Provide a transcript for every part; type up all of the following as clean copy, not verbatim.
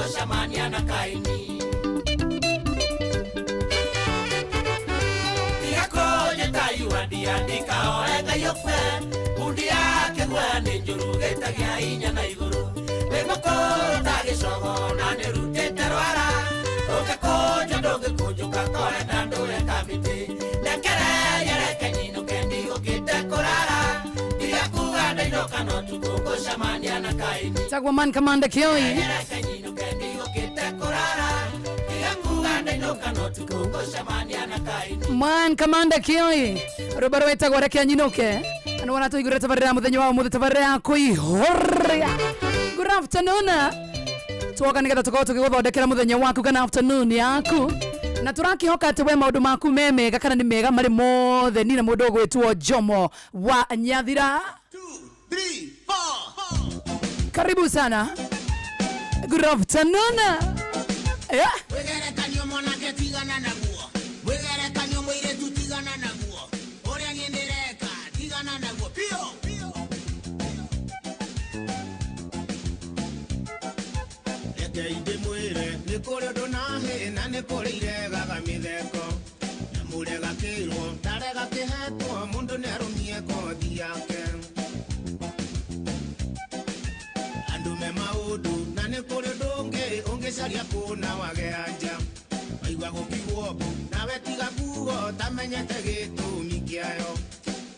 ngũcemania na Kaini. Tiga kũnjĩta yuandia ndikaoe Ngai ũkue, ngundi yake guoya nĩ njũru gĩtagia inya na igũrũ. Wĩ mũkũrũ ta gĩcogo na nĩũrutĩte rwara, ũngĩkũnja ndũngĩkũnjũka korenda ndũre kamĩtĩ. Ndekereria reke nyinũke ndigũkĩte kũrara, tiga kuga ndainũka no tukũ ngũcemania na Kaini. Tagwa Man Commander Kelly. Reke nyinũke ndigũkĩte kũrara, tiga kuga ndainũka no tukũ ngũcemania na Kaini. Man Commander Kelly. Rwĩmbo rwĩtagwo reke nyinũke. Na nĩwona tũigũrĩre tabarĩra ya mũthenya wa ũmũthĩ tabarĩra ya kũihũria. Good afternoon. Twoka nĩgetha tũkorwo tũgĩgũthondekera mũthenya waku kana afternoon yaku. Na tũrakĩhoka atĩ we maũndũ maku me mega kana nĩ mega marĩ mothe ni na mũndũ ũgwĩtwo Jomo wa Nyathira. Karibu sana. Good afternoon. Yeah. Wĩgerekanio mwanake tigana naguo, wĩgerekanio mũirĩtu tigana naguo, ũrĩa niĩ ndĩreka tigana naguo biũ. Rekei ndĩmwĩre nĩ kũrĩ ũndũ na hĩ na nĩ kũrĩ iregaga mĩtheko, na mũrega kĩrwo ndarega kĩhetwo mũndũ nĩ arũmie kothi yake. Andũ me maũndũ na nĩ kũrĩ ũndũ ũngĩ ũngĩcaria kũna wage anja, waigua gũkiugwo mbu nawe tiga kugo tamenyete gĩtũmi kĩayo.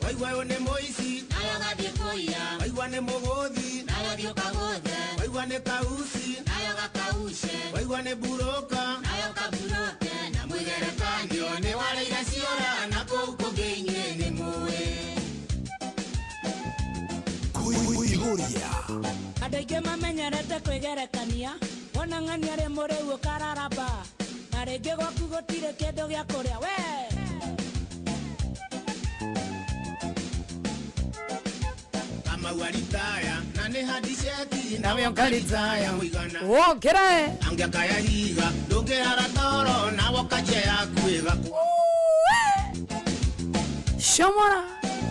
Waigua ũyũ nĩ mũici Nawe ũgathiĩ kũiya, waigua nĩ mũgũthi nawe ũthiĩ ũkagũthe, waigua nĩ kauci nawe ũgakauce, waigua nĩ mburũka nawe ũkaburoke, na mwĩgerekanio nyo nĩ warĩire ciora na kũu kũngĩ inyuĩ nĩ mũĩ. Kuihuria. Andũ aingĩ mamenyerete kwĩgerekania, wona ng'ania arĩ mũrĩu ũkararamba, na rĩngĩ gwaku gũtirĩ kĩndũ gĩa kũrĩa we. Kamau aritaya na nĩ handiceti Nawe ũkaritaya. mũigana Wokĩra. angĩakaya higa ndũngĩhara toro nawe ũkanjia yaku ĩgakua. Shomora.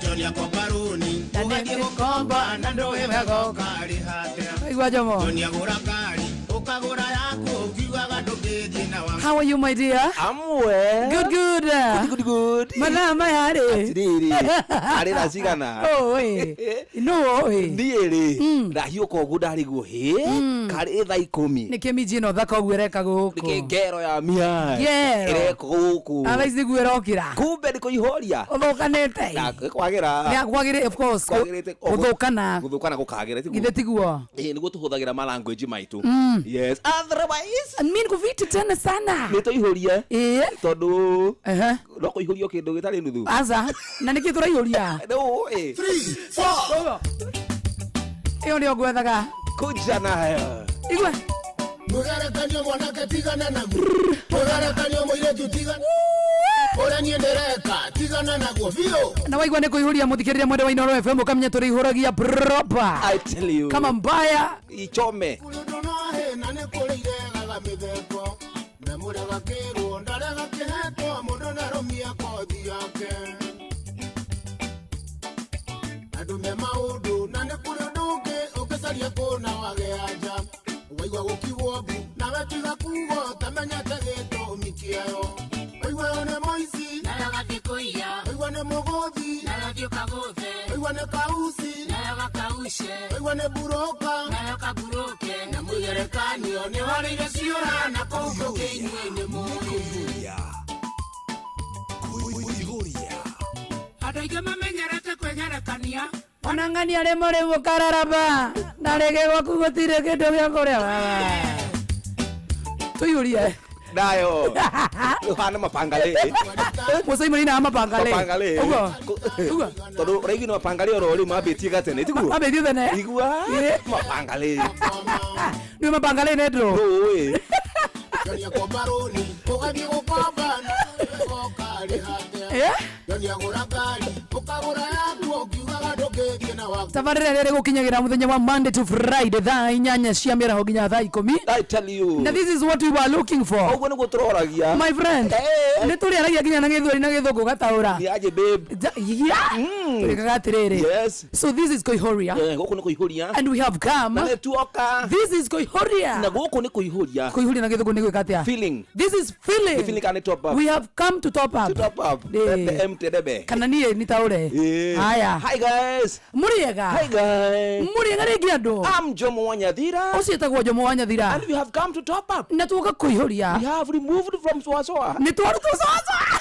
Johnny akomba rũni Na nĩ ũgathiĩ gũkomba na ndũĩ wega ũkarĩha atĩa. Waigua Jomo. Johnny agũra ngari ũkagũra yaku ũkiugaga ndũngĩthiĩ na wa How are you my dear? I'm well. Good good. Good, good. Mathaa maya rĩ. Atirĩrĩ, arĩ thaa cigana? Oi. No oi. Niĩ rĩ, ndahiũka ũguo ndarigwo hĩ, karĩ thaa 10. Nĩkĩ minji ĩno thaka ũguo ĩreka Nĩkĩ gũkũ? ngero ya mia Ngero. ĩreka gũkũ? Thaa ici nĩguo ĩrokĩra. Kumbe nĩ kũihoria. Ũthũkanĩte. Na kwagĩra. Nĩ kwagĩrĩ of course. Kwagĩrĩte. Gũthũkana. Gũthũkana gũkagĩra tiguo. Githĩ tiguo? Ĩĩ nĩguo tũhũthagĩra ma language maitũ. Yes. Otherwise Mi nikuviti tena sana. nĩ tũihũrie Ĩĩ. tondũ Ehe. no kũihũrio kĩndũ gĩtarĩ nuthu. Aca. Na nĩkĩ tũraihũria? Nĩ ũĩ. Ĩyo nĩyo ngwethaga. Kuja nayo. Igua. Mwĩgerekanio mwanake tigana naguo, mwĩgerekanio mũirĩtu tigana ũrĩa niĩ ndĩreka tigana naguo biũ. Na waigua nĩ kũihũria mũthikĩrĩria mwende wa Inooro FM ũkamenya tũrĩihũragia proper. I tell you. Kama mbaya. Ichome. Kũrĩ ũndũ na hĩ na nĩ kũrĩ iregaga mĩtheko, na mũrega kĩrwo ndarega kĩhetwo mũndũ nĩ arũmie kothi yake. Andũ me maũndũ na nĩ kũrĩ ũndũ ũngĩ ũngĩcaria kũna wage anja, waigua gũkiugwo mbu nawe tiga kugo tamenyete gĩtũmi kĩayo. Waigua ũyũ nĩ mũici nawe ũgathiĩ kũiya, waigua nĩ mũgũthi nawe ũthiĩ ũkagũthe, waigua nĩ kauci nawe ũgakauce, waigua nĩ mburũka nawe ũkaburoke, na mwĩgerekanio nĩ warĩire ciora na kũu kũngĩ inyuĩ nĩ mũĩ. Kuihuria. Kuihuria. Andũ aingĩ mamenyerete kwĩgerekania, Ona ng'ania arĩ mũrĩu ũkararamba. Na rĩngĩ gwaku gũtirĩ kĩndũ gĩa kũrĩa baba. Tũihũrie. Nayo. Ũhana mapangalĩ. Mũcai mũnini mapangalĩ. Mapangalĩ. Ũguo. Ũguo. Tondũ ũraigua nĩ mapangalĩ oro rĩu mambĩtie gatene tiguo? Mambĩtie tene. Igua. Ĩĩ. Mapangalĩ. Nĩ mapangalĩ nĩ ndũ. Nũĩ. Johnny akomba rũni ũgathiĩ gũkomba na ũkarĩha atĩa. Eh? Johnny agũra ngari ũkagũra yaku ũkiugaga ndũngĩthiĩ na Tabarĩra ĩrĩa ĩgũkinyagĩra mũthenya wa Monday to Friday thaa 8 cia mĩaraho nginya thaa 10. I tell you. Na this is what we were looking for. Ũguo nĩguo tũroragia. My friend, nĩ tũrĩaragia nginya na gĩthweri na gĩthũngũ gataũra. Nĩ aje babe. Yeah. Tũrĩkaga atĩrĩrĩ. Yes. So this is Koihoria. Gũkũ nĩ kũihũria. And we have come. Na nĩ tuoka. This is Koihoria. Na gũkũ nĩ kũihũria. Kũihũria na gĩthũngũ nĩ gwĩka atĩa? Feeling. This is feeling. Nĩ feeling kana nĩ top up. We have come to top up. To top up. Eh. The empty debe. Kana niĩ nitaũre. Eh. Haya. Hi guys. Mũrĩega. Hi guys. Mũrĩega rĩngĩ andũ. I'm Jomo Wanyathira. Ũcio etagwo Jomo Wanyathira. And we have come to top up. Na tuoka kũihũria. We have removed from Swasoa. Nĩ twarutwo Swasoa.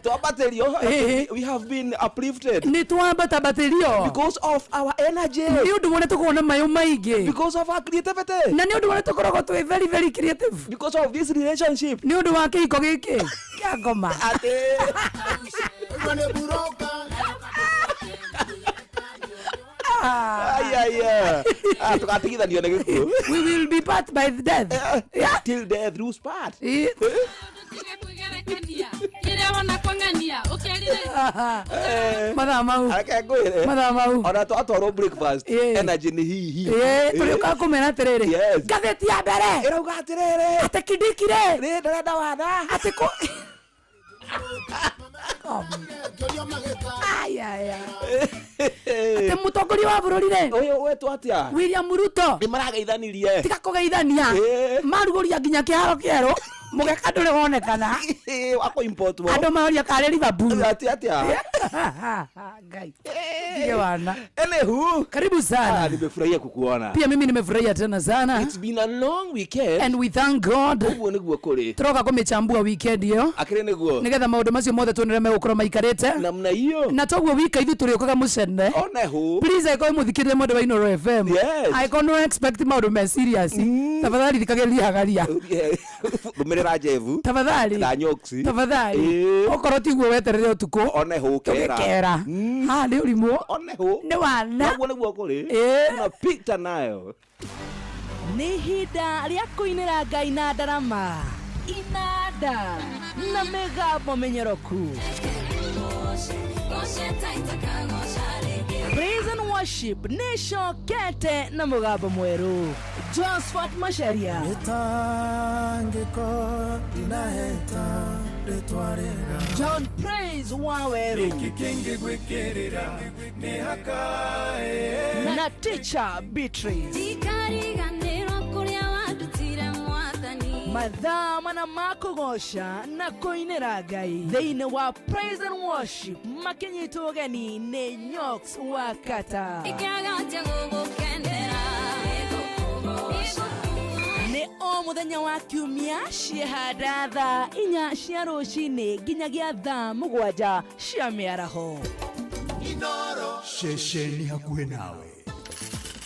Twambatĩrio. We have been uplifted. Nĩ twambatambatĩrio. Because of our energy. Nĩ ũndũ wa ũrĩa tũkoragwo na mayũ maingĩ. Because of our creativity. Na nĩ ũndũ wa ũrĩa tũkoragwo twĩ very very creative. Because of this relationship. Nĩ ũndũ wa kĩhiko gĩkĩ kĩa ngoma. Atĩ. Ai. Ah, tũgatigithanio nĩ gĩkuũ. We will be part by the death. Yeah. Till death do us part. Mathaa mau. Reke ngwĩre. Mathaa mau. Ona twatwarwo breakfast. Energy nĩ hihi. Tũrĩũkaga kũmera atĩrĩrĩ. Yes. Ngathĩti ya mbere. Ĩrauga atĩrĩrĩ. Atĩ Kindiki rĩ. Rĩ ndarenda wana. Atĩ kũ. Ai. Atĩ mũtongoria wa bũrũri rĩ. Ũyũ wetwo atĩa? William Ruto. Nĩ marageithanirie. Tiga kũgeithania. Marugũria nginya kĩharo kĩerũ. Mũgeka ndũrĩ wonekana. Wa kũ-import wo. Andũ maroria karĩ Liverpool. Atĩ atĩa? Ngai. Ndige wana. Anywho. Karibu sana. Ah, nimefurahia kukuona. Pia mimi nimefurahia tena sana. It's been a long weekend. And we thank God. Ũguo nĩguo kũrĩ. Tũroka kũmĩchambua weekend ĩyo. Akĩrĩ nĩguo. Nĩgetha maũndũ macio mothe tuonere megũkorwo maikarĩte. Namna hiyo. Na toguo wika ithuĩ tũrĩũkaga mũcene. Onehu. Please angĩkorwo mũthikĩrĩria mwendwa wa Inooro FM. Yes. Angĩkorwo nĩ expect maũndũ me serious. Tafadhali thikagĩrĩria hagaria. Rũmĩrĩra Jevu. Tafadhali. Na Nyoksi. Tafadhali. Okorwo tiguo weterere ũtukũ. Onehu kera. Tũgĩkera. Haha nĩ ũrimũ. Onehu. Nĩ wana. Ũguo nĩguo kũrĩ. Tunapita nayo. Nĩ ihinda rĩa kũinĩra Ngai na ndarama. Inanda na mĩgambo mĩnyoroku. Praise and worship nĩ icokete na mũgambo mwerũ. Josephat Macharia. John Praise Waweru. Na Teacher Beatrice. Mathaa mana ma kũgoca na kũinĩra Ngai thĩinĩ wa Praise and Worship makinyitwo ũgeni nĩ Nyox wa Kata. Nĩ o mũthenya wa kiumia ciehanda thaa 4 cia rũcinĩ nginyagia thaa 7 cia mĩaraho. Ceceni hakuhĩ nawe.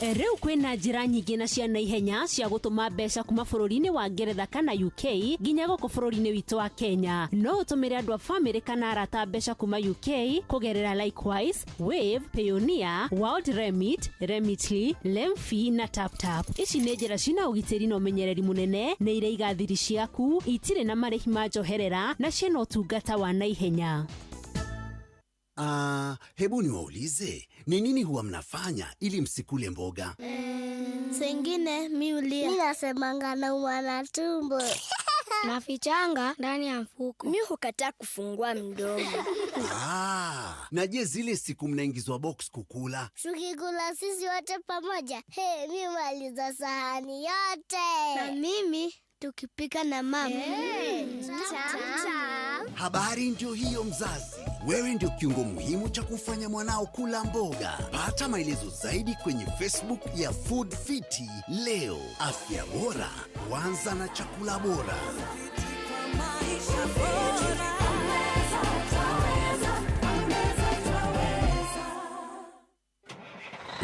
Rĩu kwĩna njĩra nyingĩ na cia naihenya cia gũtũma mbeca kuma bũrũri-inĩ wa Ngeretha kana UK nginya gũkũ bũrũri-inĩ witũ wa Kenya. No ũtũmĩre andũ a bamĩrĩ kana arata mbeca kuma UK kũgerera Likewise, Wave, Payoneer, World Remit, Remitly, Lemfi na TapTap. Ici nĩ njĩra cina ũgitĩri na ũmenyereri mũnene, nĩ iraiga thiri ciaku, itirĩ na marĩhi ma njoherera na ciĩna ũtungata wa naihenya. Hebu niwaulize, ni nini huwa mnafanya ili msikule mboga? Sengine mi ulia. Mi nasemanga naumwa na tumbo. Nafichanga ndani ya mfuko. Mi hukataa kufungua mdomo. Na je zile siku mnaingizwa box kukula? Tukikula sisi wote pamoja. Hey, mi maliza sahani yote. Na mimi tukipika na mama. Tam. Habari ndio hiyo mzazi. Wewe ndio kiungo muhimu cha kufanya mwanao kula mboga. Pata maelezo zaidi kwenye Facebook ya Food Fiti leo. Afya bora, huanza na chakula bora.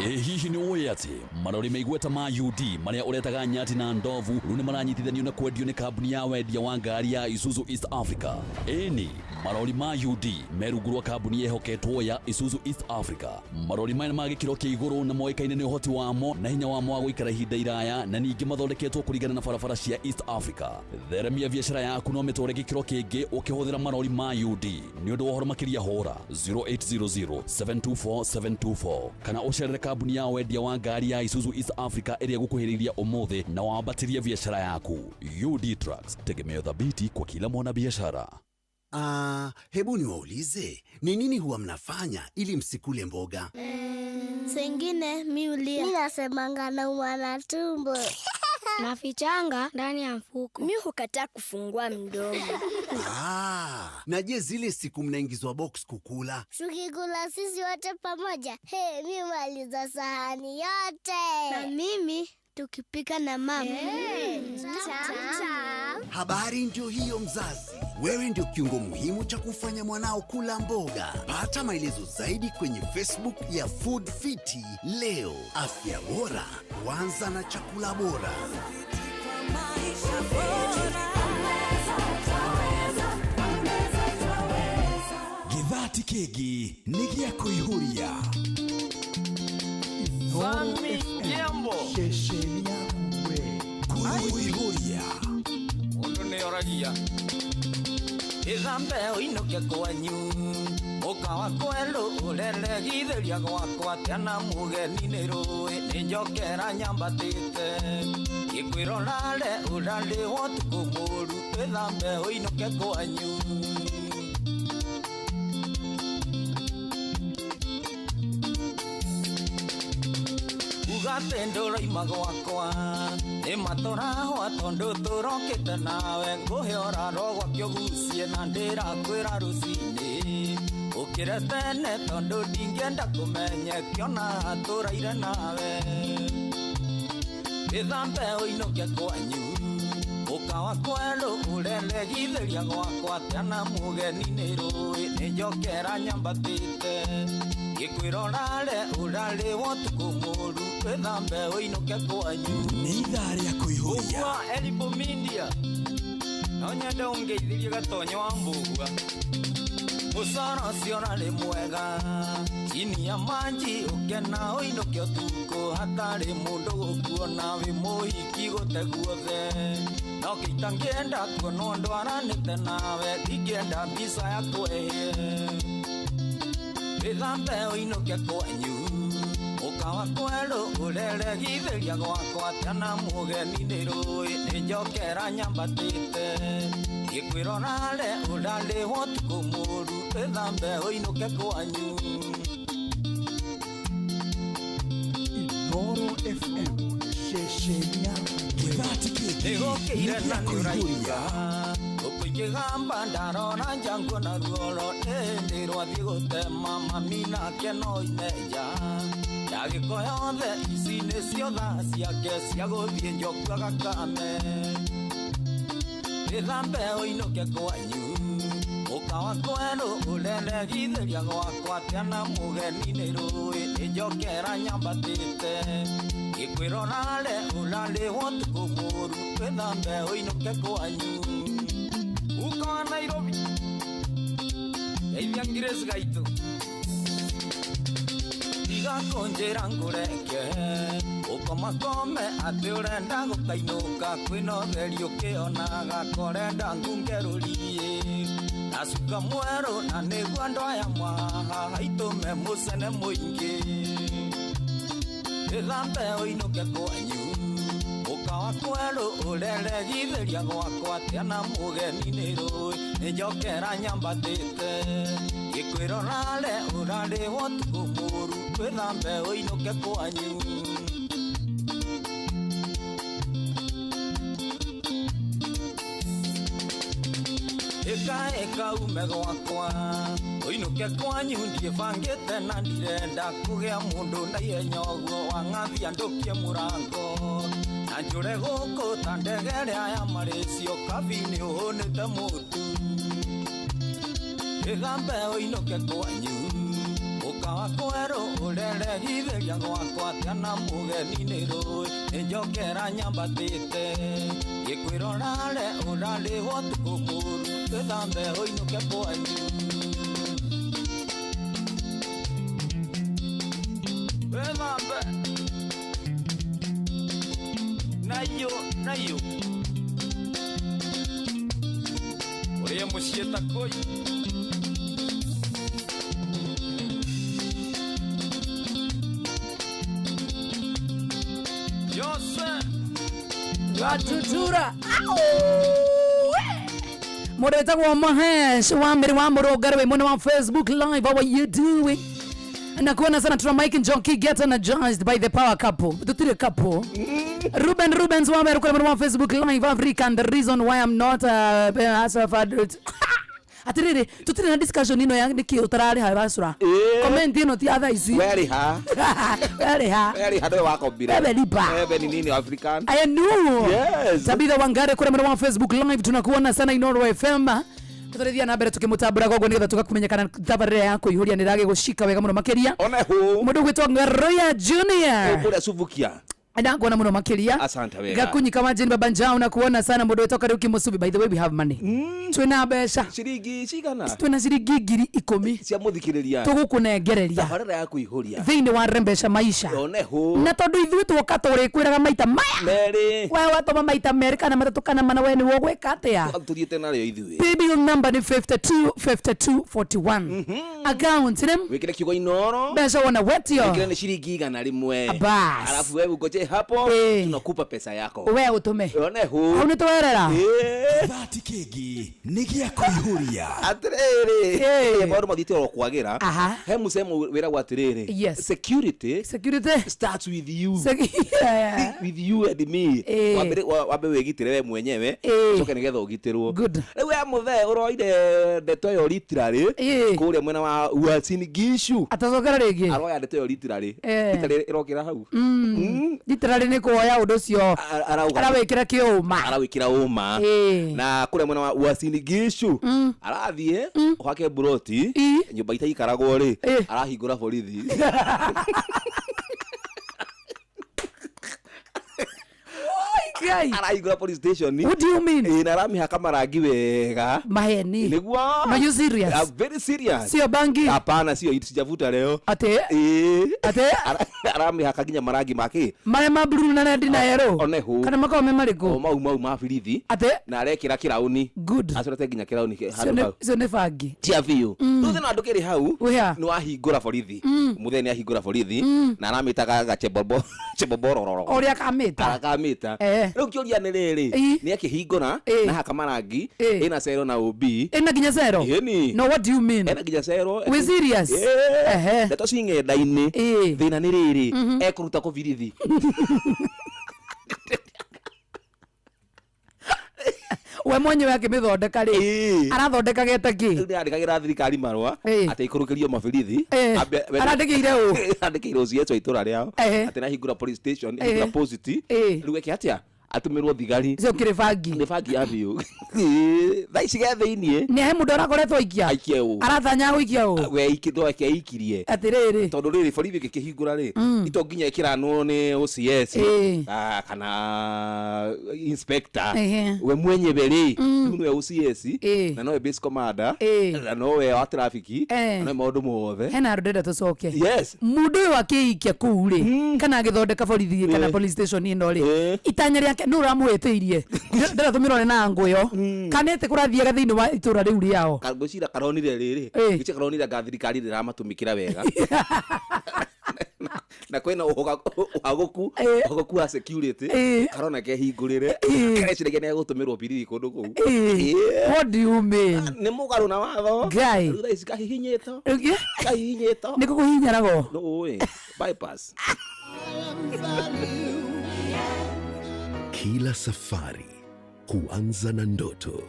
Ĩ hihi nĩ ũĩ atĩ marori meigweta ma UD marĩa ũretaga nyati na ndovu rĩu nĩ maranyitithanio na kwendio nĩ kambuni ya wendia wa ngari ya Isuzu East Africa. Ĩni marori ma UD me rungu rwa kambuni yehoketwo ya Isuzu East Africa. Marori maya nĩ ma gĩkĩro kĩa igũrũ na moĩkaine nĩ ũhoti wamo na hinya wamo wa gũikara ihinda iraya na ningĩ mathondeketwo kũringana na barabara cia East Africa. Theremia biacara yaku no mĩtware gĩkĩro kĩngĩ ũkĩhũthĩra marori ma UD. Nĩ ũndũ wa ũhoro makĩria hũra 0800 724 724 kana ũcerere kambuni ya wendia wa ngari ya Isuzu East Africa ĩrĩa ĩgũkuhĩrĩirie ũmũthĩ na wambatĩrie biacara yaku. UD Trucks, tegemeo thabiti kwa kila mwanabiashara. Hebu niwaulize, ni nini huwa mnafanya ili msikule mboga? Sengine mi ulia. Mi nasemanga naumwa na tumbo. Nafichanga ndani ya mfuko. Mi hukataa kufungua mdomo. Na je, zile siku mnaingizwa box kukula? Tukikula sisi wote pamoja, hey, mi maliza sahani yote. Na mimi tukipika na mama. Hey, tam. Habari ndio hiyo mzazi. Wewe ndio kiungo muhimu cha kufanya mwanao kula mboga. Pata maelezo zaidi kwenye Facebook ya Food Fiti leo. Afya bora huanza na chakula bora. Githati kĩngĩ nĩ gĩa kũihũria. Jambo. Kũihũria. Mũndũ nĩ oragia ĩthambe ũinũke kwanyu ũkawa kwerũ ũreregithĩria gwakwa tena mũgeni nĩ rũĩ nĩ njokera nyambatĩte gĩkwĩrorare ũrarĩhwo ũtukũ mũru ĩthambe ũinũke kwanyu. Ugate ndũroima gwakwa nĩ matũrahwa tondũ tũrokĩte nawe ngũhe ũraro gwake ũgucie na ndĩrakwĩra rũcinĩ ũkĩre tene tondũ ndingĩenda kũmenye kĩona tũraire nawe ĩthambe ũinũke kwanyu ũkawa kwerũ ũreregithĩria gwakwa tena mũgeni nĩ rũĩ nĩ njokera nyambatĩte gĩkwĩrorare ũrarĩhwo ũtukũ mũru ĩthambe ũinũke kwanyu. Nĩ ithaa rĩa kũihũria. Ũgua Elibo Media no nyende ũngeithirie gatonyo wa mbũgua mũcoro ũcio ũrarĩ mwega chini ya manji ũkena ũinũke ũtukũ hatarĩ mũndũ gũkuona wĩ mũhiki gũte guothe no kĩitangĩenda kuonwo ndwaranĩte nawe ndingĩenda mbica ya kwehie ĩthambe ũinũke kwanyu ũkawa kwerũ ũreregithĩria gwakwa tena mũgeni nĩ rũĩ nĩ njokera nyambatĩte gĩkwĩrorare ũrarĩhwo ũtukũ mũru ĩthambe ũinũke kwanyu. Inooro FM ceceni yaku. Githati kĩngĩ nĩgũkĩire nĩ na gĩa nĩũraigua kũihũria. ũkũingĩgamba ndarora njangu na ruoro ĩndĩ rwathiĩ gũtema mami nake no imenja ndagĩko yothe ici nĩcio thaa ciake cia gũthiĩ njoku agakame ĩthambe ũinũke kwanyu ũkawa kwerũ ũreregithĩria gwakwa tena mũgeni nĩ rũĩ nĩ njokera nyambatĩte gĩkwĩrorare ũrarĩhwo ũtukũ mũru ĩthambe ũinũke kwanyu. Uko wa Nairobi geithia Grace gaitũ tiga kũnjĩra ngũreke ũkomakome atĩ ũrenda gũkainũka kwĩna ũtheri ũkĩonaga korenda ngunge rũriĩ na cuka mwerũ na nĩguo andũ aya mwahaha haitũme mũcene mũingĩ ĩthambe ũinũke kwanyu ũkawa kwerũ ũreregithĩria gwakwa tena mũgeni nĩ rũĩ nĩ njokera nyambatĩte gĩkwĩrorare ũrarĩhwo ũtukũ mũru ĩthambe ũinũke kwanyu. Ĩka ĩka ume gwakwa ũinũke kwanyu ndiĩbangĩte na ndirenda kũgĩa mũndũ na ihenya ũguo wang'athia ndũkie mũrango na njũre gũkũ ta ndege ĩrĩa ya Malaysia kabi nĩ ũhũnĩte mũtu ĩthambe ũinũke kwanyu Ukawa kwerũ ũrerehithĩria gwakwa atĩa na mũgeni nĩ rũĩ nĩnjokera nyambatĩte ngĩkwĩrorare ũrarĩhwo ũtukũ mũru wĩthambe ũinũke kwanyu. Wĩthambe nayo nayo ũrĩe mũciĩ ta kũi. Gatutura. Mũndũ wĩtagwo Mahesh wa Mbere wa Mũrũngarĩ wĩ mwena wa Facebook Live. How are you doing? Nakuona sana tuna Mike Njoki get energized by the power couple. Tutire couple. Ruben Rubens wa Mbere kule mwena wa Facebook Live Africa and the reason why I'm not as a atiriri tutire na discussion ino ya niki utarariha basura. Comment ino ti atha ici. Weriha. Weriha. Weriha ndio wakombire. Wewe lipa. Wewe ni nini African? I know. Yes. Tabitha Wangare kule mwena wa Facebook Live tunakuona sana Inoro FM. Tũrĩthia na mbere tukimutambura koguo nigetha tugakumenya kana tabarĩra ya kũihũria nĩ ĩragĩgũcika wega mũno makĩria. One hu. Mũndũ ũgwĩtwo Ngaroya Junior. Kũrĩa Subukia. Ndakuona mũno makĩria. Asante wega. Gakunyika wa Jane Baba Njau na kuona sana mũndũ wĩtwo Kariuki Musubi. By the way we have money. Twĩna mbeca. Ciringi cigana? Twĩna ciringi 10,000. Cia mũthikĩrĩria. Tũgũkũnengereria. Tabarĩra ya kũihũria. Thĩinĩ wa Rembesha Maisha. One hu. Na tondũ ithuĩ tuoka tũrĩkwĩraga maita maya. Merĩ. We watũma maita merĩ kana matatũ kana mana we nĩwe ũgwĩka atĩa? Tũthiĩte narĩo ithuĩ. Paybill number ni 525241. Account name Wĩkĩre kiugo Inoro. mbeca wona wetio. Wĩkĩre nĩ ciringi 100. Bas. Alafu wewe ugoje hapo tunakupa pesa yako. We utume. One hu. Hau nĩtwerera. Thati kĩngĩ nĩ gĩa kũihũria. Atĩrĩrĩ. Maũndũ mathiĩte oro kwagĩra. Aha. He mũcemo wĩragwo atĩrĩrĩ. Yes. Security Security starts with you. Yeah. With you and me. Wambe wĩgitĩre we mwenyewe. Ũcoke nĩgetha ũgitĩrwo. Good. Rĩu we mũthee ũroire ndeto ĩyo literally kũrĩa mwena wa Uasin Gishu. Atacokera rĩngĩ. Aroya ndeto ĩyo literally. Literally ĩrokĩra hau. Literally nĩ kuoya ũndũ ũcio. Arawĩkĩra kĩũma. Arawĩkĩra ũma. Na kũrĩa mwena wa Uasin Gishu arathiĩ gwake buroti nyũmba itaikaragwo rĩ arahingũra borithi. Arahingũra police station. What do you mean? Na aramĩhaka marangi wega. Maheni. Nĩguo. Are you serious? I'm very serious. Sio bangi. Hapana, sio sijavuta leo. Ate? Ate? Aramĩhaka nginya marangi make. Marĩa ma blue na red na yellow. One hu. Kana makoragwo me marĩkũ? O mau mau ma birithi. Ate? Na arekĩra kĩraũni. Good. Acorete nginya kĩraũni handũ hau. Icio nĩ bangi. Tia biũ. Rĩu thĩna ndũkĩrĩ hau. Wĩha? Nĩ wahingũra borithi. Mũthee nĩ ahingũra borithi na aramĩtaga gachebobo cheboborororo. Ũrĩa akamĩta. Akamĩta. Rĩu kĩũria nĩ rĩrĩ nĩ akĩhingũra na haka marangi ĩna cero na OB. Ĩna nginya cero? Ĩni. No what do you mean? Ĩna nginya cero. We serious? Ndeto ci ng'enda-inĩ. Thĩna nĩ rĩrĩ ekũruta kũ birithi. We mwenyewe akĩmĩthondeka rĩ arathondeka geta kĩ? Rĩu nĩarandĩkagĩra thirikari marũa atĩ ikũrũkĩrio mabirithi. Arandĩkĩire ũ? Arandĩkĩire OCS wa itũra rĩao atĩ nĩahingũra police station ahingũra post. Rĩu eke atĩa? Atũmĩrwo thigari. Icio kĩrĩ bangi. Nĩ bangi ya biũ. Thaa ici ge thĩiniĩ. Nĩ he mũndũ arakoretwo aikia? Aikie ũ? Aratanya gũikia ũ? We ake aikirie. Atĩrĩrĩ. Tondũ rĩrĩ borithi ĩngĩkĩhingũra rĩ ito nginya ĩkĩranwo nĩ OCS kana inspector. We mwenyewe rĩ rĩu nĩwe OCS na nowe base commander na nowe wa traffic na nowe maũndũ mothe. Hena handũ ndĩrenda tũcoke. Yes. Mũndũ ũyũ akĩikia kũu rĩ kana agĩthondeka borithi kana police station ĩno rĩ itanya rĩake nũ ũramũhĩtĩirie ndĩrenda tũmĩrore na ngũ ĩyo kana ĩtĩ kũrathiaga thĩinĩ wa itũra rĩu rĩao. Ngwĩciria karonire rĩrĩ ngwĩciria karonire anga thirikari ndĩramatũmĩkĩra wega. Na kwĩna ũhagũku wa security karona kehingũrĩre kareciragia nĩ egũtũmĩrwo birithi kũndũ kũu. What do you mean? Nĩ mũgarũ na watho. Ngai. Rĩu thaa ici kahihinyĩtwo. Kahihinyĩtwo. Nĩ kũkũhihinyaragwo? Nĩ ũĩ bypass. Kila safari huanza na ndoto.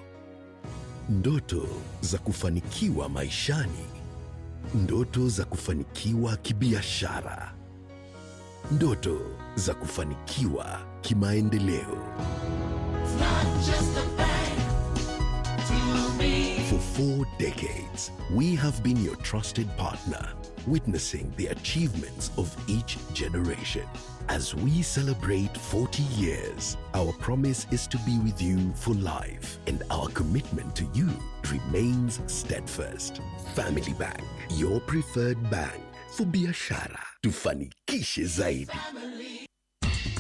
Ndoto za kufanikiwa maishani. Ndoto za kufanikiwa kibiashara. Ndoto za kufanikiwa kimaendeleo. For 4 decades, we have been your trusted partner, witnessing the achievements of each generation. As we celebrate 40 years, our promise is to be with you for life, and our commitment to you remains steadfast. Family Bank, your preferred bank for biashara. Tufanikishe zaidi.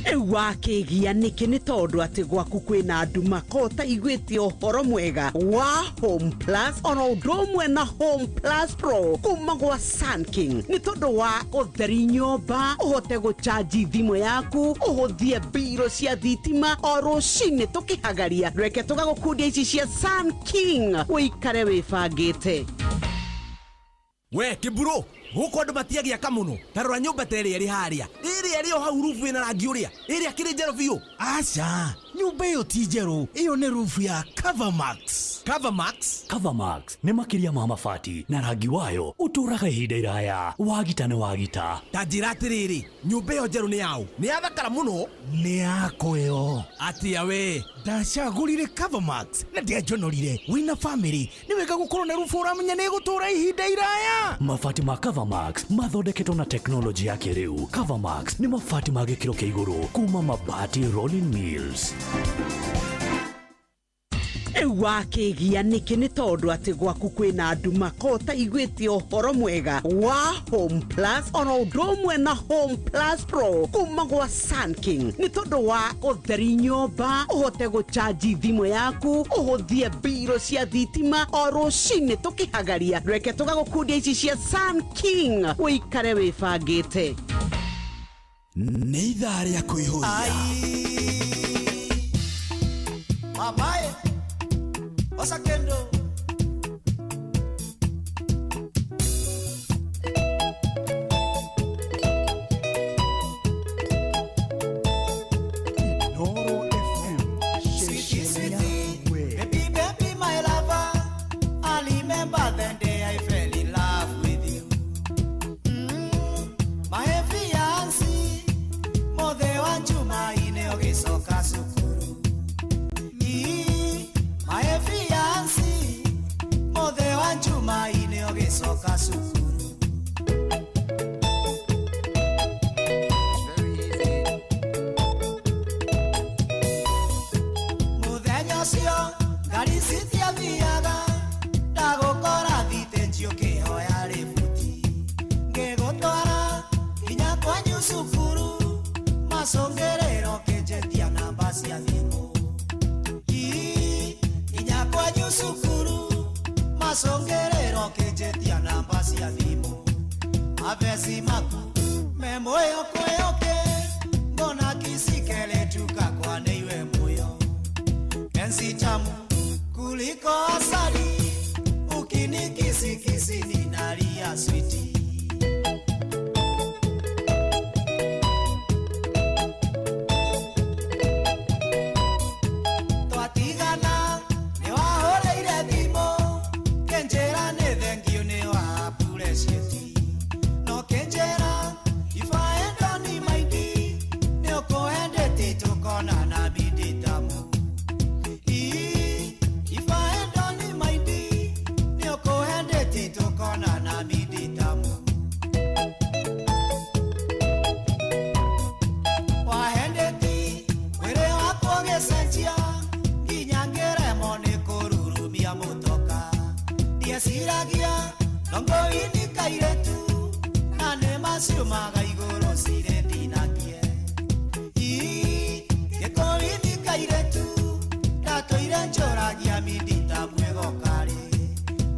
Rĩu wakĩgia nĩkĩ nĩ tondũ atĩ gwaku kwĩna nduma ko ũtaiguĩte ũhoro mwega wa Home Plus ona ũndũ ũmwe na Home Plus Pro kuma gwa Sun King nĩ tondũ wa ũtheri nyũmba, ũhote gũcanji thimũ yaku, ũhũthie mbirũ cia thitima o rũcinĩ tũkĩhagaria. Reke tũgagũkundia ici cia Sun King ũikare wĩbangĩte. We kĩmburu, gũkũ andũ matiagĩaka mũno. Ta rora nyũmba ta ĩrĩa ĩrĩ harĩa, ĩrĩa ĩrĩ o hau, rubu ĩna rangi ũrĩa, ĩrĩa kĩrĩ njerũ biũ. Aca, nyũmba ĩyo ti njerũ, ĩyo nĩ rubu ya Covermax. Covermax? Covermax nĩ makĩria ma mabati, na rangi wayo ũtũũraga ihinda iraya. Wagita nĩ wagita. Ta njĩra atĩrĩrĩ, nyũmba ĩyo njerũ nĩ yaũ? Nĩ yathakara mũno. Nĩ yakwa ĩyo. Atĩa we? Ndacagũrire Covermax na ndianjonorire. Wĩna famĩlĩ nĩ wega gũkorwo na rubu ũramenya nĩ ĩgũtũũra ihinda iraya. Mabati ma Covermax mathondeketwo na teknolojĩ ya kĩrĩu. Covermax nĩ mabati ma gĩkĩro kĩa igũrũ kuma Mabati Rolling Mills. Rĩu wakĩgia nĩkĩ nĩ tondũ atĩ gwaku kwĩna nduma ko ũtaiguĩte ũhoro mwega wa Home Plus ona ũndũ ũmwe na Home Plus Pro kuma gwa Sun King nĩ tondũ wa ũtheri nyũmba, ũhote gũcanji thimũ yaku, ũhũthie mbirũ cia thitima o rũcinĩ tũkĩhagaria. Reke tũgagũkundia ici cia Sun King ũikare wĩbangĩte. Nĩ ithaa rĩa kũihũria. Mamae Osakendo. Noro FM. Sweetie, sweetie, baby, baby, my lover. I remember the day I fell in love with you. My fiancé, mothe wa Jumaine ũgĩcoka cukuru. Ii, my fiancé, mothe wa Jumaine ũgĩcoka cukuru. Mũthenya ũcio ngari citiathiaga, ndagũkora thitĩnji ũkĩhoya rĩbuti. Ngĩgũtwara nginya kwanyu cukuru, macũngĩrĩro kĩnjĩtia namba cia thimũ. Ii, nginya kwanyu cukuru, macũngĩrĩro kĩnjĩtia namba cia thimũ. Mabeci maku me mwĩyũkwĩyũkĩ, mbona kisikeletuka kwa nĩiwe mũyo. Penzi tamu kuliko asali, ukinikisikisi ninalia switi. Twatigana nĩwahũrĩire thimũ, kĩnjĩra nĩ thengiũ nĩ wa appreciate. No kĩnjĩra ibaendoni maingĩ, nĩũkũendete tũkonana bindi tamu. Ii, ibaendoni maingĩ, nĩũkũendete tũkonana bindi tamu. Wahendeti mwĩrĩ wakwa ũgĩcenjia, nginya ngĩremwo nĩ kũrurumia mũtoka. Ndieciragia nongoini kairĩtu, na nĩ maciumaga igũrũ cirĩ ndinakie. Ii, gĩkũini kairĩtu, ndatũire njũragia mindita mwĩgokarĩ.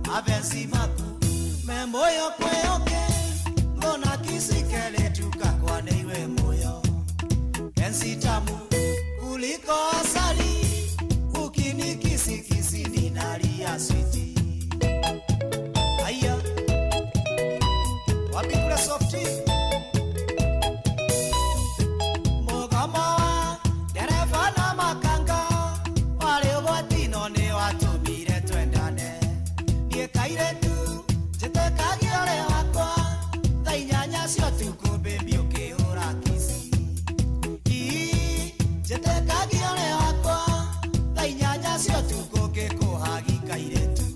Mabenci maku me mwĩyũkwĩyũkĩ, mbona kisikeletuka kwa nĩiwe mũyo. Penzi tamu kuliko asali, ukinikisikisi ninalia switi. Aya, wapi kula softi? Mũgomo wa ndereba na makanga, warĩ ũgwati no nĩ watũmire twendane. Niĩ kairĩtu njĩtĩkagia ũrĩ wakwa, thaa 8 cia ũtukũ baby ũkĩhũra kici. Ii, njĩtĩkagia ũrĩ wakwa, thaa 8 cia ũtukũ ngĩkũhagi kairĩtu.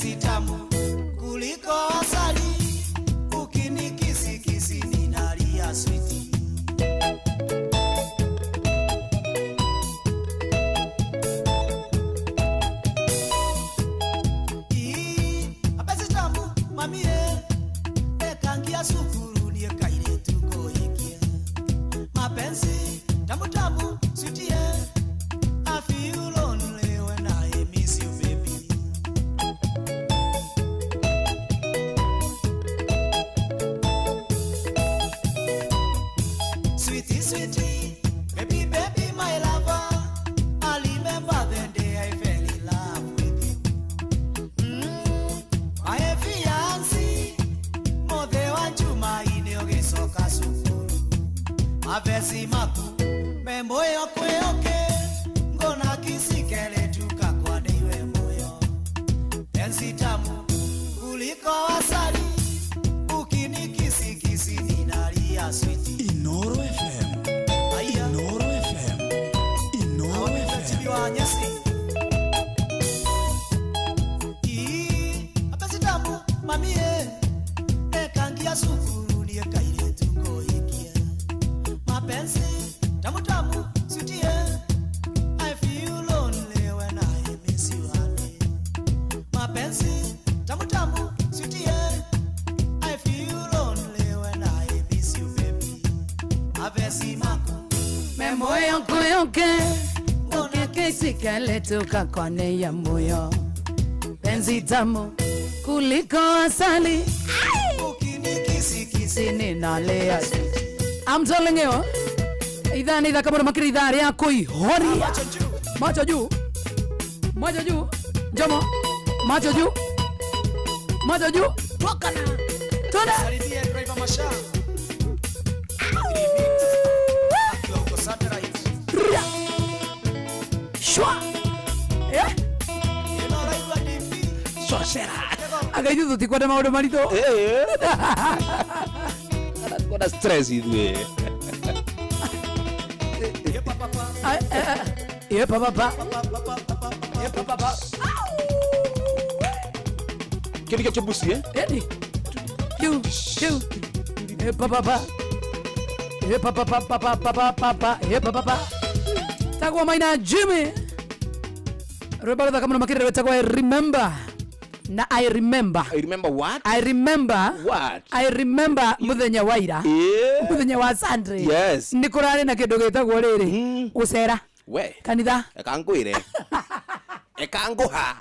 Mapenzi tamu kuliko asali, ukinikisikisi ninalia switi. Ii, mapenzi tamu mamie, ekangia sukuru nie kairetu koikie. Mapenzi tamu tamu sweetie, I feel lonely when I miss you baby. Sweetie, sweetie, baby, baby, my lover. I remember the day I fell in love with you. My fiancé, mothe wa Jumaine ũgĩcoka cukuru. Mavesi maku me moyo kwĩoke, ngona kisikeletuka kwa ndeiwe moyo. Penzi tamu kuliko asali, ukinikisikisi ninalia sweetie. Inoro FM. Inoro FM. Inoro FM. Wa nyasi. Ii, mapenzi tamu mamie, ekangia sukuru nie kairetu ngoikie. Mapenzi tamu tamu sweetie, I feel lonely when I miss you honey. Mapenzi tamu tamu sweetie, I feel lonely when I miss you baby. Mapenzi maku Memoyo kuyoke ukikisikeletuka kwane ya moyo penzi tamu kuliko asali ukinikisikisi ninalea. I'm telling you, idhaa nĩ ithaka mũno makĩria ithaa rĩa kũihoria. Macho juu, macho juu, njomo, macho juu, macho juu, twende. Salimie driver Masha. Akiwa huko satellite. Shwa. Eh? Socera. Anga ithuĩ tũtikwenda maũndũ maritũ. Kwenda stress ithuĩ. Ye pa pa pa. Kĩndũ kĩa kĩbuci eh? Edi. Kiu, kiu. Ye pa pa pa. Ye pa pa pa pa pa pa pa pa pa. Ye pa pa pa. Tagwo Maina Jimmy. Rwĩmbo rũthaka mũno makĩria rwĩtagwo I remember. Na I remember. I remember what? I remember. What? I remember muthenya wa ira. Yeah. Muthenya wa Sunday. Yes. Nĩ kũrarĩ na kĩndũ gĩtagwo rĩrĩ. Gũcera. We. Kanitha. Eka ngwĩre. Eka ngũha.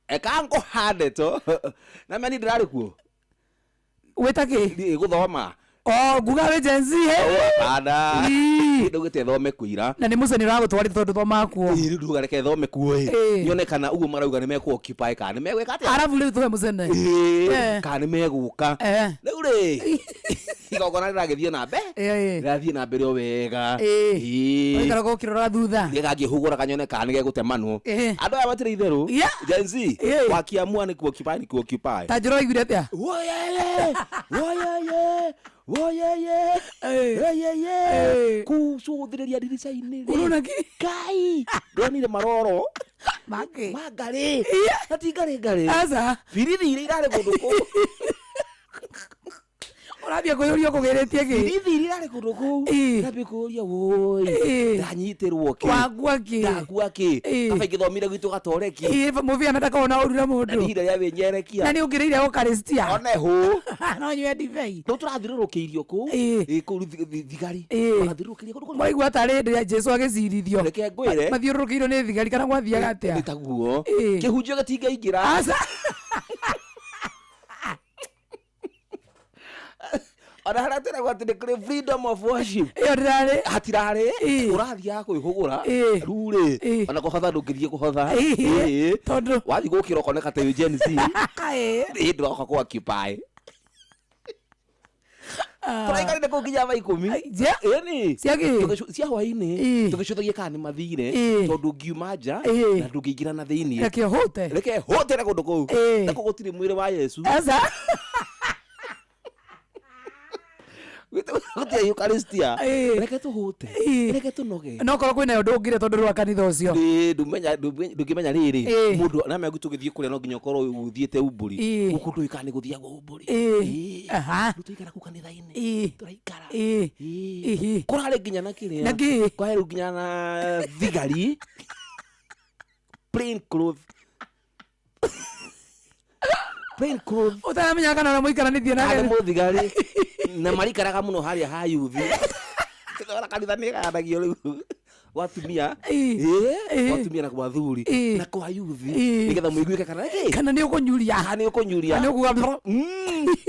Eka ngũha ndeto. Na mani ndĩrarĩ kuo. Wĩta kĩ? Thiĩ gũthoma. Oh, nguga wĩ Gen Z, eh? Hapana. Ii. Ndaugĩte thome kuira. Na nĩ mũceni ũragũtwarĩte tondũ thomaga kuo. Ĩ, rĩu nduga reke thome kuo ĩ. Ĩ. Nyone kana ũguo marauga nĩ mekũ occupy kana nĩ megwĩka atĩa. Arabu rĩu tũhe mũcene. Ĩ, Eh. kana nĩ megũka. Eh. Rĩu rĩ, igongona rĩragĩthiĩ na mbere. Ĩ, ĩ. Rĩrathiĩ na mbere o wega. Ĩ. Ĩ. Ũikaraga ũkĩrora thutha. Nĩgetha ngĩhũgũra nyone kana nĩ gegũtemanwo. Ĩ. Andũ aya matirĩ itherũ. Yeah. Gen Z. Ĩ. Wakiamua nĩ ku occupy nĩ ku occupy. Ta njĩra waiguire atĩa? Woyeye! Woyeye! Woyeye! Eyeye! Kũcũthĩrĩria ndirica-inĩ rĩ. Ũrona kĩ? Ngai! Ndonire maroro. Mangĩ. Ma ngarĩ. Na ti ngarĩ ngarĩ. Aca. Birithi iria irarĩ kũndũ kũu. Ũrathiĩ kwĩyũria ũkũgĩrĩtie kĩ? Birithi iria irarĩ kũndũ kũu. Ĩ. Ndambia kwĩyũria woi. Ĩ. Ndanyitĩrwo kĩ? Wakua kĩ? Ndakua kĩ? Ĩ. Kaba ingĩthomire gwitũ gatoreki. Ĩ, mũbiana ndakoragwo na ũru na Na mũndũ. nĩ ihinda rĩa wĩnyerekia. Na nĩ ũngĩrĩire Ũkaristia. One hũ. No nyue ndibei. Rĩu tũrathiũrũrũkĩirio kũu. Ĩ. Ĩ, kũu thigari. Ĩ. Magathiũrũrũkĩria kũndũ kũu. Mwaigua tarĩ hĩndĩ ya Jesu agĩcirithio. Reke ngwĩre. Mathiũrũrũkĩirio nĩ thigari kana gwathiaga atĩa? Nĩ taguo. Ĩ. Kĩhunjio gĩtingĩingĩra. Aca. Ona harĩa tũragwo atĩ nĩ kũrĩ freedom of worship. Ĩyo ndĩrarĩ. Hatirarĩ. Ĩ. Ũrathiaga kwĩhũgũra. Ĩ. Rĩu rĩ, Ĩ. ona kũhotha ndũngĩthiĩ kũhotha. Ĩ. Ĩ. Tondũ. Wathiĩ gũkĩra ũkoneka ta wĩ Gen Z. Ĩ. Ĩ, ndũroka kũ occupy. Tũraikarire kũu nginya thaa ikũmi. Je. Ĩni. Cia kĩ? Cia hwaĩ-inĩ. Ĩ. Tũgĩcũthagia kana nĩ mathire. Ĩ. Tondũ ngiuma nja Ĩ. na ndũngĩingĩra na thĩiniĩ. Reke ũhũte. Reke hũtĩre kũndũ kũu. Ĩ. Na kũu gũtirĩ mwĩrĩ wa Yesu. Aca. Gũtirĩ Eucharistia. Reke tũhũte. Reke tũnoge. No korwo kwĩnayo ndũngire tondũ rwa kanitha ũcio. Ĩĩ, ndũmenya ndũngĩmenya rĩrĩ mũndũ na megu tũgĩthiĩ kũrĩa no nginya ũkorwo ũthiĩte umbũri. Gũkũ ndũĩ kana nĩ gũthiagwo umbũri. Aha. Tũikara kũu kanitha-inĩ. Tũraikara. Ĩĩ. Kũrarĩ nginya na kĩrĩa. Na kĩ? Kwarĩ rĩu nginya na thigari. Plain clothes. Plain clothes. Ũtaramenya kana ũrĩa mũikaranĩtie nake. Arĩ mũthigari na marikaraga mũno harĩa ha yuthi. Ona kanitha nĩ ĩgayanagio rĩu gwa atumia. Ĩĩ, gwa atumia na gwa athuri na kwa yuthi nĩgetha mũiguĩke kana kĩ? Kana nĩ ũkũnyuria. Kana nĩ ũkũnyuria. Kana nĩ ũkuga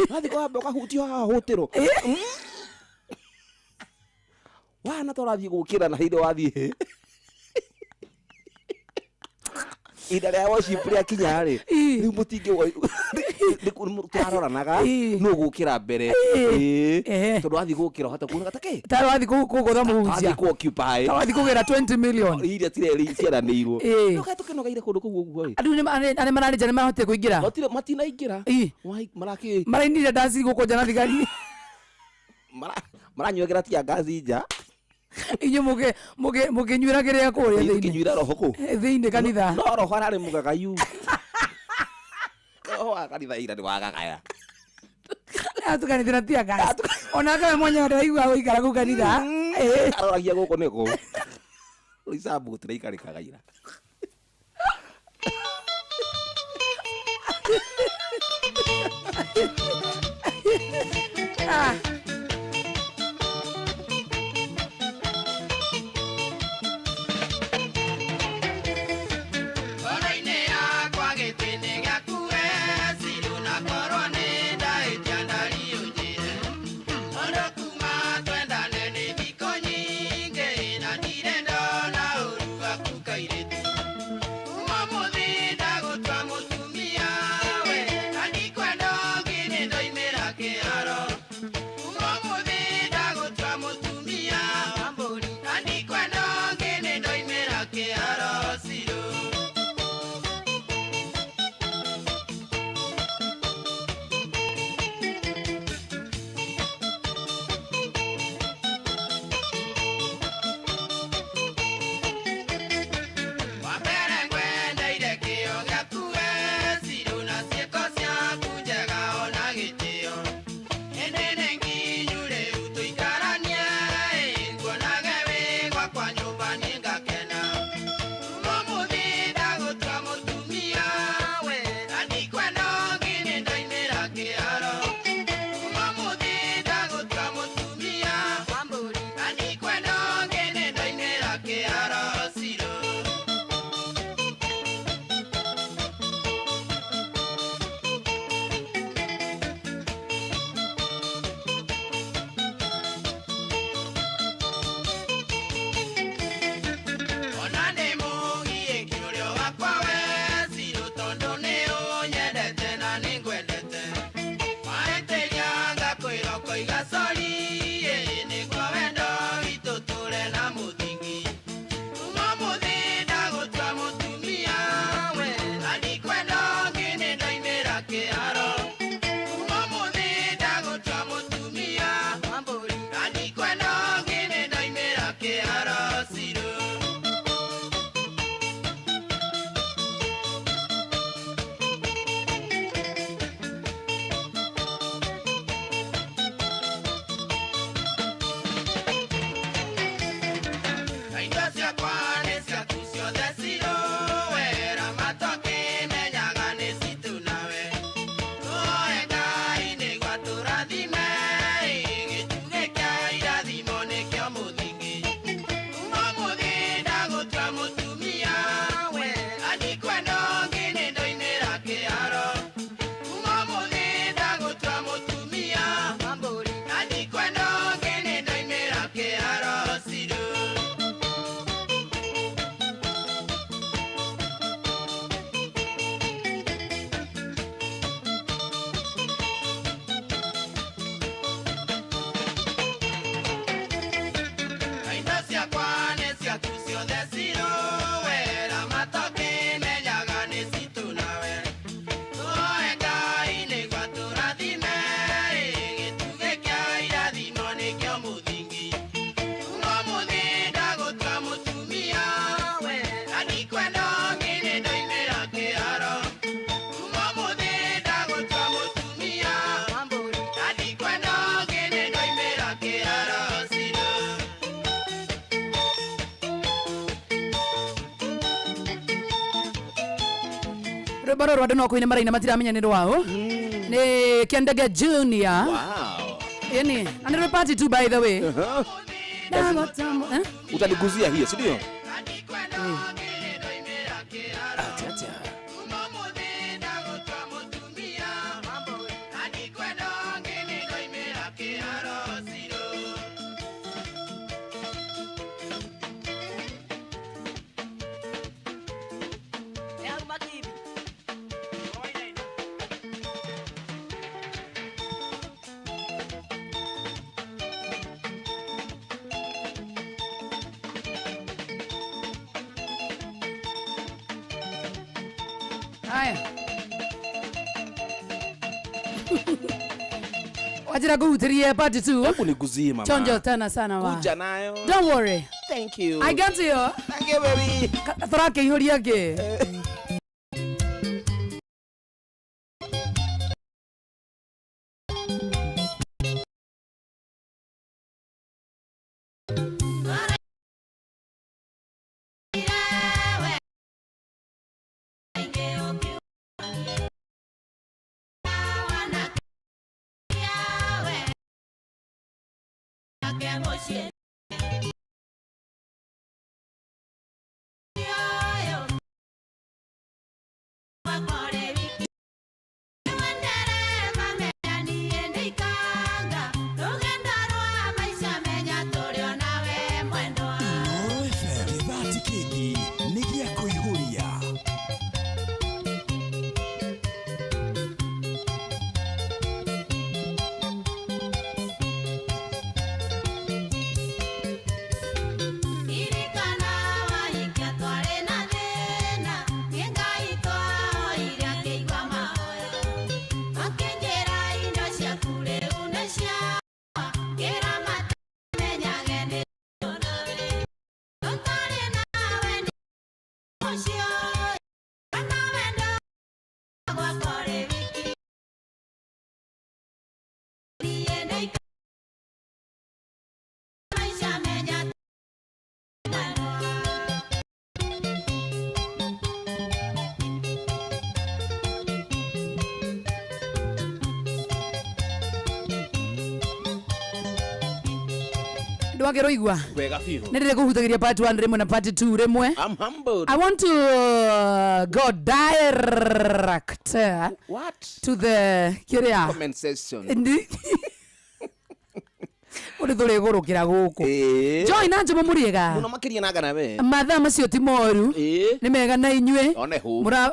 Wathiĩ kwamba ũkahutio haha hũtĩrwo. Wana ta ũrathiĩ gũkĩra na hĩndĩ wathiĩ ihinda rĩa worship rĩakinya rĩ, rĩu mũtingĩ tũraroranaga nũ gũkĩra mbere. Ĩĩ. Tondũ wathiĩ gũkĩra ũhota kuona ta kĩ? Tarĩ wathiĩ kũgũtha mũhunjia. Wathiĩ kũ occupy. Ta wathiĩ kũgĩra 20 million. Iria tireri ciaranĩirwo. Nũkae tũkĩnogeire kũndũ kũu ũguo ĩ. Andũ arĩa mararĩ nja nĩ marahotire kũingĩra. Matirĩ matinaingĩra. Marakĩ Marainire ndaci gũkũ nja na thigari. Maranyuagĩra tia ngaci nja. Inyuĩ mũkĩnyuĩra kĩrĩa kũrĩa thĩinĩ. Kĩnyuĩra roho kũ? Thĩinĩ kanitha. No roho ararĩ mũgagayu. Roho wa kanitha ira nĩ wagagaya. Atukanĩte na tear gas. Onake we mwenyewe ndaraigua gũikara kũu kanitha. Aroragia gũkũ nĩkũ. Rĩu gũtiraikarĩkaga ira. Ah. Ngoro-inĩ yakwa gĩtĩ-inĩ gĩaku we Siri ũnakorwo nĩ ndahĩtia ndariũnjĩre. Tondũ kuma twendane nĩ thikũ nyingĩ na ndirĩ ndona ũru waku kairĩtu. Kuma mũthĩ ndagũtua mũtumia we na ndikwenda ũngĩ nĩ ndoimĩra kĩharo. Kuma Rwĩmbo rũrũ andũ no kũina maraina matiramenya nĩ rwao. Nĩ Kendege Junior. Wow. Ĩni, na nĩ rwĩ part 2 by the way. Ndagũtama- Eh? Utaniguzia hiyo, si ndio? Acha acha. Haya. Wajira kuhutĩrie part 2. Hebu niguzie mama. Chonjo tena sana wa. Kuja nayo. Don't worry. Thank you. I got you. Thank you baby. Tũrakĩihũria kĩ? Inooro FM gĩthati kĩngĩ nĩ gĩa kũihũria. Ririkana wahikia twarĩ na thĩna, nĩ Ngai twahoire akĩigua mahoya. Akĩnjĩra indo ciaku rĩu nĩ ciakwa, ngĩra matamenyage nĩ nawe. Tũtarĩ nawe nĩ ũcio, kana wendo gwakwa ũrĩ wiki. Niĩ nĩ maica menya. Ndwakĩrũigua. Wega biũ. Nĩ ndĩrĩ kũhutagĩria part 1 rĩmwe na part 2 rĩmwe. I'm humbled. I want to go direct What? to the kĩrĩa Comment section. Ndi- ũrĩ tũrĩgũrũkĩra gũkũ. Joy na Njũmũ mũrĩega. Mũno makĩria na ngana we. Mathaa macio ti moru. Nĩ mega na inyuĩ. One hũ. Mũra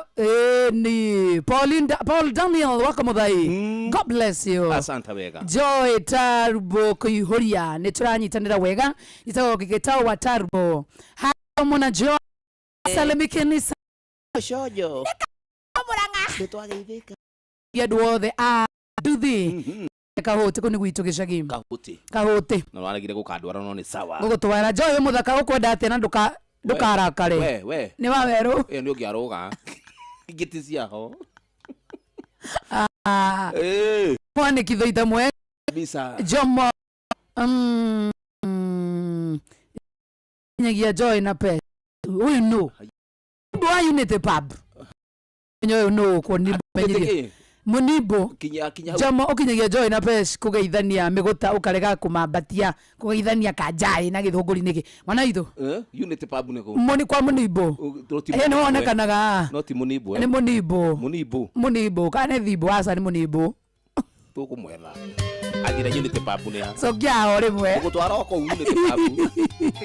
ni Pauline Paul Daniel wako mũthai. God bless you. Asante wega. Joy Tarbo kũihũria nĩ tũranyitanĩra wega gĩtagwo gĩgĩtagwo wa Tarbo. Hamwe na Joy salimikeni Shojo. Nĩtwageithĩka. andũ othe a nduthi kahũti kũu nĩ gwitũ gĩcagi. Kahuti. Kahũti. Na waregire gũkandwara no nĩ sawa. Gũgũtwara Joy wĩ mũthaka ũkwenda atĩa na ndũkarakare. We we. Nĩ wa werũ. Ĩyo nĩ ũngĩarũga. Ingĩti ciaho. Ah. Eh. Mwanĩki thaita mwe. Kabisa. Jomo nyagia Joy na pe ũyũ nũ Mũnimbo wa Unity Pub Menya ũyũ nũ ũkwo nĩ menyirie Mũnimbo Kinya kinya hau. Jomo ũkinyagia Joy na Pesh kũgeithania mĩgũta ũkarega kũmambatia kũgeithania kanjaĩ na gĩthũngũri nĩkĩ mwana witũ. Eh, Unity Pub nĩ kũ? Mũni kwa Mũnimbo. No ti Ĩ nĩ Mũnimbo, wonekanaga. No ti Mũnimbo. Nĩ Mũnimbo. Mũnimbo. Mũnimbo kana nĩ Thimbo aca nĩ Mũnimbo. Tũkũmwetha. Anjĩra Unity Pub nĩ ha. Cokia o rĩmwe. Gũgũtwara o kũu Unity Pub.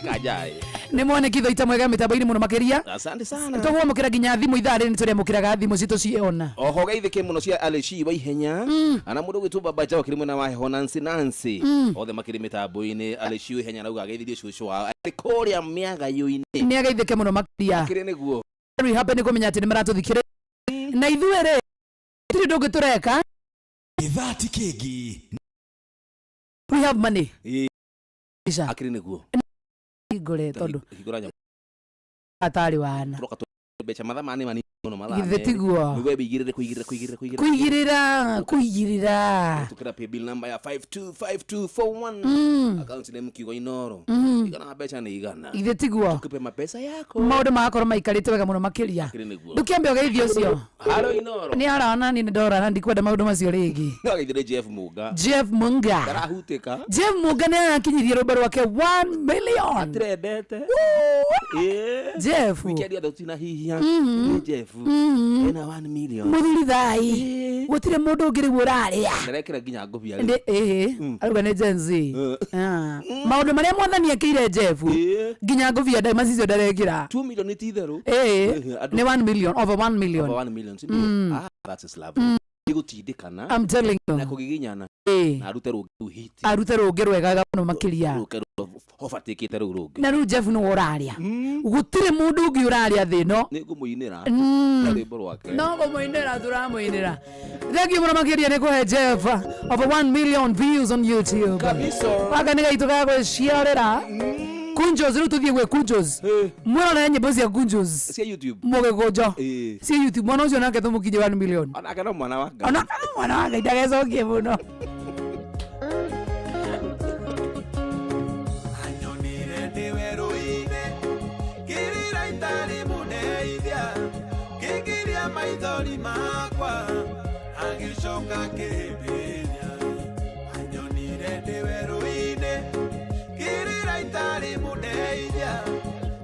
Kanjaĩ. Nĩ mwoneki thaita mwega mĩtambo-inĩ mũno makĩria. Asante sana. Tũgwamũkĩra nginya thimũ ithaa rĩrĩ nĩ tũrĩamũkĩraga thimũ citũ ciona. Oho geithĩke mũno cia Aleshi wa ihenya ana mũndũ gwĩtwo baba Jao kĩrĩ mwena wa heho Nancy Nancy othe makĩrĩ mĩtambo-inĩ. Aleshi wa ihenya arauga ageithirie cũcũ wao arĩ kũrĩa mĩagayũ-inĩ. Nĩ ageithĩke mũno makĩria. Makĩrĩ nĩguo. Very happy nĩ kũmenya atĩ nĩ maratũthikĩrĩria na ithuĩ rĩ gũtirĩ ũndũ ũngĩ tũreka. Gĩthati kĩngĩ We have money. Ĩĩ. Ica. Akĩrĩ nĩguo. Hingũre tondũ Hingũra nyamũ. atarĩ wana. Tũroka mbeca mathaa mane mani. Mũno mathaa Githĩ merĩ. tiguo? Nĩguo wĩigĩrĩre kũigĩrĩra kũigĩrĩra kũigĩrĩra Kũigĩrĩra kũigĩrĩra. Tukira paybill number ya 525241. Account name kiugo Inoro. Igana mbeca nĩ igana. Githĩ tiguo? Tukupe mapesa yako. Maũndũ magakorwo maikarĩte wega mũno makĩria. Makĩria nĩguo. Ndũkĩambe ũgeithio ũcio. Halo Inoro. Nĩ arona niĩ nĩ ndora na ndikwenda maũndũ macio rĩngĩ. No geithire Jeff Munga. Jeff Munga. Karahutĩka. Jeff Munga nĩ arakinyirie rwĩmbo rwake 1 million. Atirendete. Jeff. Weekend yothe tũtinahihia. Nĩ Jeff. Ena 1 million. Mũthuri thai. Gũtirĩ mũndũ ũngĩ rĩu ũrarĩa. Ndarekĩra nginya ngũbia rĩu. Ndĩ ĩĩ arauga nĩ Gen Z. Ah. Maũndũ marĩa mwathani ekĩire Jeff nginya ngũbia ndai macicio ndarekĩra. 2 million nĩ ti itherũ. Ĩĩ nĩ 1 million, over 1 million. Over 1 million. Si ndio? Ah, that is lovely. Nĩ gũtindĩkana. I'm telling you. Na kũgiginyana. Ĩĩ. Na arute rũngĩ rũu hit. Arute rũngĩ rwegaga mũno makĩria. Rũke hobatĩkĩte rũu rũngĩ. Na rĩu Jeff nĩwe ũrarĩa. Gũtirĩ mũndũ ũngĩ ũrarĩa thĩ ĩno. Nĩ ngũmũinĩra. Na rwĩmbo rwake. No kũmũinĩra tũramũinĩra. Thank you mũno makĩria nĩ kũhe Jeff over 1 million views on YouTube. Kabisa. Gaka nĩ gaitũ ga gwĩciarĩra. Kunjos rĩu tũthiĩ gwĩ Kunjos. Mwĩrore nyĩmbo cia Kunjos. Cia YouTube. Mũgĩkũnjo. Ĩĩ. Cia YouTube. Mwana ũcio nake tũmũkinyie 1 million. Onake no mwana wa Ngai. Onake no mwana wa Ngai ndagecokie mũno. Anyonire ndĩ werũ-inĩ ngĩrĩra itarĩ mũndeithia ngĩgiria maithori makwa agĩcoka akĩhĩmbĩria. Anyonire ndĩ werũ-inĩ ngĩrĩra itarĩ mũndeithia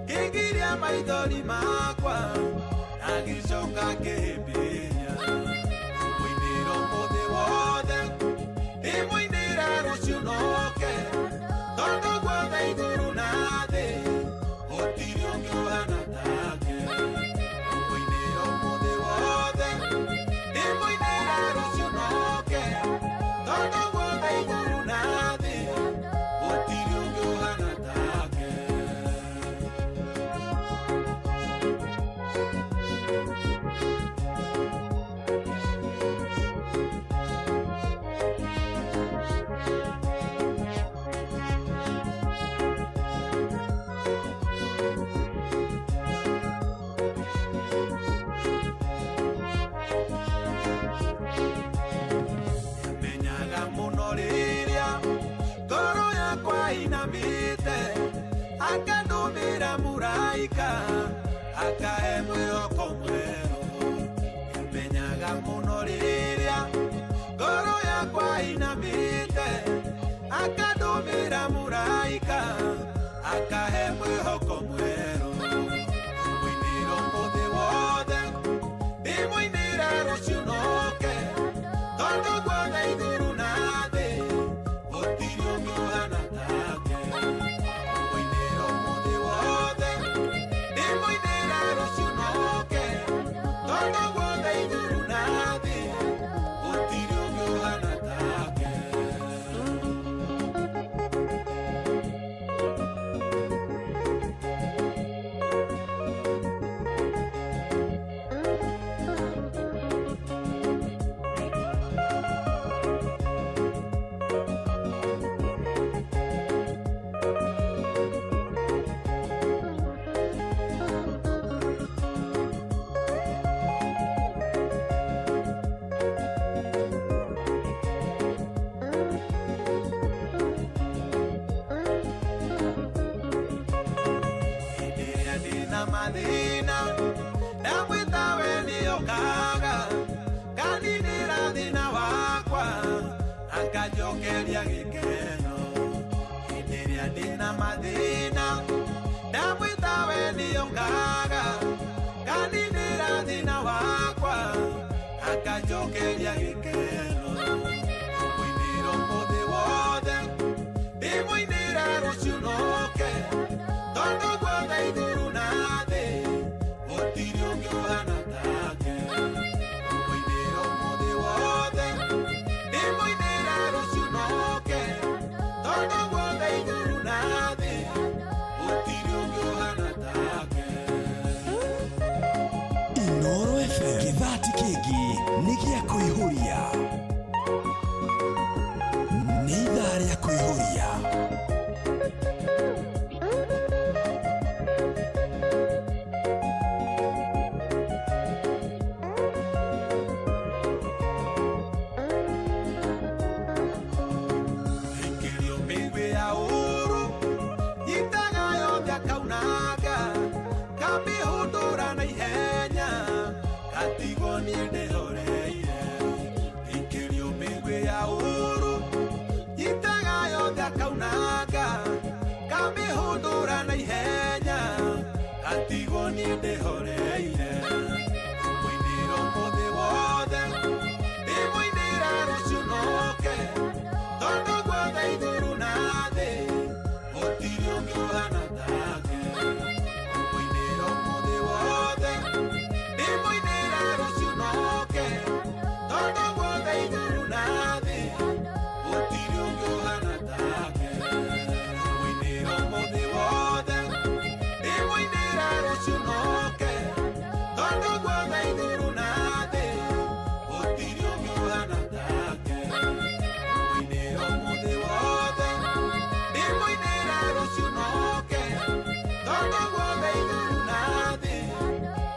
ngĩgiria maithori makwa agĩcoka akĩhĩmbĩria. Mũinĩra ũmũthĩ wothe ndĩmũinĩra rũciũ noke tondũ guothe igũrũ na thĩ gũtirĩ ũngĩ ũhana take. Mũinĩra ũmũthĩ wothe ndĩmũinĩra rũciũ noke tondũ guothe igũrũ na thĩ gũtirĩ ũngĩ ũhana take. Menyaga mũno rĩrĩa ngoro yakwa inamĩte akandũmĩra mũraika akahe mwĩhoko mwerũ. Menyaga mũno rĩrĩa ngoro yakwa inamĩte akandũmĩra mũraika akahe mwĩhoko mwerũ. Mũinĩra ũmũthĩ wothe ndĩmũinĩra rũciũ noke tondũ guothe igũrũ na thĩ gũtirĩ ũngĩ ũhana take. Mũinĩra ũmũthĩ wothe ndĩmũinĩra rũciũ noke tondũ guothe igũrũ na thĩ gũtirĩ ũngĩ ũhana take. Hĩndĩ ĩrĩa ndĩna mathĩna ndamwĩta we nĩokaga nganinĩra thĩna wakwa akanjokeria gĩkeno. Hĩndĩ ĩrĩa ndĩna mathĩna ndamwĩta we nĩokaga nganinĩra thĩna wakwa akanjokeria gĩkeno. Mũinĩra ũmũthĩ wothe ndĩmũinĩra rũciũ noke tondũ guothe igũrũ na thĩ gũtirĩ ũngĩ ũhana take. Mũinĩra ũmũthĩ wothe ndĩmũinĩra rũciũ noke tondũ guothe igũrũ na thĩ gũtirĩ ũngĩ ũhana take. Inoro FM gĩthati kĩngĩ nĩ gĩa kũihũria nĩ ithaa rĩa kũihũria. Kamĩhũndũra na ihenya gatigwo niĩ ndĩhoreire Ngĩikĩrio mĩguĩ ya ũũru nyitaga yothe akaunanga Kamĩhũndũra na ihenya gatigwo niĩ ndĩhoreire Mũinĩra ũmũthĩ wothe ndĩmũinĩra rũciũ noke tondũ guothe igũrũ na thĩ gũtirĩ ũngĩ ũhana take Mũinĩra ũmũthĩ wothe ndĩmũinĩra rũciũ noke tondũ guothe igũrũ na thĩ gũtirĩ ũngĩ ũhana take Mũinĩra ũmũthĩ wothe ndĩmũinĩra rũciũ noke tondũ guothe igũrũ na thĩ gũtirĩ ũngĩ ũhana take Mũinĩra ũmũthĩ wothe ndĩmũinĩra rũciũ noke tondũ guothe igũrũ na thĩ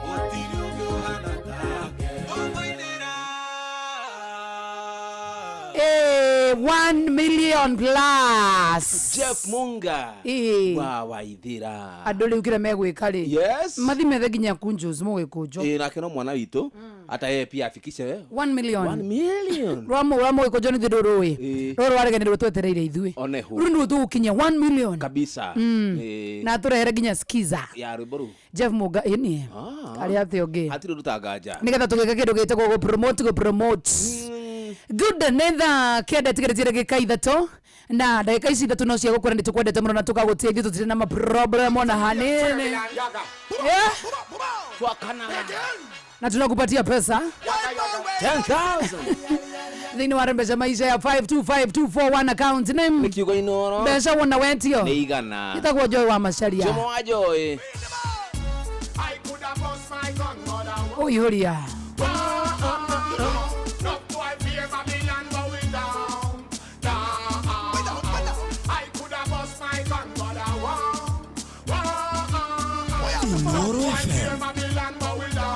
gũtirĩ ũngĩ ũhana take Ũmũinĩra Eh, 1 million plus Jeff Munga Ĩĩ. wa Waithira andå rä u kä rä a megwä ka rä Yes. mathimethe nginya kunjos må gä kå njo Eh, nake no mwana witũ hata yeye pia afikishe 1 million 1 million rwa må gä kå njo nä thä ndå rå ä Ĩĩ. rå rwarege nä rwo twetereire ithuä onehu rå nä rwo tå gå kinyia 1 million kabisa Mm. Eh, na tå rehere nginya skiza ya rwĩmbo rũu Jeff Munga ä nä Ah. arä atä å ngä hatirĩ ũndũ ta nganja nä getha tå gä ka kä ndå gä tagwo gå promote gå promote good nä thaa kenda tigarä ndagä ka ithatå na ndagä ka ici ithatå no cia gå kwä ra nä tå kwendete må no na tå kagå tia ithuä tå tirä na maproblem ona hanini Yeah. na tunakupatia pesa 10000 thĩinĩ wa mbeca maisha ya 525241 account name kiugo inoro mbeca wona wetio nĩ igana ĩtagwo Joy wa Macharia Jomo wa Joy ũihũria Inoro FM.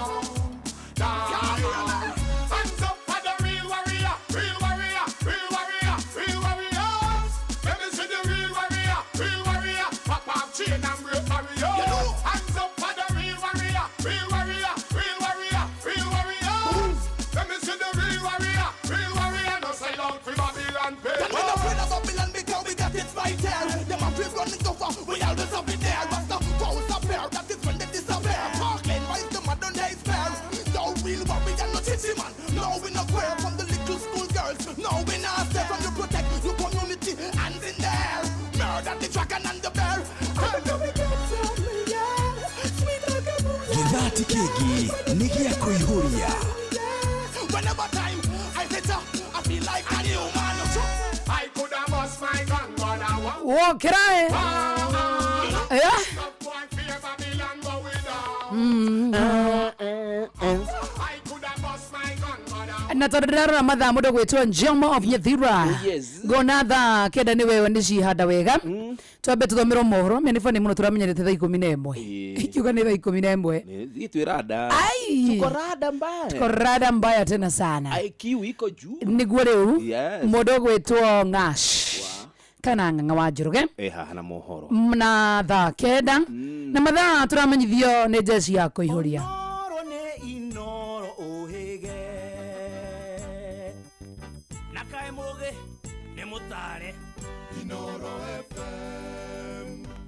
We always up in there, Rasta foes appear. That is when they disappear. Parkland, rise the modern day spare. No real warrior, no chichi man. No, we no queer from the little school girls. No, we not stay from you protect your community and in there. Murder the dragon and the bear. And we get some, yeah. Sweet like a moon. Gĩthati kĩngĩ nĩ gĩa kũihũria Whenever time I sit up, I feel like a new man. I could have bust my gun, but I won't. wokĩra ĩ Eh? Na tondå ndärarora mathaa må ndå gwätwo Njomo of Nyethira Yes. ngona thaa kenda nä wewe nä cihanda wega twambe tå thomerwo mohoro mä nä bani må no tå ramenyerete thaa ikå na ĩmwe ikiuga nä thaa ikå na ĩmwe Ithuĩ twĩ rada Ai. tuko rada mbaya Tuko rada mbaya tena sana IQ iko juu nĩguo rĩu Yes. mũndũ ũgwĩtwo Ng'ash kana Ng'ang'a wa Njoroge eh haha na mohoro na thaa kenda na mathaa tũramenyithio nĩ njeci ya kũihũria Inoro nĩ inoro ũhĩge na kaĩ mũgĩ nĩ mũtare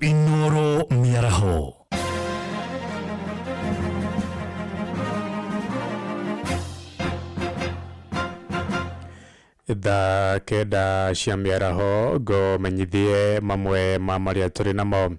Inoro Mĩaraho Thaa kenda cia mĩaraho ngũmenyithie mamwe ma marĩa tũrĩ namo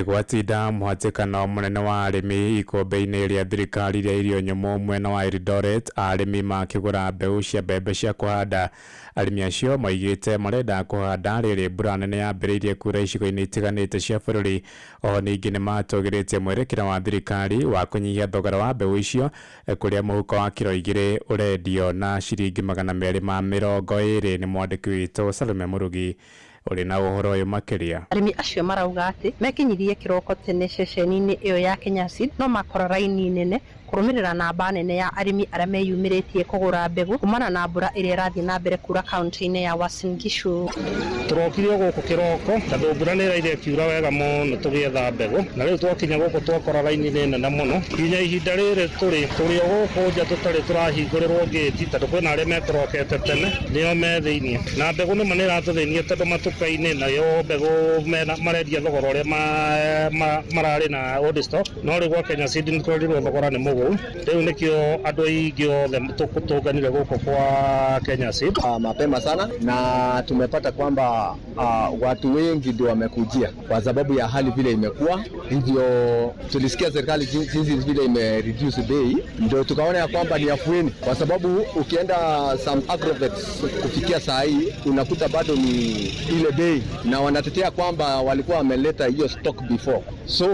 gwatinda mũhatĩkano mũnene wa arĩmi ikũmbĩ-inĩ rĩa thirikari rĩa irio nyũmũ mwena wa Eldoret arĩmi makĩgũra mbeũ cia mbembe cia kũhanda arĩmi acio moigĩte marenda kũhanda rĩrĩ mbura nene yambĩrĩirie kura icigo-inĩ itiganĩte cia bũrũri oho ningĩ nĩ matũgĩrĩtie mwerekera wa thirikari wa kũnyihia thogora wa mbeũ icio kũrĩa mũhuko wa kiro 2 ũrendio na ciringi 220 nĩ mwandĩki witũ Salome Mũrugi ũrĩ na ũhoro ũyũ makĩria. Arĩmi acio marauga atĩ mekinyirie kĩroko tene ceceni-inĩ ĩyo ya Kenya Seed no makora raini nene Kũrũmĩrĩra namba nene ya arĩmi arĩa meyumĩrĩtie kũgũra mbegũ kumana na mbura ĩrĩa ĩrathiĩ na mbere kura kaunti-inĩ ya Uasin Gishu. Tũrokire o gũkũ kĩroko tondũ mbura nĩ ĩraire ĩkiura wega mũno tũgĩetha mbegũ, na rĩu twakinya gũkũ twakora raini nĩ nene mũno. Nginya ihinda rĩrĩ tũrĩ tũrĩ o gũkũ nja tũtarĩ tũrahingũrĩrwo ngĩti tondũ kwĩna arĩa mekũrokete tene nĩo me thĩiniĩ. Na mbegũ nĩma nĩ ĩratũthĩnia tondũ matuka-inĩ nayo mbegũ marendia thogora ũrĩa mararĩ na old stock, no rĩu gwa Kenya Seed nĩ twerirwo thogora nĩ mũgũu. Rĩu nĩkĩo andũ aingĩ othe tũnganire gũkũ kwa Kenya Seed. Mapema sana na tumepata kwamba watu wengi ndio wamekujia kwa sababu ya hali vile imekuwa hivyo. Tulisikia serikali jinsi vile ime reduce bei, ndio tukaona ya kwamba ni afueni, kwa sababu ukienda some agrovets kufikia saa hii unakuta bado ni ile bei, na wanatetea kwamba walikuwa wameleta hiyo stock before, so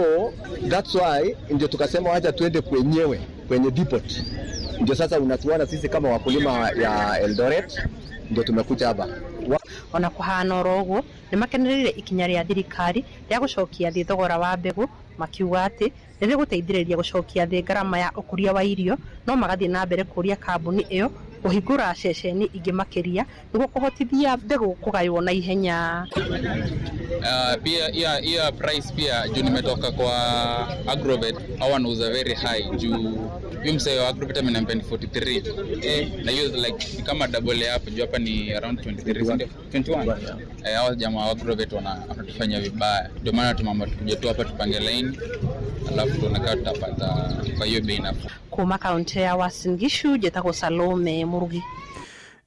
that's why ndio tukasema wacha tuende kwenyewe kwenye depot. Ndio sasa unatuona sisi kama wakulima ya Eldoret ndio tumekuja hapa. Ona kuhana oro ũguo nĩ makenereire ikinya rĩa thirikari rĩa gũcokia thĩ thogora wa mbegũ, makiuga atĩ nĩ rĩgũteithĩrĩria gũcokia thĩ ngarama ya ũkũria wa irio, no magathiĩ na mbere kũũria kambuni ĩyo kũhingũra ceceni ingĩ makĩria nĩguo kũhotithia mbegũ kũgaywo na ihenya. Pia hiyo price pia juu nimetoka kwa Agrovet au wanauza very high juu huyu msee wa Agrovet ameniambia ni 43, na hiyo like ni kama double hapo juu hapa ni around 23, si ndio? 21. Hao jamaa wa Agrovet wanatufanya vibaya, ndio maana tumeamua tukuje tu hapa tupange line alafu tunakaa tutapata kwa hiyo bei nafuu. Kuma kaunti ya Uasin Gishu njĩtagwo Salome Murugi.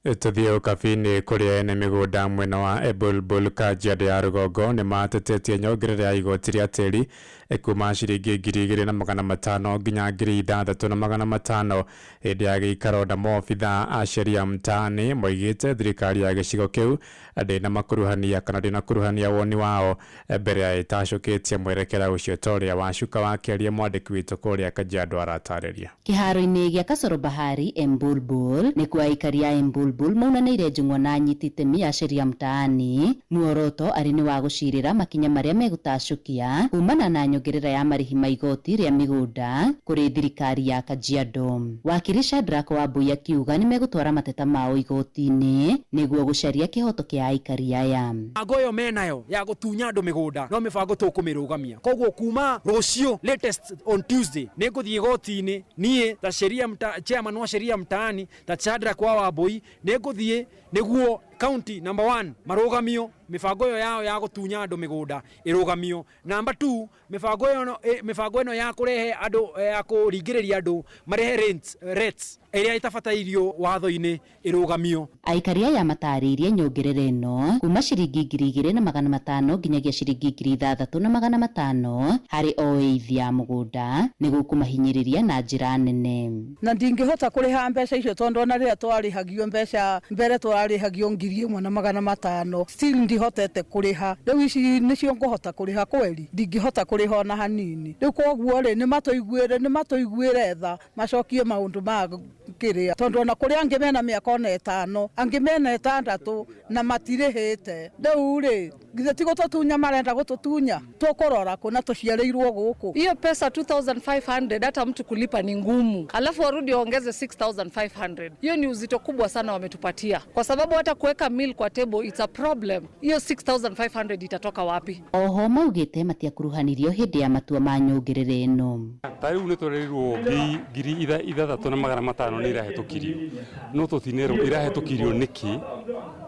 Tũthiĩ ũkabi-inĩ kũrĩa ene mĩgũnda mwena wa Ebulbul Kajiado ya rũgongo nĩ matetetie nyongerera ya igoti rĩa tĩri kuma ciringi 2500 nginya 6500 hĩndĩ ya gĩikaro na maobitha a sheria mtaani moigĩte thirikari ya gĩcigo kĩu ndĩna kana ndĩnakuruhania woni wao mbere ya ĩtacũkĩtie mwerekera ũcio ta ũrĩa Wacuka wa Kĩaria mwandĩki witũ kũrĩa Kajiado aratarĩria. Kĩharo-inĩ gĩa Kasoro Bahari Embulbul nĩkuo aikari a Embulbul maunanĩire njũng'wa na anyiti itemi a sheria mtaani. Muoroto arĩ nĩ wa gũcirĩra makinya marĩa megũtacũkia kumana na nyongerera ya marĩhi ma igoti rĩa mĩgũnda kũrĩ thirikari ya Kajiado. Wakiri Shadrack Wambui akiuga nĩ megũtwara mateta mao igoti-inĩ nĩguo gũcaria kĩhoto kĩa aikari aya. Mĩbango ĩyo menayo ya gũtunya andũ mĩgũnda no mĩbango tũkũmĩrũgamia, koguo kuma rũciũ latest on Tuesday nĩ ngũthiĩ igoti-inĩ niĩ ta sheria chairman wa sheria mtaani ta Shadrack wa Wambui nĩ ngũthiĩ nĩguo county number 1 marũgamio mĩbango ĩyo yao ya gũtunya andũ mĩgũnda ĩrũgamio, number 2 mĩbango ĩno ya kũrehe andũ ya kũringĩrĩria andũ marehe rates ĩrĩa ĩtabatairio watho-inĩ ĩrũgamio. Aikari aya matarĩirie nyongerera ĩno kuma ciringi 2500 nginyagia ciringi 6500 harĩ o eithi ya mũgũnda nĩguo kũmahinyĩrĩria na njĩra nene. Na ndingĩhota kũrĩha mbeca icio tondũ ona rĩrĩa twarĩhagio mbeca mbere twarĩhagio 1500 still ndihotete kũrĩha. Rĩu ici nĩcio ngũhota kũrĩha kweri, ndingĩhota kũrĩha ona hanini. Rĩu koguo rĩ nĩmatũiguĩre tha macokie maũndũ ma kĩrĩa, tondũ ona kũrĩ angĩ mena mĩaka ona 5 angĩ mena 6 na matirĩhĩte. Rĩu rĩ githĩ ti gũtũtunya marenda gũtũtunya, tũkũrora kũ na tũciarĩirwo gũkũ. Hiyo pesa 2500 hata mtu kulipa ni ngumu, alafu warudi waongeze 6500. Hiyo ni uzito kubwa sana wametupatia, kwa sababu hata kuweka meal kwa table it's a problem. Hiyo 6500 itatoka wapi? Oho maugĩte matiakuruhanirio hĩndĩ ya matua ma nyongerera ĩno. Ta rĩu nĩ tũrerirwo 6500 nĩ irahetũkirio, no tũtinerwo irahetũkirio nĩkĩ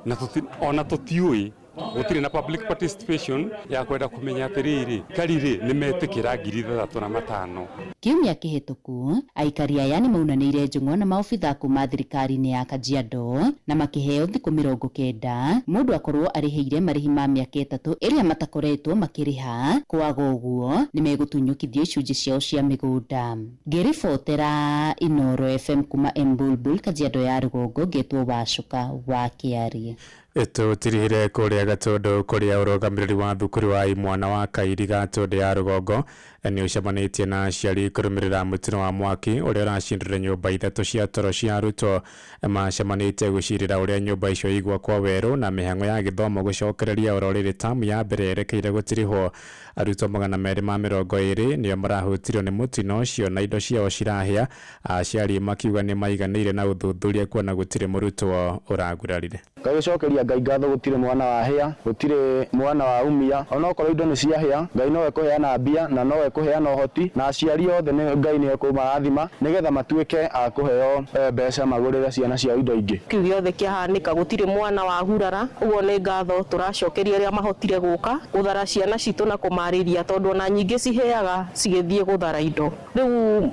na ona tũtiũĩ. Gũtirĩ na public participation ya kwenda kũmenya atĩrĩrĩ karire nĩ metĩkĩra 6500. Kiumia kĩhĩtũku aikari aya nĩ maunanĩire njũng'wa na maobitha kuma thirikari-inĩ ya Kajiado na makĩheo thikũ 90 mũndũ akorwo arĩhĩire marĩhi ma mĩaka 3 ĩrĩa matakoretwo makĩrĩha, kwaga ũguo nĩ megũtunyũkithio icunjĩ ciao cia mĩgũnda. Ngĩribotera Inooro FM kuma Embulbul Kajiado ya rũgongo ngetwo Wacuka wa Kĩarie. Tũtirihire kũrĩa Gatũndũ kũrĩa ũrũgamĩrĩri wa thukuru wa imwana wa Kairi Gatũndũ ya rũgongo Nĩ ũcemanĩtie na aciari kũrũmĩrĩra mũtino wa mwaki ũrĩa ũracindire nyũmba ithatũ cia toro cia arutwo. Macemanĩtie gũcirĩra ũrĩa nyũmba icio igwakwo werũ na mĩhang'o ya gĩthomo gũcokereria oro rĩrĩ tamu ya mbere yerekeire gũtirihwo. Arutwo 220 nĩo marahutirio nĩ mũtino ũcio na indo ciao cirahĩa, aciari makiuga nĩ maiganĩire na ũthuthuria kuona gũtirĩ mũrutwo ũragurarire. Ngagĩcokeria Ngai ngatho gũtirĩ mwana wa hĩa, gũtirĩ mwana wa umia, onokorwo indo nĩ ciahĩa, Ngai nowe kũheana mbia na nowe kũheana ũhoti, na aciari othe nĩ Ngai nĩ ekũmarathima nĩgetha matuĩke a kũheo mbeca magũrĩre ciana ciao indo ingĩ. Kĩu gĩothe kĩahanĩka gũtirĩ mwana wa hurara, ũguo nĩ ngatho tũracokeria arĩa mahotire gũka gũthara ciana citũ na kũmarĩria, tondũ ona nyingĩ ciheaga cigĩthiĩ gũthara indo. Rĩu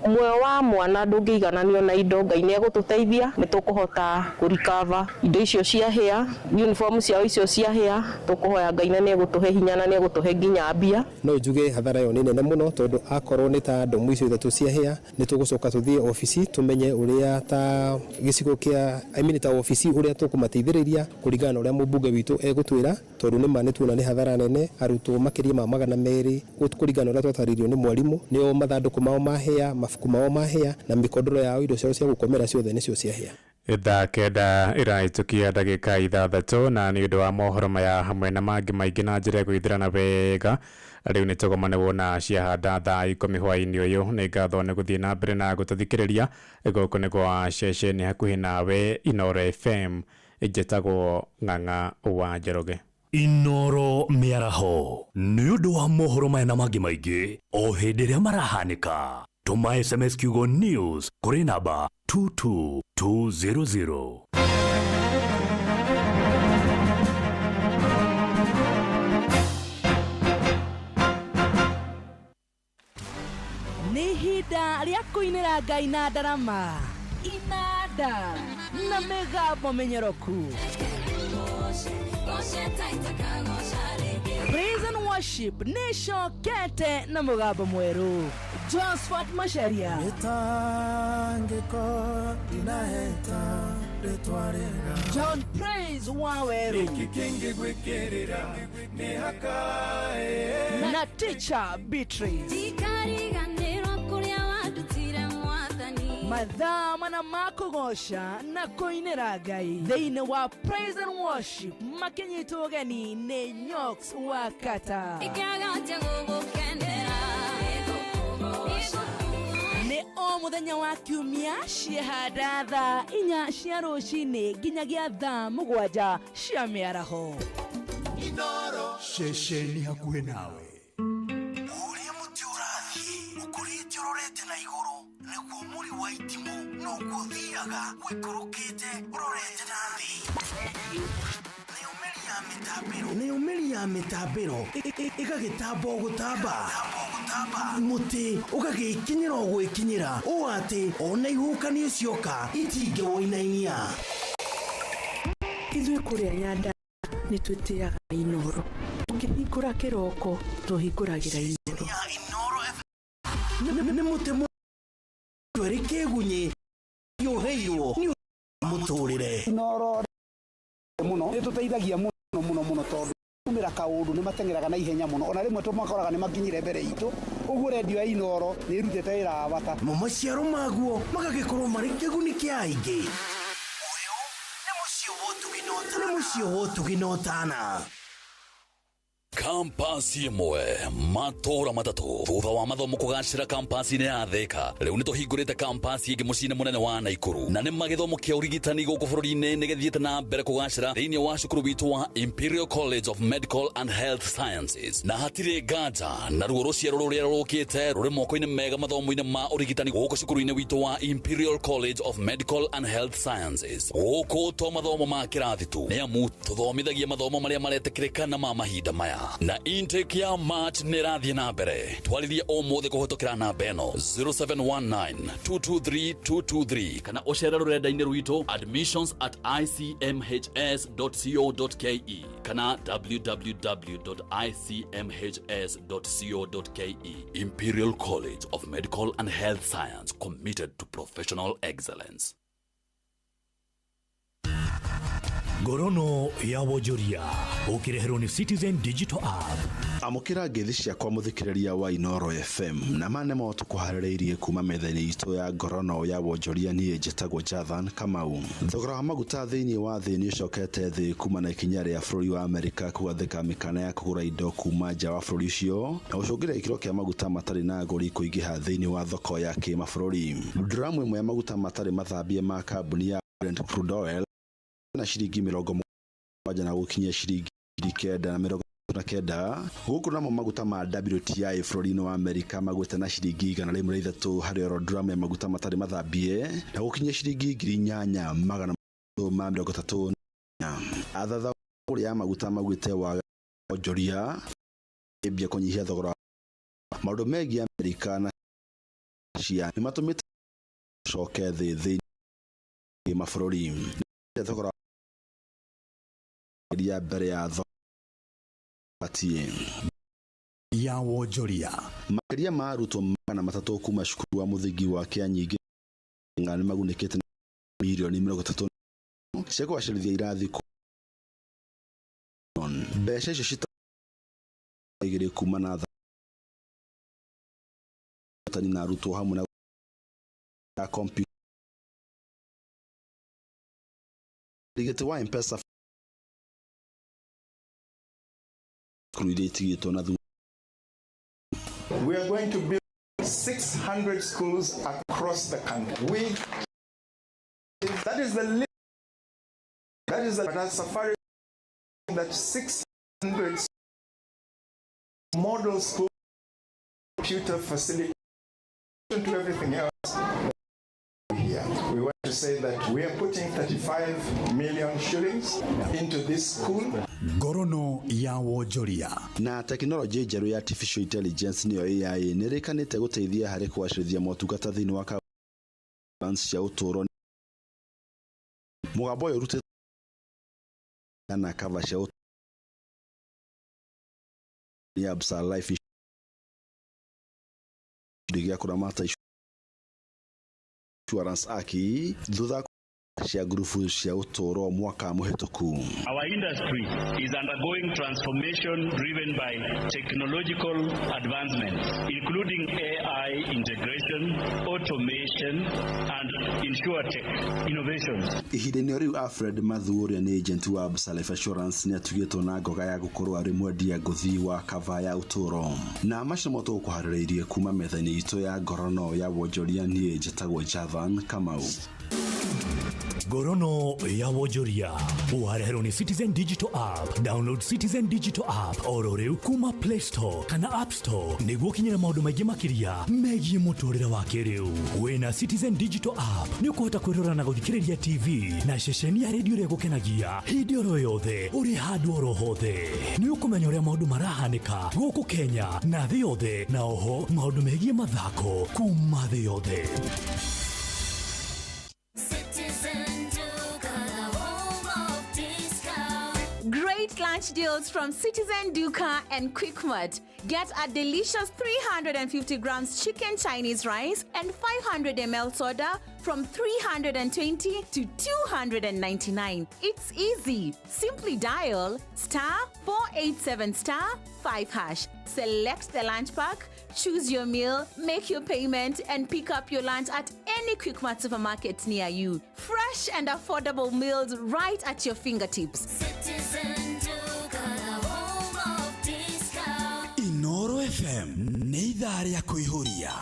muoyo wa mwana ndũngĩigananio na indo, Ngai nĩ egũtũteithia nĩ tũkũhota kũrikava indo icio ciahĩa, uniform ciao icio ciahĩa, tũkũhoya Ngai na nĩ egũtũhe hinya na nĩ egũtũhe nginya mbia. No njuge hathara ĩyo nĩ nene mũno, tondũ akorwo nĩ ta ndomu icio ithatũ ciahĩa, nĩ tũgũcoka tũthiĩ obici tũmenye ũrĩa ta gĩcigo kĩa, I mean ta obici ũrĩa tũkũmateithĩrĩria kũringana na ũrĩa mũmbunge witũ egũtwĩra, tondũ nĩ ma nĩ tuona nĩ hathara nene, arutwo makĩria ma 200 kũringana na ũrĩa twatarĩirio nĩ mwarimũ, nĩo mathandũkũ mao mahĩa, mabuku mao mahĩa, na mĩkondoro yao, indo ciao cia gũkomera ciothe nĩcio ciahĩa. Thaa 9 ĩrahĩtũkia ndagĩka 6, na nĩ ũndũ wa mohoro maya hamwe na mangĩ maingĩ na njĩra ĩgũithĩrana wega, rĩu nĩ tũgomane wona ciahanda thaa 10 hwaĩ-inĩ ũyũ. Nĩ ngatho nĩ gũthiĩ na mbere na gũtũthikĩrĩria. Gũkũ nĩ gwa ceceni hakuhĩ nawe Inooro FM, njĩtagwo Ng'ang'a wa Njoroge. Inooro mĩaraho nĩ ũndũ wa mohoro maya na mangĩ maingĩ o hĩndĩ ĩrĩa marahanĩka. Tũma SMS kiugo news kũrĩ namba 22200. Nĩ ihinda rĩa kũinĩra Ngai na ndarama, inanda na mĩgambo mĩnyoroku. Praise and worship nĩ ĩcokete na mũgambo mwerũ. Josephat Macharia, Mĩtangĩko ndinaheta rĩtwa rĩega. John Praise Waweru Gĩkĩ kĩngĩgwĩkĩrĩra mĩhaka ĩ. na Teacher Beatrice. Ndikariganĩrwo kũrĩa wandutire Mwathani. Mathaa mana ma kũgoca na kũinĩra Ngai thĩinĩ wa Praise and Worship, makĩnyitwo ũgeni nĩ Nyox wa Kata. Ingĩaga gũgũkenera. Nĩ o mũthenya wa kiumia ciehanda thaa 4 cia rũcinĩ nginyagia thaa 7 cia mĩaraho. Ceceni hakuhĩ nawe. Ũrĩa mũtĩ ũrathiĩ ũkũrĩte ũrorete na igũrũ, naguo mũri wa itimũ noguo ũthiaga ũikũrũkĩte ũrorete na thĩ. Nayo mĩri ya mĩtambĩro ĩgagĩtamba o gũtamba, mũtĩ ũgagĩkinyĩra o gwĩkinyĩra, ũũ atĩ ona ihuhũkanio cioka itingĩwũinainia. Ithuĩ kũrĩa Nyandarua nĩ twĩtĩaga Inooro. Tũkĩhingũra kĩroko tũhingũragĩra Inooro. Nĩ mũtĩ mwerĩ kĩgunyĩ ũheirwo nĩ mũtũrĩre. Inooro mũno nĩ tũteithagia mũno mũno mũno, tondũ umĩra kaũndũ nĩ mateng'eraga na ihenya mũno, ona rĩmwe tũmakoraga nĩ makinyire mbere itũ. Ũguo rendio ya Inooro nĩ ĩrutĩte wĩra wa bata. Mo maciaro maguo magagĩkorwo marĩ kĩguni kĩa aingĩ. Ũyũ nĩ mũciĩ wa ũtugi na ũtana. Kampasi ĩmwe matũũra matatũ thutha wa mathomo kũgacĩra kampasi-inĩ ya Thika, rĩu nĩ tũhingũrĩte kampasi ĩngĩ mũciĩ-inĩ mũnene wa Naikuru, na nĩ magĩthomo kĩa ũrigitani gũkũ bũrũri-inĩ nĩ gĩthiĩte na mbere kũgacĩra thĩinĩ wa cukuru witũ wa Imperial College of Medical and Health Sciences, na hatirĩ nganja naruo rũciaro rũrĩa rũkĩte rũrĩ moko-inĩ mega mathomo-inĩ ma ũrigitani gũkũ cukuru-inĩ witũ wa Imperial College of Medical and Health Sciences. Gũkũ to mathomo ma kĩrathi tu, nĩ amu tũthomithagia mathomo marĩa maretĩkĩrĩka na ma mahinda maya, na intake ya March nĩ ĩrathiĩ na mbere. Twarĩrie ũmũthĩ kũhĩtũkĩra namba ĩno 0719 223 223 kana ũcere rũrenda-inĩ rwitũ admissions at icmhs.co.ke kana www.icmhs.co.ke. Imperial College of Medical and Health Science, committed to professional excellence. Ngorono ya wonjoria ũkĩreherwo nĩ Citizen Digital App. Amũkĩra ngeithi ciakwa mũthikĩrĩria wa Inooro FM na ma nĩmo tũkũharĩrĩirie kuma metha-inĩ itũ ya ngorono ya wonjoria. Niĩ njĩtagwo Jathan Kamau. Thogora wa maguta thĩinĩ wa thĩ nĩ ũcokete thĩ kuma na ikinya rĩa bũrũri wa Amerika kũgathĩka mĩkana ya kũgũra indo kuma nja wa bũrũri ũcio na gũcũngĩrĩria gĩkĩro kĩa maguta matarĩ na agũri kũingĩha thĩinĩ wa thoko ya kĩmabũrũri. Nduramu ĩmwe ya maguta matarĩ mathambie ma kambuni ya Brent crude oil na ciringi 70 na gũkinyia ciringi 999. Gũkũ namo maguta ma WTI bũrũri-inĩ wa Amerika magwĩte na ciringi 103 harĩ oro nduramu ya maguta matarĩ mathambie na gũkinyia ciringi 8330. Athathaũri a maguta maugĩte waga wonjoria mbia kũnyihia thogora. Maũndũ megiĩ Amerika na Asia nĩ matũmĩte coke thĩ thĩinĩ mabũrũri thogora ya mbere ya thoko batie ya wonjoria. Makĩria ma arutwo 300 kuma cukuru wa mũthingi wa Kĩanyingĩ nĩ magunĩkĩte na mirioni 30 cia kũgacĩrithia irathi. Mbeca icio cita igĩrĩ kuma na arutani na arutwo hamwe na kompiuta. Rigiti wa M-Pesa cukuru iria itigĩtwo na thutha. We are going to build 600 schools across the country. We, that is the that is the safari that 600 model school computer facility to everything else here. We want to say that we are putting 35 million shillings into this school. Ngorono ya wonjoria. Na tekinoronjĩ njerũ ya artificial intelligence nĩyo AI nĩ ĩrĩkanĩte gũteithia harĩ kũgacĩrithia motungata thĩinĩ wa kambuni cia ũtũũro. Mũgambo ũyũ ũrutĩtwo na cover cia ũtũũro ya Absa Life gĩa kũramata Insurance Aki thutha cia ngurubu cia ũtũũro mwaka mũhĩtũku. Our industry is undergoing transformation driven by technological advancements, including AI integration, automation, and insurtech innovations. Ihinda-inĩ rĩu Alfred Mathu ũrĩa nĩ agent wa Absa Life Assurance nĩ atugĩtwo na ngoga ya gũkorwo arĩ mwendia ngũthi wa kava ya ũtũũro. Na macio nĩmo tũgũkũharĩrĩirie kuma metha-inĩ itũ ya ngorono ya wonjoria. Niĩ njĩtagwo Jathan Kamau. Ngorono ya wonjoria wareherwo nĩ Citizen Digital App. Download Citizen Digital App oro rĩu kuma Play Store kana App Store nĩguo ũkinyĩre maũndũ maingĩ makĩria megiĩ mũtũrĩre wa kĩrĩu. Wĩna Citizen Digital App nĩ ũkũhota kwĩrora na gũthikĩrĩria TV na ceceni ya redio ĩrĩa ĩgũkenagia hĩndĩ oro yothe ũrĩ handũ oro hothe. Nĩ ũkũmenya ũrĩa maũndũ marahanĩka gũkũ Kenya na thĩ yothe, na oho maũndũ megiĩ mathako kuma thĩ yothe. Citizen Duka, the home of discount. Great lunch deals from Citizen Duka and Quickmart. Get a delicious 350 grams chicken Chinese rice and 500 ml soda from 320 to 299. It's easy. Simply dial star 487 star 5 hash. Select the lunch pack, choose your meal, make your payment, and pick up your lunch at any Quickmart supermarket near you. Fresh and affordable meals right at your fingertips. Citizen Duka, the home of discount. Inooro FM nĩ ithaa rĩa kũihũria.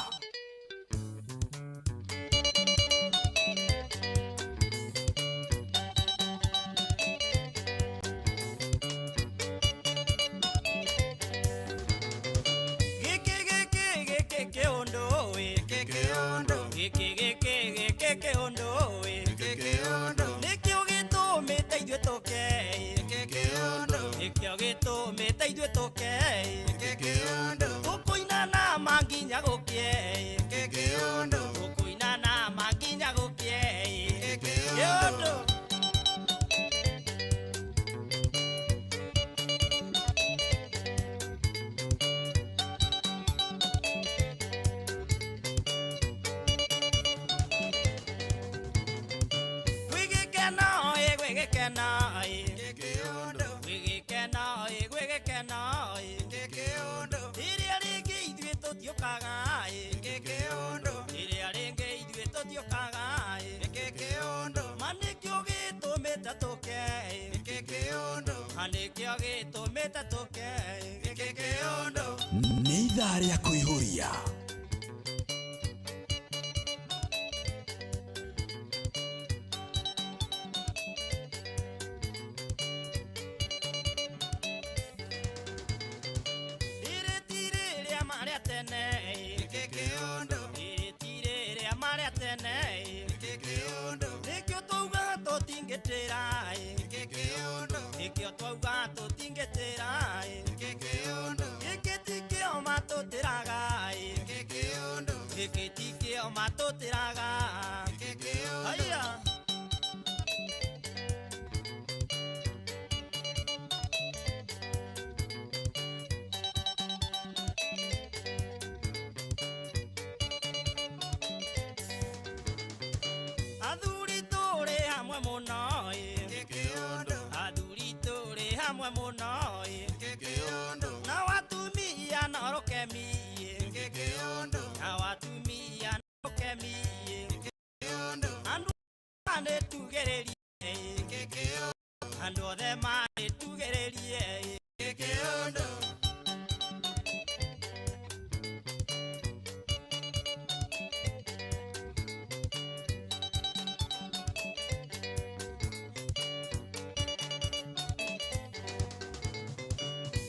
Gĩkĩ gĩkĩ gĩkĩ kĩũndũ ĩ, gĩkĩ kĩũndũ, gĩkĩ gĩkĩ gĩkĩ kĩũndũ ĩ, gĩkĩ kĩũndũ, nĩkĩo gĩtũmĩte ithuĩ tũke ĩ, gĩkĩ kĩũndũ, nĩkĩo gĩtũmĩte ithuĩ tũke ĩ, gĩkĩ kĩũndũ, tũkũina na ma nginya gũkĩe ĩ, gĩkĩ kĩũndũ, tũkũina na ma nginya gũkĩe ĩ, gĩkĩ kĩũndũ. Gwĩgĩkeno ĩ, gwĩgĩkeno ĩ, gwĩgĩkeno ĩ, gwĩgĩkeno ĩ, tũtiũkaga ĩ kĩũndũ rĩrĩa rĩngĩ ithuĩ tũtiũkaga ĩ kĩũndũ ma nĩkĩo gĩtũmĩte tũke ĩ kĩũndũ ma nĩkĩo gĩtũmĩte tũke ĩ kĩũndũ. Nĩ ithaa rĩa kũihũria. Rĩrĩ ti rĩrĩa marĩa tene kĩũndũ rĩrĩ ti rĩrĩa marĩa tene kĩũndũ nĩkĩo twauga tũtingĩtĩra kĩũndũ nĩkĩo twauga tũtingĩtĩra kĩũndũ gĩkĩ ti kĩo matũtĩraga kĩũndũ gĩkĩ ti kĩo matũtĩraga kĩũndũ haiya. Athuri tũrĩ hamwe mũno ĩ athuri tũrĩ hamwe mũno ĩ na watumia no rũkemi ĩ na watumia no rũkemi ĩ andũ manĩtugĩrĩrie ĩ andũ othe manĩtugĩrĩrie ĩ.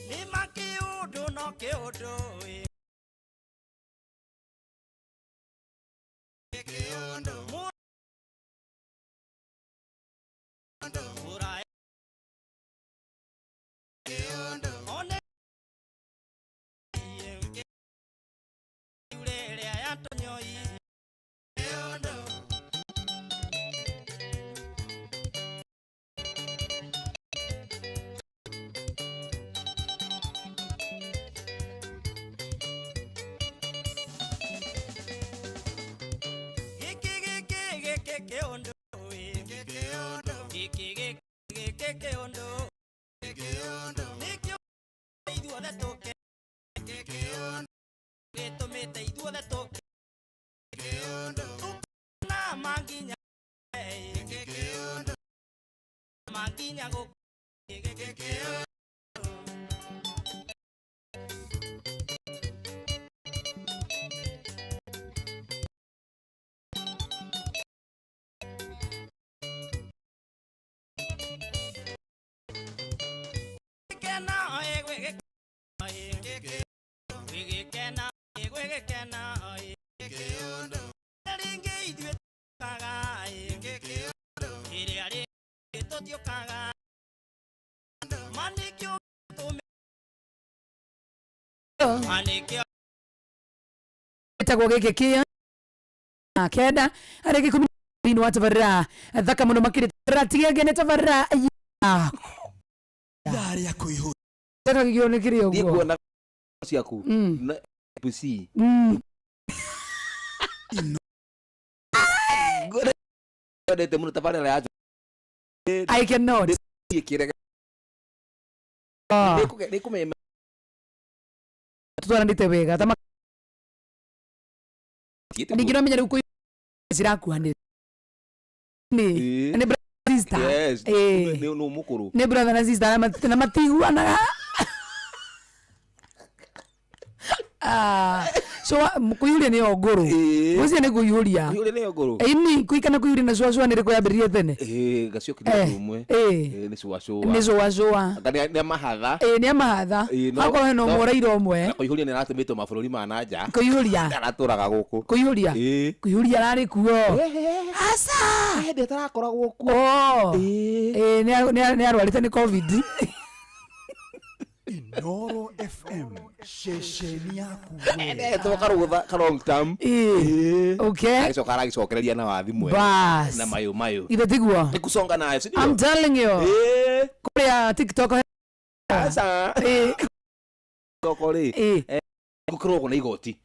Nĩ ma kĩũndũ no kĩũndũ ĩ Mũndũ mũraya one rĩrĩa yatonyoi. Gĩkĩ gĩkĩ gĩkĩ kĩũndũ ĩ gĩkĩ gĩkĩ gĩkĩ kĩũndũ nĩkĩo ithuothe tũke gĩtũmĩte ithuothe tũke na manginya manginya gũkũ gĩkĩ kĩũndũ. Gĩkena ĩ gwĩgĩkena ĩ gwĩgĩkena ĩ rĩngĩ ithuĩ tũkaga ĩ rĩrĩa rĩngĩ tũtiũkaga ma nĩkĩo gĩtũmĩte ma nĩkĩo ĩtagwo gĩkĩ kĩa kenda harĩ gĩkumi thĩinĩ wa tabarĩra thaka mũno makĩria tabarĩra tigenge nĩ tabarĩra ya Ithaa rĩa kũihũria. Thaka gĩkĩo nĩ kĩrĩ Thiĩ ũguo. kuona ciaku Mm. na PC. Wendete mũno tabarĩra ya I cannot. Kĩrega. Ah. Nĩkũmenya. Tutwaranĩte wega ta ningĩ no menya rĩu kũi cirakuhanĩra nĩ nĩ brother na sister. Yes. Ĩĩ. Nĩ nĩ mũkũrũ. Nĩ brother na sister na matiguanaga. Ah, so kũiyũria nĩ ngũrũ gwĩciria nĩ kũiyũria. Kũiyũria nĩyo ngũrũ. Ĩni kũikana kũiyũria na cũacũa nĩ rĩkũ yambĩrĩrie tene. Ĩĩ gacio kĩ Eh, ũndũ ũmwe. ĩĩ. Ĩĩ, nĩ cũacũa. Nĩ cũacũa. Anga nĩ mahatha. Ĩĩ nĩ amahatha. Ĩĩ, Akorwo hena ũmwe ũraira ũmwe. Na kũihũria nĩ aratũmĩtwo mabũrũri ma na nja. Kũihũria. Aratũraga gũkũ. Kũihũria. Ĩĩ. Kũihũria ararĩ kuo. Aca. Hĩndĩ atarakoragwo kuo. Ĩĩ nĩ arwarĩte nĩ covid. Inoro FM ceceni yaku Endetwo karũtha ka long term. Ĩĩ. Okay. Agĩcoka aragĩcokereria na wathi mwega. Bas. Na mayũ mayũ. Ithe tiguo. Nĩ kusonga nayo si ndio? I'm telling you. Ĩĩ. Kũrĩa TikTok. Aca. Ĩĩ. Toko rĩ. Ĩĩ. Gũkoragwo na igoti.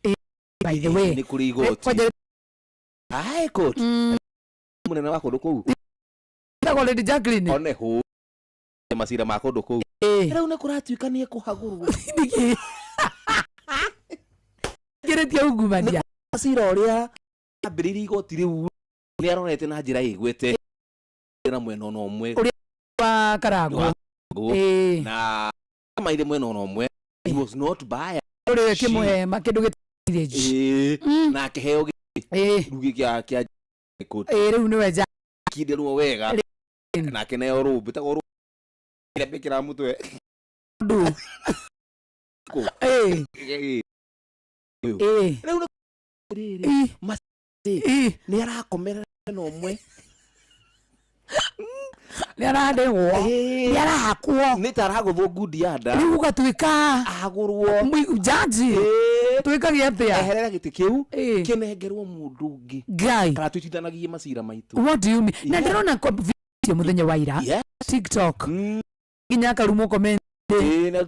By the way. Nĩ kũrĩ igoti. Kwanja High court. Mũnene wa kũndũ kũu. Etagwo Lady Jacqueline. One hũ. Macira ma kũndũ kũu. Ĩĩ. Rĩu nĩ kũratuĩka nĩ ekũhagũrwo. Nĩkĩ? Etĩkĩrĩtie ungumania. Cira ũrĩa ambĩrĩirie igoti rĩu nĩ arorete na njĩra ĩgwete na mwena ona ũmwe. Ũrĩa wa Karangũ. Wa Karangũ. Ĩĩ. Na maithe mwena ona ũmwe. He was not biased. Ũrĩa ĩkĩmũhe kĩndũ gĩtirĩ. Ĩĩ. Na akĩheo Ĩĩ. rĩu gĩa kĩa court. Ĩĩ, rĩu nĩwe ja. Kindirwo wega. Na akĩneo rũmbĩ tagwo rũmbĩ. Ĩrĩa mĩkĩra mũtwe. Ndũ. Kũ. Ĩĩ. Ĩĩ. Ĩĩ. Rĩu Ĩ. Nĩ nĩ arakomerera na ũmwe. Nĩ ararĩhwo. Nĩ arahakwo. Nĩ ta aragũthwo ngundi ya nda. Rĩu gũgatuĩka agũrwo. Jaji. Twĩkage atĩa? Eherera gĩtĩ kĩu kĩnengerwo mũndũ ũngĩ. Ngai. Kana twĩtuithanagie macira maitũ. What do you mean? Na ndĩrona video mũthenya wa ira. Yeah. TikTok. Nginya akarumwo comment. Ĩĩ, na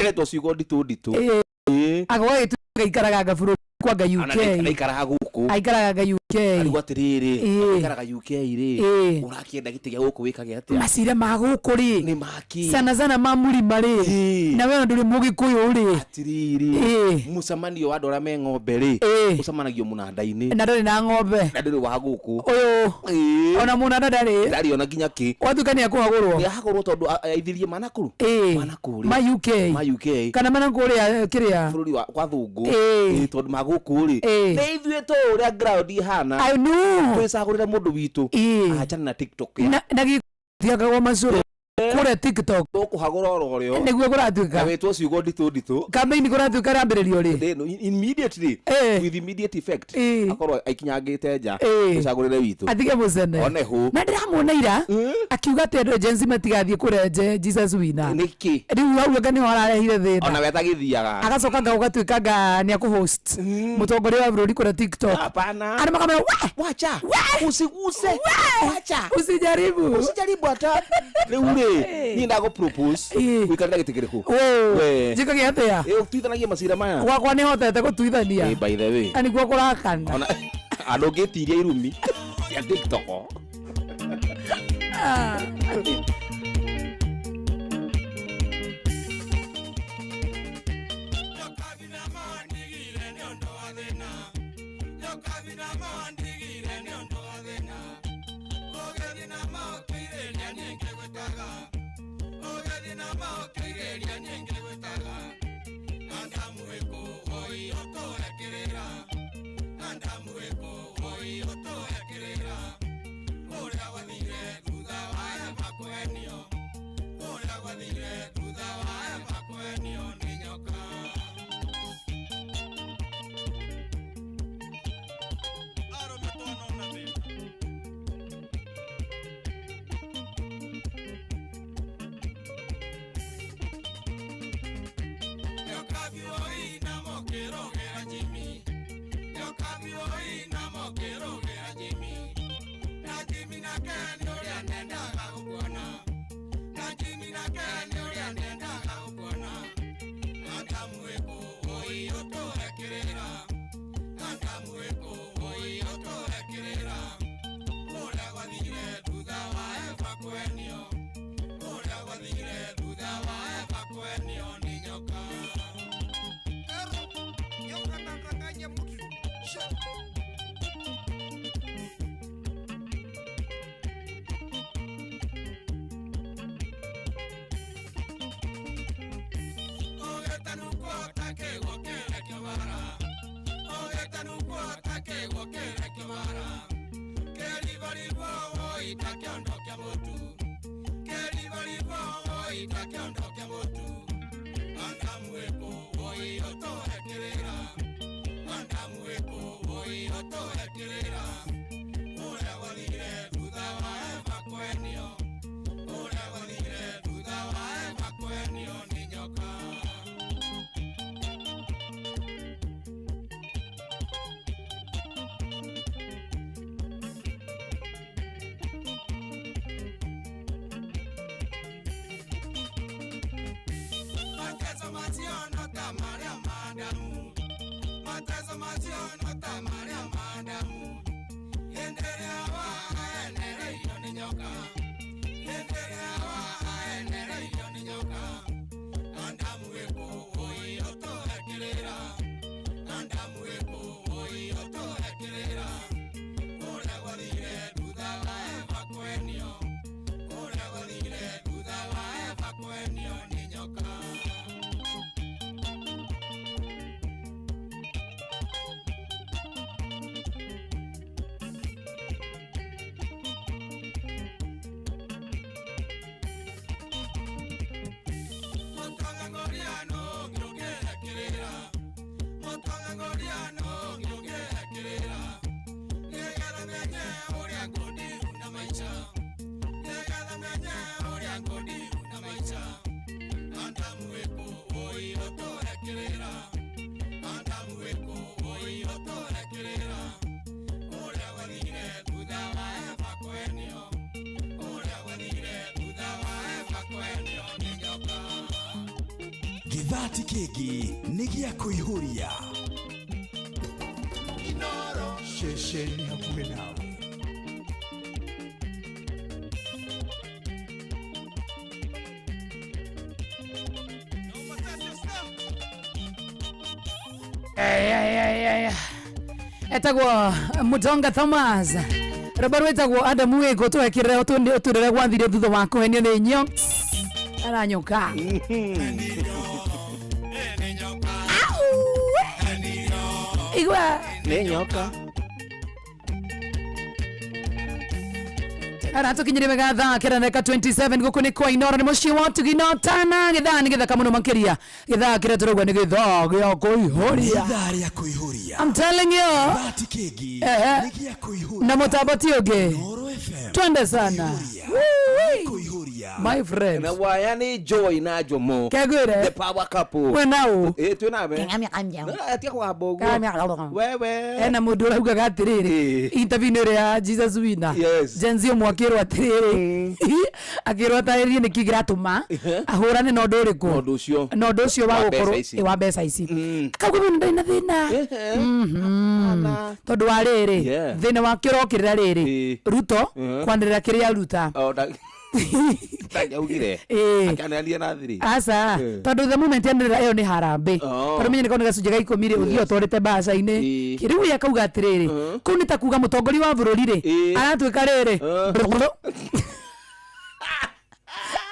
ĩretwo ciugo nditũ nditũ. Ĩĩ. Ĩĩ. Agagĩtuĩka aikaraga anga bũrũri kwanga Ona UK. ndaikaraga gũkũ. Aikaraga anga UK. Arigwo atĩrĩrĩ, Ĩĩ. aikaraga UK rĩ, Ĩĩ. ũrakĩenda gĩtĩ gĩa gũkũ wĩkage atĩa? Macira ma gũkũ rĩ. Nĩ maki. Sana sana ma mũrima rĩ. Na we ndũrĩ mũgĩkũyũ rĩ. Atĩrĩrĩ, Ĩĩ. mũcemanio wa andũ arĩa me ng'ombe rĩ, Ĩĩ. ũcemanagio mũnanda-inĩ. Na ndũrĩ na ng'ombe. Na ndũrĩ wa gũkũ. Ũyũ. Ĩĩ. Ona mũnanda ndarĩ. Ndarĩ ona nginya kĩ. Watuĩka nĩ akũhagũrwo. Nĩ ahagũrwo tondũ aithirie manakũrũ. Ĩĩ. Manakũrĩa. Ma UK. Ma UK. Kana manakũrĩa kĩrĩa. Bũrũri wa kwa thũngũ. Ĩĩ. Ĩĩ, tondũ ma gũkũ rĩ. Ĩĩ. Nĩ ithuĩ tũĩ ũrĩa ground ihana. I know. Twĩcagũrĩre mũndũ witũ. Ĩĩ. Achana na TikTok. Na gĩtiakagwo macũrũ. Kũrĩa TikTok. Ũkũhagũra oro rĩo. Nĩguo kũratuĩka. Na wĩtwo ciugo nditũ nditũ. Campaign kũratuĩka rĩambĩrĩrio rĩ. Immediately. Ĩĩ. With immediate effect. Ĩĩ. Akorwo aikinyangĩte nja. Ĩĩ. Twĩcagũrĩre witũ. Atige mũcene. One hũ. Na ndĩramuona ira akiuga atĩ andũ Gen Z matigathiĩ kũrĩa Jesus Winner. Nĩkĩ? Rĩu hau anga nĩho ararehire thĩna. Ona we atagĩthiaga. Agacoka nga gũgatuĩka nga nĩ akũhost mũtongoria wa bũrũri kũrĩa TikTok. Hapana. Andũ makamwĩra we Wacha. We. Usiguse. We. Wacha. Usijaribu. Usijaribu hata. Rĩu rĩ, niĩ ndagũ propose. Ũikarĩre gĩtĩ kĩrĩkũ? Wũ. We. Njĩkage atĩa? Ĩ, ũtuithanagie macira maya. Gwakwa nĩhotete gũtuithania. Ĩ, by the way. Na nĩguo kũrakana. Ona andũ ũngĩtiria irumi cia TikTok. Ah. Andamu Gĩthati kĩngĩ nĩ gĩa kũihũria. Ceceni hakuhĩ nawe. Ay, ay, ay, ay. Etagwo Mutonga Thomas rwĩmbo rwĩtagwo Adamu wĩkũ twekĩrĩre ũtũrĩre gwathire thutha wa kũhenio nĩ nyox aranyũka. Au! Igua. Nĩ nyoka. Aratukinyirie wega thaa 9 na 27 guku ni kwa Inoro ni muciĩ wa ũtugi na ũtana. Gĩthaa nĩ gĩthaka mũno makĩria, gĩthaa kĩrĩa tũrauga nĩ gĩthaa gĩa kũihũria. Ithaa rĩa kũihũria. I'm telling you. Gĩthati kĩngĩ Ehe. nĩ gĩa kũihũria. Na mũtambo ti ũngĩ. Inooro FM. Twende sana. Woo-wee. Kũihũria. My friend. Na waya nĩ Joy na Jomo. Kegwĩre. The power couple. Wĩ na ũ? Ĩ twĩ nawe. Tia kũgamba ũguo. Wewe. Ena mũndũ ũraugaga atĩrĩrĩ interview-inĩ ĩrĩa ya Jesus Winner. Yes. Gen Z ũmwe akĩrwo atĩrĩrĩ, akĩrwo atarĩrie nĩkĩ kĩratũma ahũrane na ũndũ ũrĩkũ. Ũndũ ũcio. Na ũndũ ũcio wa Wa mbeca gũkorwo ici. ĩ, wa mbeca ici. Akauga mũndũ ndarĩ na thĩna. Tondũ wa rĩrĩ Yeah. thĩna wake ũrokĩrĩra rĩrĩ Ruto kwanĩrĩra kĩrĩa aruta. O ndangĩaugire. Ĩ. Akĩanĩrĩria na thiri. Aca. Eh. Tondũ the moment anĩrĩra ĩyo nĩ harambĩ. Oh. Tondũ menye nĩ gacunjĩ ga 10 rĩ ũthiĩ ũtwarĩte mbaca-inĩ. Rĩu ye akauga atĩrĩrĩ kũu nĩ ta kuga mũtongoria wa bũrũri rĩ aratuĩka rĩrĩ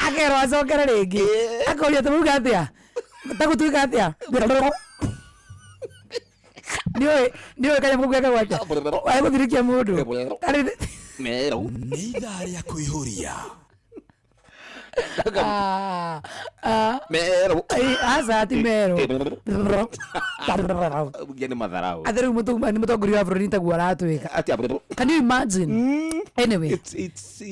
akerwo acokere rĩngĩ akoria tũmauga atĩa ta gũtuĩka atĩa nĩũĩ nĩũĩ kanyamũ kau gekagwo atĩa agũthirikia mũndũ. Tarĩ- Mero. Nĩ ithaa rĩa kũihũria. Ah, ah. Mero. Ĩ, aca ti mero. Ngia nĩ matharau. Atĩ rĩu nĩ mũtongoria wa bũrũri taguo aratuĩka. Atia. Can you imagine? Anyway. It's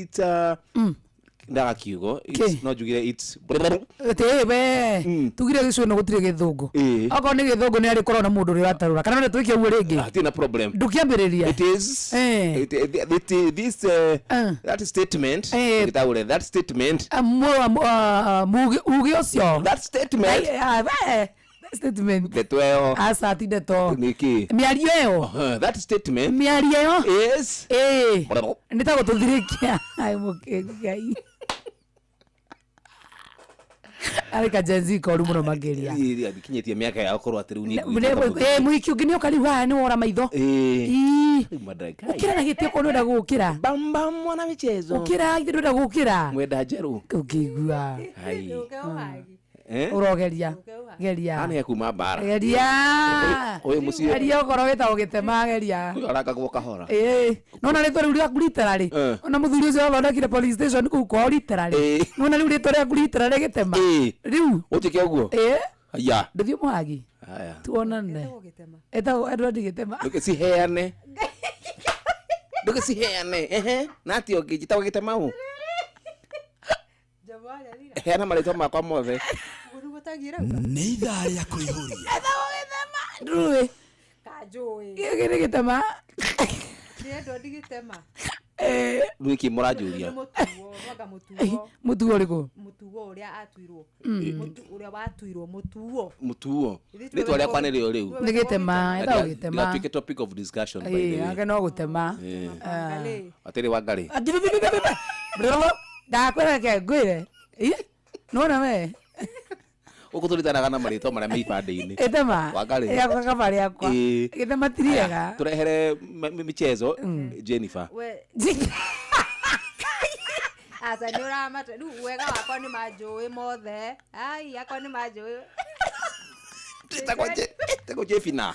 ndaga kiugo. It's- Kĩ? No njugire it's Ĩtĩ we tugire gĩcuno gũtirĩ gĩthũngũ. Ĩ. Okorwo nĩ gĩthũngũ nĩ arĩ korwo na mũndũ ũrĩa ũratarũra kana no twĩke ũguo rĩngĩ. Hatirĩ na problem. Ndũkĩambĩrĩria. It is Eh. it, this that statement. Eh. Gĩtaũre that statement. Ah, uge ũcio. That statement. Ai, ah, we, that statement. Ndeto ĩyo. Aca ti ndeto. Nĩkĩ? Mĩario ĩyo. That statement. Mĩario ĩyo. Is. Ĩ. Nĩ ta gũtũthirĩkia. Ai mũkĩ Ngai. Arĩ ka Gen Z koru mũno makĩria. Kinyĩtie mĩaka yao korwo atĩ rĩu nĩ Ĩ, mũhiki ũngĩ nĩ oka rĩu haha nĩ wora maitho. Ĩ. Ũkĩra na gĩtĩ okorwo ndũrenda gũkĩra. Bamba mwana michezo. Ũkĩra ithe ndũrenda gũkĩra. Mwenda njerũ. Ũkĩigua. Hai. Eh? Ũrogeria. Geria. Haha nĩ kuma mbara. Geria. Ũyũ mũciĩ. Geria okorwo wĩtagwo gĩtema geria. Ũyũ arangagwo kahora. Ĩĩ. Nona rĩtwa rĩu rĩaku literally. Eh. Ona mũthuri ũcio wathondekire police station kũu kwao literally. Ĩĩ. Nona rĩu rĩtwa rĩaku literally gĩtema. Ĩĩ. Rĩu. Ũnjĩke ũguo? Ĩĩ. Haya. Ndũthiĩ mũhagi. Haya. Tuonane. Etagwo Edward Gĩtema. Ndũgĩciheane. Ndũgĩciheane. Ehe. Na atĩa ũngĩ njĩtagwo gĩtema ũ? Heana marĩtwa makwa mothe. Nĩ ithaa rĩa kũihũria. Etagwo Gĩtema. Ndũĩ. Kanjũĩ. Gĩkĩ nĩ gĩtema. Nĩ Edward Gĩtema. Ĩĩ. Rĩu kĩ mũranjũria? Nĩ mũtuo, mwanga mũtuo. Mũtuo ũrĩkũ? Mũtuo ũrĩa atuirwo. Ũrĩa watuirwo mũtuo. Mũtuo. Ithuĩ tuwe Rĩtwa rĩakwa nĩrĩo rĩu. Nĩ gĩtema, etagwo gĩtema. Ndĩgatuĩke topic of discussion by the Ĩĩ, way. ake no gũtema. Ĩĩ. Ah. Atĩrĩ Wangarĩ. Ndakwĩra reke ngwĩre. Ĩ, nĩwona we? Gũkũ tũritanaga na marĩtwa marĩa me ibandĩ-inĩ. Gĩtema. Wangarĩ. Rĩakwa kaba rĩakwa. Ĩĩ. Gĩtema ti rĩega. Tũrehere michezo Jennifer. We. Aca nĩ ũramata rĩu wega wakwa nĩ manjũĩ mothe. Ai akwa nĩ manjũĩ. Njĩtagwo Jefina.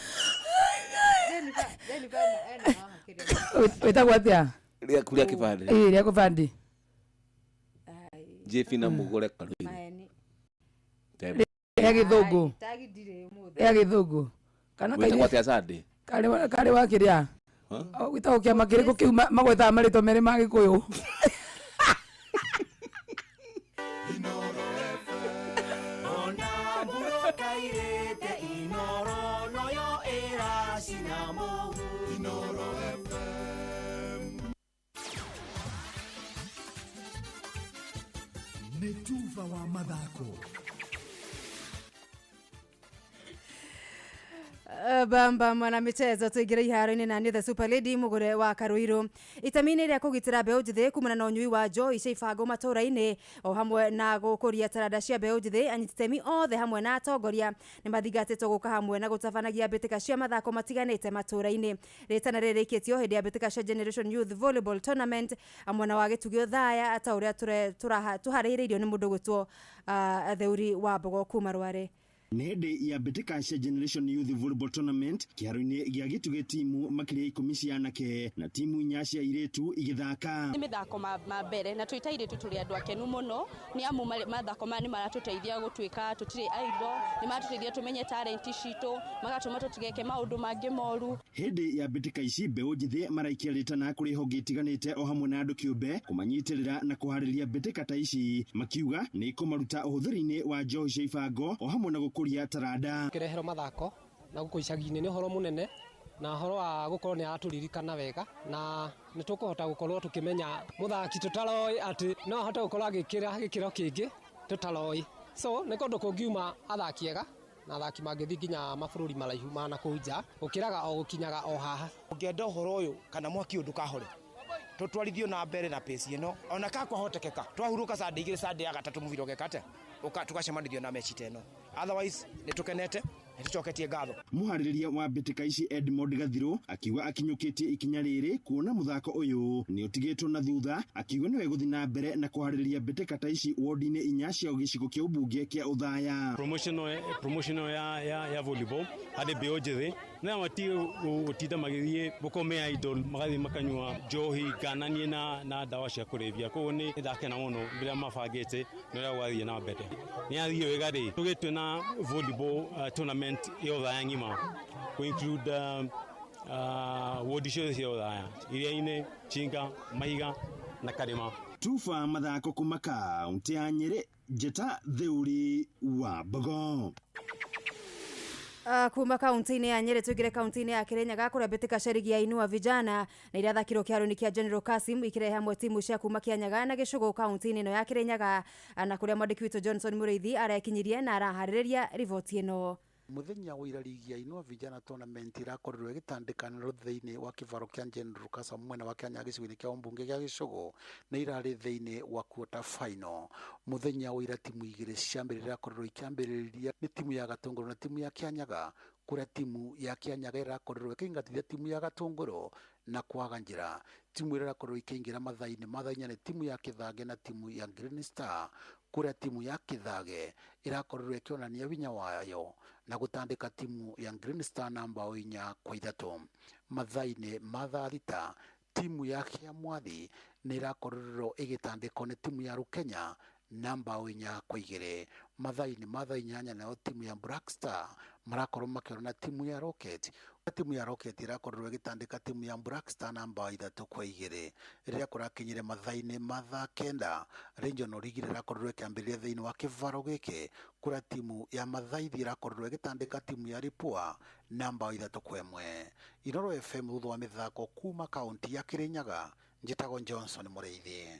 Jennifer Jennifer ena haha kĩrĩa. Wĩtagwo atĩa? Rĩaku rĩa kĩbandĩ. Ĩĩ, rĩa kĩbandĩ. Jefina Mũgũre Karũirũ. Maheni. Tembe. Rĩa gĩthũngũ. Tagi ndirĩ ũmũthĩ. Rĩa gĩthũngũ. Kana Wĩtagwo kairĩ atĩa Sunday? karĩ wa kĩrĩa? Huh? Wĩtagwo kĩama kĩrĩkũ kĩu magwetaga marĩtwa merĩ ma Gĩkũyũ? Ona mbura kairĩte Inoro noyo ĩracina mũhu. Inoro FM. Nĩ tuba wa mathako. Bamba mwana michezo tuingire iharo-inĩ na nĩ the super lady mũgũre wa Karuiru itemi-inĩ rĩa kũgitĩra mbeũ njĩthĩ kumana na ũnyui wa njohi cia ibango matũũra-inĩ o hamwe na gũkũria taranda cia mbeũ njĩthĩ. Anyiti itemi othe hamwe na atongoria nĩ mathingatĩtwo gũka hamwe na gũtabanagia mbĩtĩka cia mathako matiganĩte matũũra-inĩ. Rĩtana rĩrĩ rĩikĩtio hĩndĩ ya mbĩtĩka cia Generation Youth Volleyball Tournament mwena wa Gĩtugĩ Othaya ta ũrĩa tũharĩrĩirio nĩ mũndũ gwĩtwo Theuri wa Mbogo kuma Rware. Nĩ hĩndĩ ya mbĩtĩka cia Generation Youth Volleyball Tournament kĩharo-inĩ gĩa Gĩtugĩ, timu makĩria 10 cia anake na timu 4 cia airĩtu igĩthaka. Nĩ mĩthako ma mbere na twĩ ta airĩtu tũrĩ andũ akenu mũno nĩ amu mathako maya nĩ maratũteithia gũtuĩka tũtirĩ idle, nĩ maratũteithia tũmenye talent citũ, magatũma tũtigeke maũndũ mangĩ moru. Hĩndĩ ya mbĩtĩka ici, mbeũ njĩthĩ maraikia rĩtana kũrĩ honge itiganĩte o hamwe na andũ kĩũmbe kũmanyitĩrĩra na kũharĩria mbĩtĩka ta ici, makiuga nĩ kũmaruta ũhũthĩri-inĩ wa njohi cia ibango o hamwe na gũkũria taranda. Kĩreherwo mathako na gũkũ icagi-inĩ nĩ ũhoro mũnene na ũhoro wa gũkorwo nĩ aratũririkana wega na nĩ tũkũhota gũkorwo tũkĩmenya mũthaki tũtaroĩ atĩ no ahote gũkorwo agĩkĩra gĩkĩro kĩngĩ tũtaroĩ. So nĩ kũndũ kũngiuma athaki ega na athaki mangĩthiĩ nginya mabũrũri maraihu ma na kũu nja gũkĩraga o gũkinyaga o haha. Ũngĩenda ũhoro ũyũ kana mwaki ũyũ ndũkahore, tũtwarithio na mbere na pace ĩno ona ka kwahotekeka twahurũka Sunday 2 Sunday ya gatatũ mũbira ũgeka atĩa tũgacemanithio na meci ta ĩno. Otherwise nĩ tũkenete, nĩ tũcoketie ngatho. Mũharĩrĩria wa mbĩtĩka ici Edmond Gathirũ akiuga akinyũkĩtie ikinya rĩrĩ kuona mũthako ũyũ nĩ ũtigĩtwo na thutha, akiuga nĩwe gũthiĩ na mbere na kũharĩrĩria mbĩtĩka ta ici wodi-inĩ 4 cia gĩcigo kĩa ũmbunge kĩa Othaya. Promotion ya volleyball harĩ mbeũ njĩthĩ na matige gũtinda magĩthiĩ gũkorwo me idle, magathiĩ makanyua njohi ngananie na ndawa cia kũrebia. Koguo nĩ ndakena mũno rĩrĩa mabangĩte na ũrĩa gwathiĩ na mbere. Nĩ athiĩ wega rĩ, tũgĩtwe na volleyball tournament ya Othaya ng'ima ku include wodi ciothe cia Othaya, Iriainĩ, Chinga, Mahiga na Karĩma. Tufa mathako kuma kaunti ya Nyĩrĩ, Njĩta Theuri wa Mbogo. Kuma kaunti-inĩ ya Nyĩrĩ tũingĩre kaunti-inĩ ya Kĩrĩnyaga kũrĩa mbĩtĩka cia rigi ya Inua Vijana na irathakirwo kĩharo-inĩ kĩa General Kasim ikirehe hamwe timu cia kuma Kĩanyaga na Gĩcũgũ kaunti-inĩ ĩno ya Kĩrĩnyaga na kũrĩa mwandĩki witũ Johnson Mũrĩithi arekinyirie na araharĩrĩria riboti ĩno. Muthenya wa ira rigi ya Inua Vijana Tournament irakorirwo ĩgĩtandĩkanĩrwo thĩinĩ wa kĩvaro kĩa General Kasim mwena wa Kĩanyaga gĩcigo-inĩ kĩa ũmbunge gĩa Gĩcũgũ nĩ irarĩ thĩinĩ wa quarter final. Muthenya wa ira timu 2 cia mbere irakorirwo ikĩambĩrĩria nĩ timu ya Gatũngũrũ na timu ya Kĩanyaga, kũrĩa timu ya Kĩanyaga ĩrakorirwo ĩkĩingatithia timu ya Gatũngũrũ na kwaga njĩra. Timu ĩrĩa ĩrakorirwo ikĩingĩra mathaa-inĩ ma thaa 4 nĩ timu ya Kĩthage na timu ya Green Star, kũrĩa timu ya Kĩthage ĩrakorirwo ĩkĩonania hinya wayo na gũtandĩka timu ya Green Star na mbao 4-3. Mathaa-inĩ ma thaa 6 timu ya Kĩamwathi nĩ ĩrakorirwo ĩgĩtandĩkwo nĩ timu ya Rukenya na mbao 4-2. Mathaa-inĩ ma thaa 8 nayo timu ya Black Star marakorwo makĩona timu ya Rocket. Timu ya Rocket ĩrakorirwo ĩgĩtandĩka timu ya Black Star na mbao 3-2. Rĩrĩa kũrakinyire mathaa-inĩ ma thaa 9 Regional League ĩrakorirwo ĩkĩambĩrĩria thĩinĩ wa kĩvaro gĩkĩ kũrĩa timu ya Mathaithi ĩrakorirwo ĩgĩtandĩka timu ya Ripua na mbao 3-1. Inoro FM thutha wa mĩthako kuma kaunti ya Kĩrĩnyaga, njĩtagwo Johnson Mũrĩithi.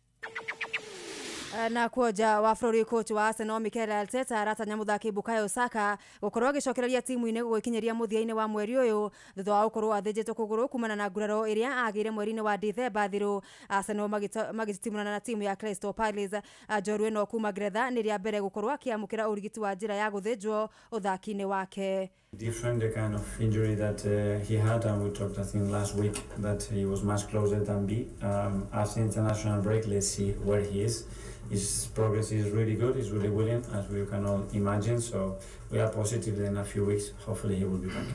Na kuoja wa bũrũri coach wa Arsenal Mikel Arteta aratanya mũthaki Bukayo Saka gũkorwo agĩcokereria timu-inĩ gũgĩkinyĩria mũthia-inĩ wa mweri ũyũ thutha wa gũkorwo athĩnjĩtwo kũgũrũ kumana na nguraro ĩrĩa agĩire mweri-inĩ wa Dithemba thiru. Arsenal magĩtitimũrana na timu ya Crystal Palace. Njorua ĩno kuma Ngeretha nĩ rĩa mbere gũkorwo akĩamũkĩra ũrigiti wa njĩra ya gũthĩnjwo ũthaki-inĩ wake. Different the kind of injury that he had, and we talked I think last week that he was much closer than B. After international break, let's see where he is. His progress is really good, he's really willing, as we can all imagine, so we are positive that in a few weeks, hopefully he will be back.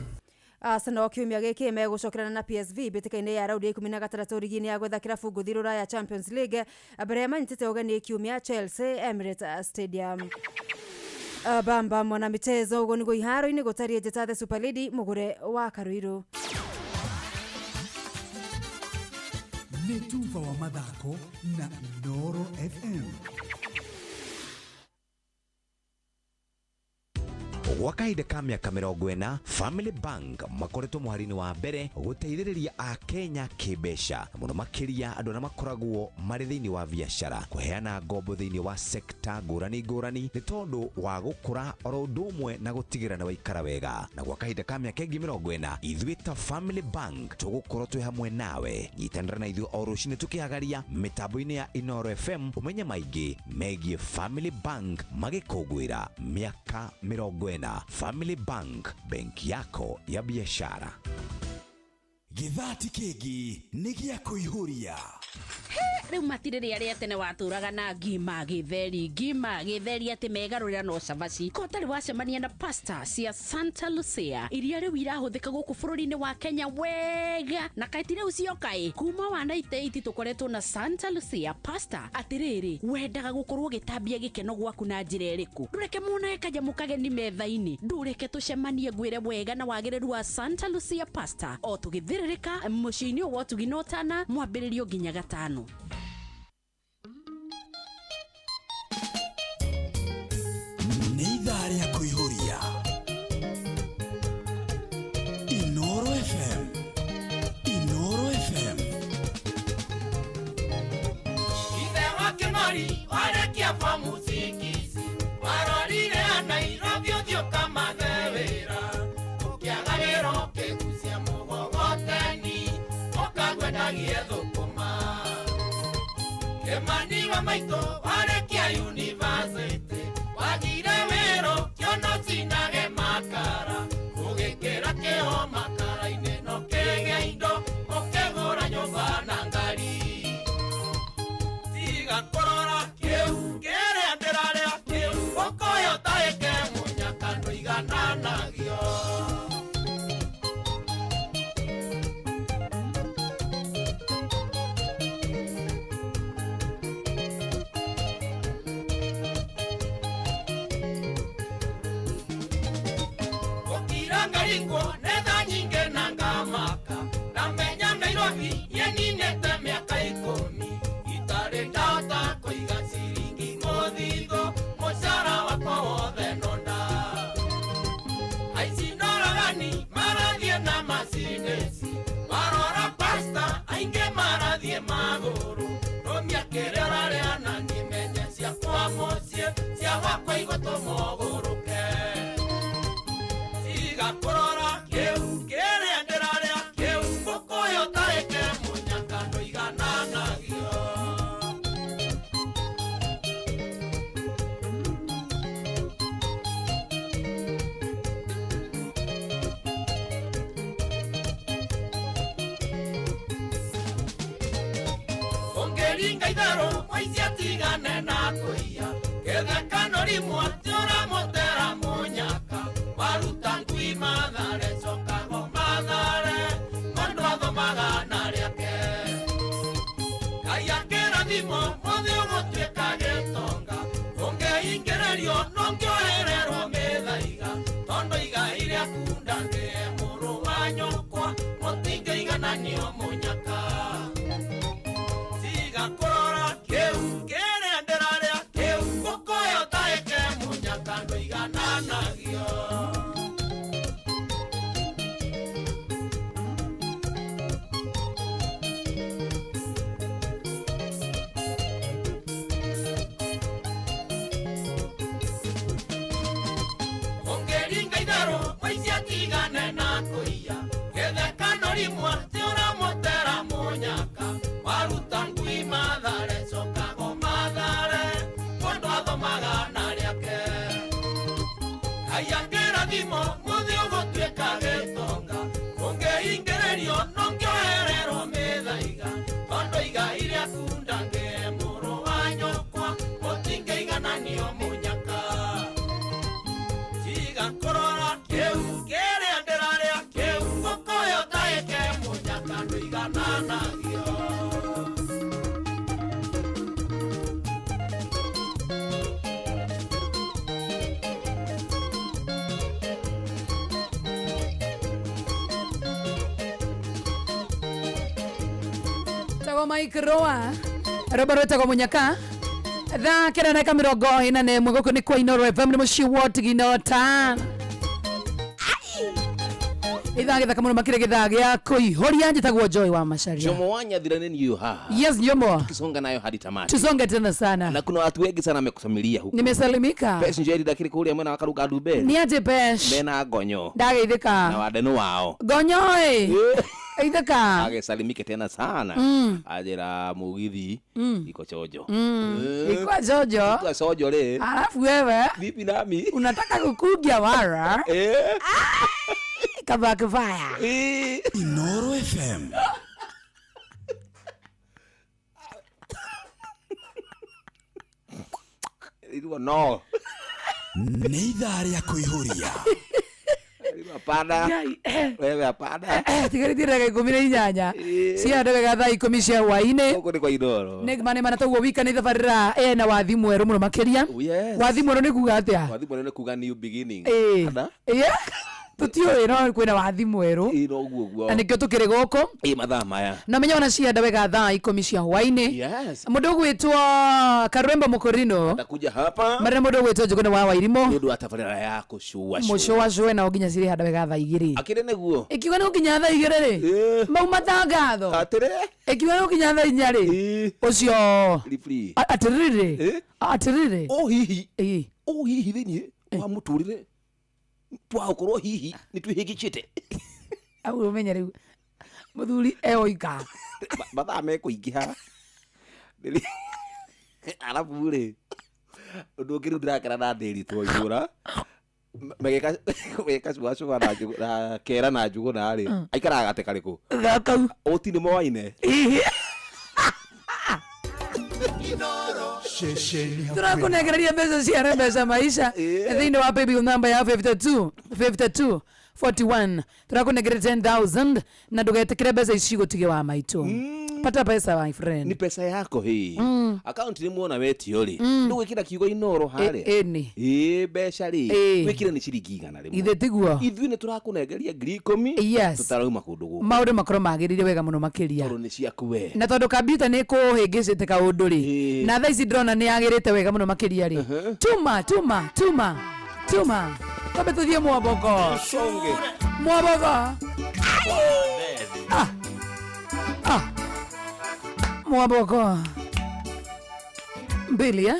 Arsenal kiumia gĩkĩ megũcokerana na PSV mbĩtĩka-inĩ ya raundi ya 16 rigi-inĩ ya gwetha kĩrabu ngũthi rũraya Champions League mbere ya manyitĩte ũgeni kiumia Chelsea Emirates Stadium. Bamba mwana michezo ũguo nĩguo iharo-inĩ gũtariĩ. Njĩta the Super Lady mũgũre wa Karuiru. Nĩ tuba wa mathako na Inooro FM. Gwa kahinda ka mĩaka 40, Family Bank makoretwo mũhari-inĩ wa mbere gũteithĩrĩria Akenya kĩmbeca, na mũno makĩria andũ arĩa makoragwo marĩ thĩinĩ wa biacara, kũheana ngombo thĩinĩ wa sekta ngũrani ngũrani nĩ tondũ wa gũkũra oro ũndũ ũmwe na gũtigĩrĩra nĩ waikara wega. Na gwa kahinda ka mĩaka ĩngĩ 40, ithuĩ ta Family Bank tũgũkorwo twĩ hamwe nawe. Nyitanĩra na ithuĩ o rũcinĩ tũkĩhagaria mĩtambo-inĩ ya Inooro FM ũmenye maingĩ megiĩ Family Bank magĩkũngũĩra mĩaka 40. Family Bank, benki yako ya biashara. Gĩthati kĩngĩ nĩ gĩa kũihũria. Rĩu matirĩ rĩa rĩa tene watũraga na ngima gĩtheri, ngima gĩtheri, atĩ megarũrĩra no cabaci. Ko ũtarĩ wacemania na pasta cia Santa Lucia iria rĩu irahũthĩka gũkũ bũrũri-inĩ wa Kenya wega, na kaĩ ti rĩu cioka ĩ kuma wa 98 tũkoretwo na Santa Lucia pasta. Atĩrĩrĩ, wendaga gũkorwo ũgĩtambia gĩkeno gwaku na njĩra ĩrĩkũ? Ndũreke monage kanyamũ kageni metha-inĩ, ndũreke tũcemanie ngwĩre wega na wagĩrĩru wa Santa Lucia pasta o tũgĩthĩrĩrĩka mũciĩ-inĩ ũyũ wa ũtugi na ũtana, mwambĩrĩrio nginya gatano. Nĩ ithaa rĩa kũihũria. Inooro FM. Inooro FM. Ithe wa Kĩmori warekia fomu cikisi, warorire a Nairobi ũthiĩ ũkamathe wĩra, ũkĩaga wĩra ũkĩgucia mũgogoteni, ũkagwendagie thũkũma. Kĩmani wa maitũ warekia yunivasĩtĩ, wagire wĩra ũkĩona ũcinage makara, ũgĩkĩra kĩo makara-inĩ no kĩgĩa indo, ũkĩgũra nyũmba na ngari. Tiga kũrora kĩu kĩrĩa ndĩrarĩa kĩu, ũkoya ũtaĩke mũnyaka ndũigananagio. Gũkira ngaringwo nĩ tha nyingĩ na ngamaka, ndamenya Nairobi yeninĩte mĩaka 10, itarĩ ndahota kũiga ciringi mũthithũ, mũcara wakwa wothe nonda. Aici na oragani marathiĩ na macinĩci, marora pasta aingĩ marathiĩ magũrũ, rũmia kĩrĩa ũrarĩa na niĩ menye ciakwa mũciĩ, cia gwakwa igũtũma ũgũrũke. Tiga kũrora kĩu kĩrĩa ndĩrarĩa kĩu, ngũkũyũ ũtaĩke mũnyaka ndũigananagio. Ũngĩringa itherũ mũici atigane na kũiya, gĩthekano rĩmwe atĩ ũramũtera mũnyaka, waruta ngui Mathare cokago Mathare, mũndũ athomaga na rĩake. Ngai akĩrathimwo mũthĩ ũgũtuĩka gĩtonga, ũngĩhingĩrĩrio no ngĩohererwo mĩthaiga, tondũ igai rĩaku ndangĩe mũrũ wa nyũkwa, mũtingĩigananio mũnyaka. Tiga kũrora kĩu kĩrĩa ndĩrarĩa kĩu, ngũkũyũ ũtaĩke mũnyaka ndũigananagio. Ũngĩringa itherũ mũici atigane na kũiya, gĩthekano rĩmwe atĩ ũramũtera mũnyaka, waruta ngui Mathare cokago Mathare, mũndũ athomaga na rĩake. Ngai akĩrathimwo mũthĩ ũgũtuĩka gĩtonga, ũngĩhingĩrĩrio no ngĩohererwo mĩthaiga, tondũ igai rĩaku ndangĩe mũrũ wa nyũkwa, mũtingĩigananio mũnyaka. Tiga kũrora kĩu kĩrĩa ndĩrarĩa kĩu, ngũkũyũ ũtaĩke mũnyaka ndũigananagio. Tagwo Mike Roa, rwĩmbo rwĩtagwo Mũnyaka. Thaa 9 na 41 gũkũ nĩ kwa Inooro FM, nĩ mũciĩ wa ũtugi na ũtana. Ithaa gĩthaka mũno makĩria gĩthaa gĩa kũihũria. Njĩtagwo Joy wa Macharia. Jomo wa Nyathira nĩ niyo haha. Yes, Jomo. Tukisonga nayo hadi tamati. Tusonge tena sana. Na kuna watu wengi sana wamekusamelia huku. Nimesalimika. Pesh Njeri ndakĩrĩ kũrĩa mwena wa Karuga Ndumberi. Nĩ aje Pesh? Mena gonyo. Ndageithĩka. Na wandeno wao. Gonyo ĩ. Geithĩka. Agesalimike tena sana. Ajira mugithi iko chojo. Iko chojo. Iko chojo le. Alafu wewe vipi nami? Unataka kukugia wara? Kaba kibaya. Inoro FM. Irua no. Nĩ ithaa rĩa kũihũria. Hapana. Wewe hapana. Tigarĩtie ndagĩka 18 cia ndagĩka thaa 10 cia hwaĩ-inĩ. Gũkũ nĩ kwa Inoro. Nĩ ma nĩ ma na toguo wika nĩ thabarĩra ena wathi mwerũ mũno makĩria. Yes. Wathi mwerũ nĩ kuga atĩa? Wathi mwerũ nĩ kuga new beginning. Ĩĩ. Kana? Ĩĩ. Tũtiũĩ no kwĩna wathi mwerũ. Ĩĩ no ũguo guo. Na nĩkĩo tũkĩrĩ gũkũ. Ĩĩ mathaa maya. Na menye ona cienda wega thaa 10 cia hwaĩ-inĩ. Yes. Mũndũ ũgwĩtwo Karwembo Mũkũrinũ. Atakuja hapa. Marĩ na mũndũ ũgwĩtwo Njũgũna wa Wairimũ. Nĩ ũndũ wa tabarĩra ya kũcua cua. Mũcũacũe nao nginya cirĩ handa wega thaa 2. Akĩrĩ nĩguo. Ĩkiuga nĩ gũkinya thaa 2 rĩ. Mauma tangatho. Atĩrĩ. Ĩkiuga nĩ gũkinya thaa 4 rĩ. Ũcio. Free. Atĩrĩrĩ. Atĩrĩrĩ. O hihi. O hihi thĩinĩ wa mũtũrĩre twagũkorwo hihi nĩ twĩhĩngĩcĩte. Au ũmenye rĩu mũthuri eoika. Mathaa mekũingĩha. Arabu rĩ ũndũ ũngĩ rĩu ndĩrakena na ndĩritwo itũra mageka cuacua na kera na njũgũna rĩ aikaraga gate karĩkũ? Gakau. Ũti nĩ moaine. Tũrakũnengereria mbeca cia mbeca maisha thĩinĩ wa paybill number ya 52 52 41. Tũrakũnengereria 10,000 na ndũgetĩkĩre mbeca ici gũtige wa maitũ. Pata pesa my friend. Ni pesa yako hii. Account ni muona wetio ri. Ndugwikira kiugo Inoro haria. Ĩni. Ĩ mbeca ri. Ĩ. Wikire ni ciringi 100. Ithe tiguo. Ithuĩ nĩ tũrakũnengeria 10,000. Yes. Tutarauma kũndũ gũkũ. Maũndũ makorwo magĩrĩire wega mũno makĩria. Tondũ nĩ ciaku we. Na tondũ kambiuta nĩ kũhĩngĩcĩte kaũndũ rĩ. Na thaa ici ndĩrona nĩ yagĩrĩte wega mũno makĩria rĩ. Tuma tuma tuma tuma. Twambe tũthiĩ mwaboko. Songe. Mwaboko. Ah. Ah. Mwaboko. Mbili eh?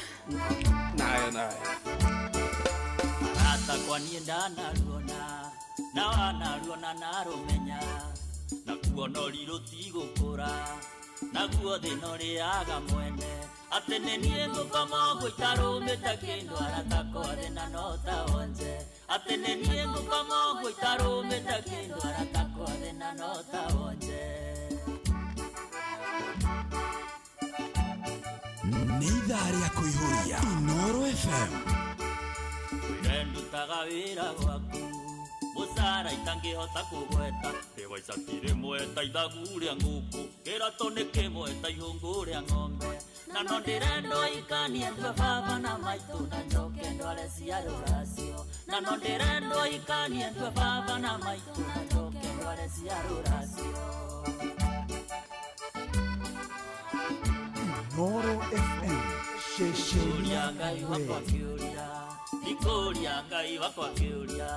Nayo nayo. Arata kwa niĩ ndanaruona na wanaruona narũmenya nakuo no rũtigũkũra naguo thĩna ũrĩaga mwene atĩ nĩ niĩ ngũkoma ũguo itarũmĩte kĩndũ arata kwa thĩna no ta wonje atĩ nĩ niĩ ngũkoma ũguo itarũmĩte kĩndũ arata kwa thĩna no ta wonje. Nĩ ithaa rĩa kũihũria. Inoro FM. Wĩre ndutaga wĩra gwaku mũcara itangĩhota kũgweta ndĩwa icati rĩmwe ta ithagu rĩa ngũkũ kĩratũ nĩ kĩmwe ta ihũngũ rĩa ng'ombe na no ndĩrendwo ikanie ndue baba na maitũ na njoke ndware cia rũracio na no ndĩrendwo ikanie ndue baba na maitũ na njoke ndware cia rũracio. Inoro FM. Ceceni Kũria Ngai wakwa kĩũria ndikũria Ngai wakwa kĩũria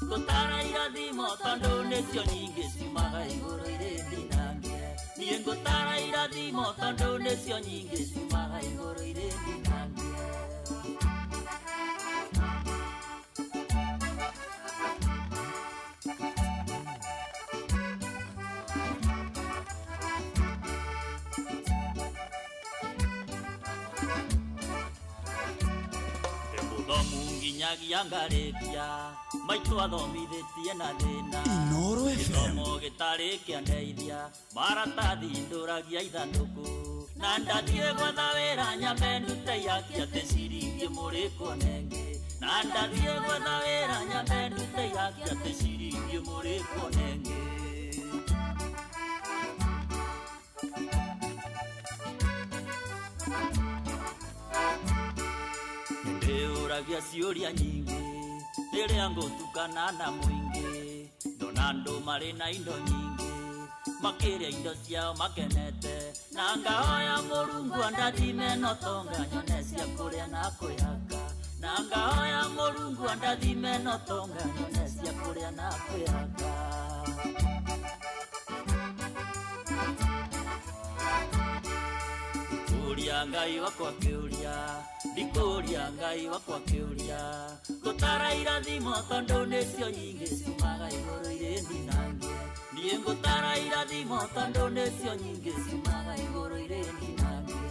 ngũtara irathimo tondũ nĩcio nyingĩ ciumaga igũrũ irĩ ndinangie niĩ ngũtara irathimo tondũ nĩcio nyingĩ ciumaga igũrũ irĩ ndinangie. Ndĩ mũthomu nginyagia ngarĩkia maitũ athomithĩtie na thĩna Inoro FM. Gĩthomo gĩtarĩ kĩandeithia maratathi ndũragia ithandũkũ na ndathiĩ gwetha wĩra nyambe ndute ihaki atĩ ciringi ĩmwe kuona ĩngĩ na ndathiĩ gwetha wĩra nyambe ndute ihaki atĩ ciringi ĩmwe kuona ĩngĩ. Ndĩũragia ciũria nyingĩ rĩrĩa ngũtukana na mũingĩ ndona andũ marĩ na indo nyingĩ makĩrĩa indo ciao makenete na ngahoya Mũrungu andathime no tonga nyone cia kũrĩa na kwĩhaka na ngahoya Mũrungu andathime no tonga nyone cia kũrĩa na kwĩhaka. Ndikũria Ngai wakwa kĩũria, ndikũria Ngai wakwa kĩũria, ngũtara irathimo tondũ nĩcio nyingĩ ciumaga igũrũ irĩ ndinangie. Niĩ ngũtara irathimo tondũ nĩcio nyingĩ ciumaga igũrũ irĩ ndinangie.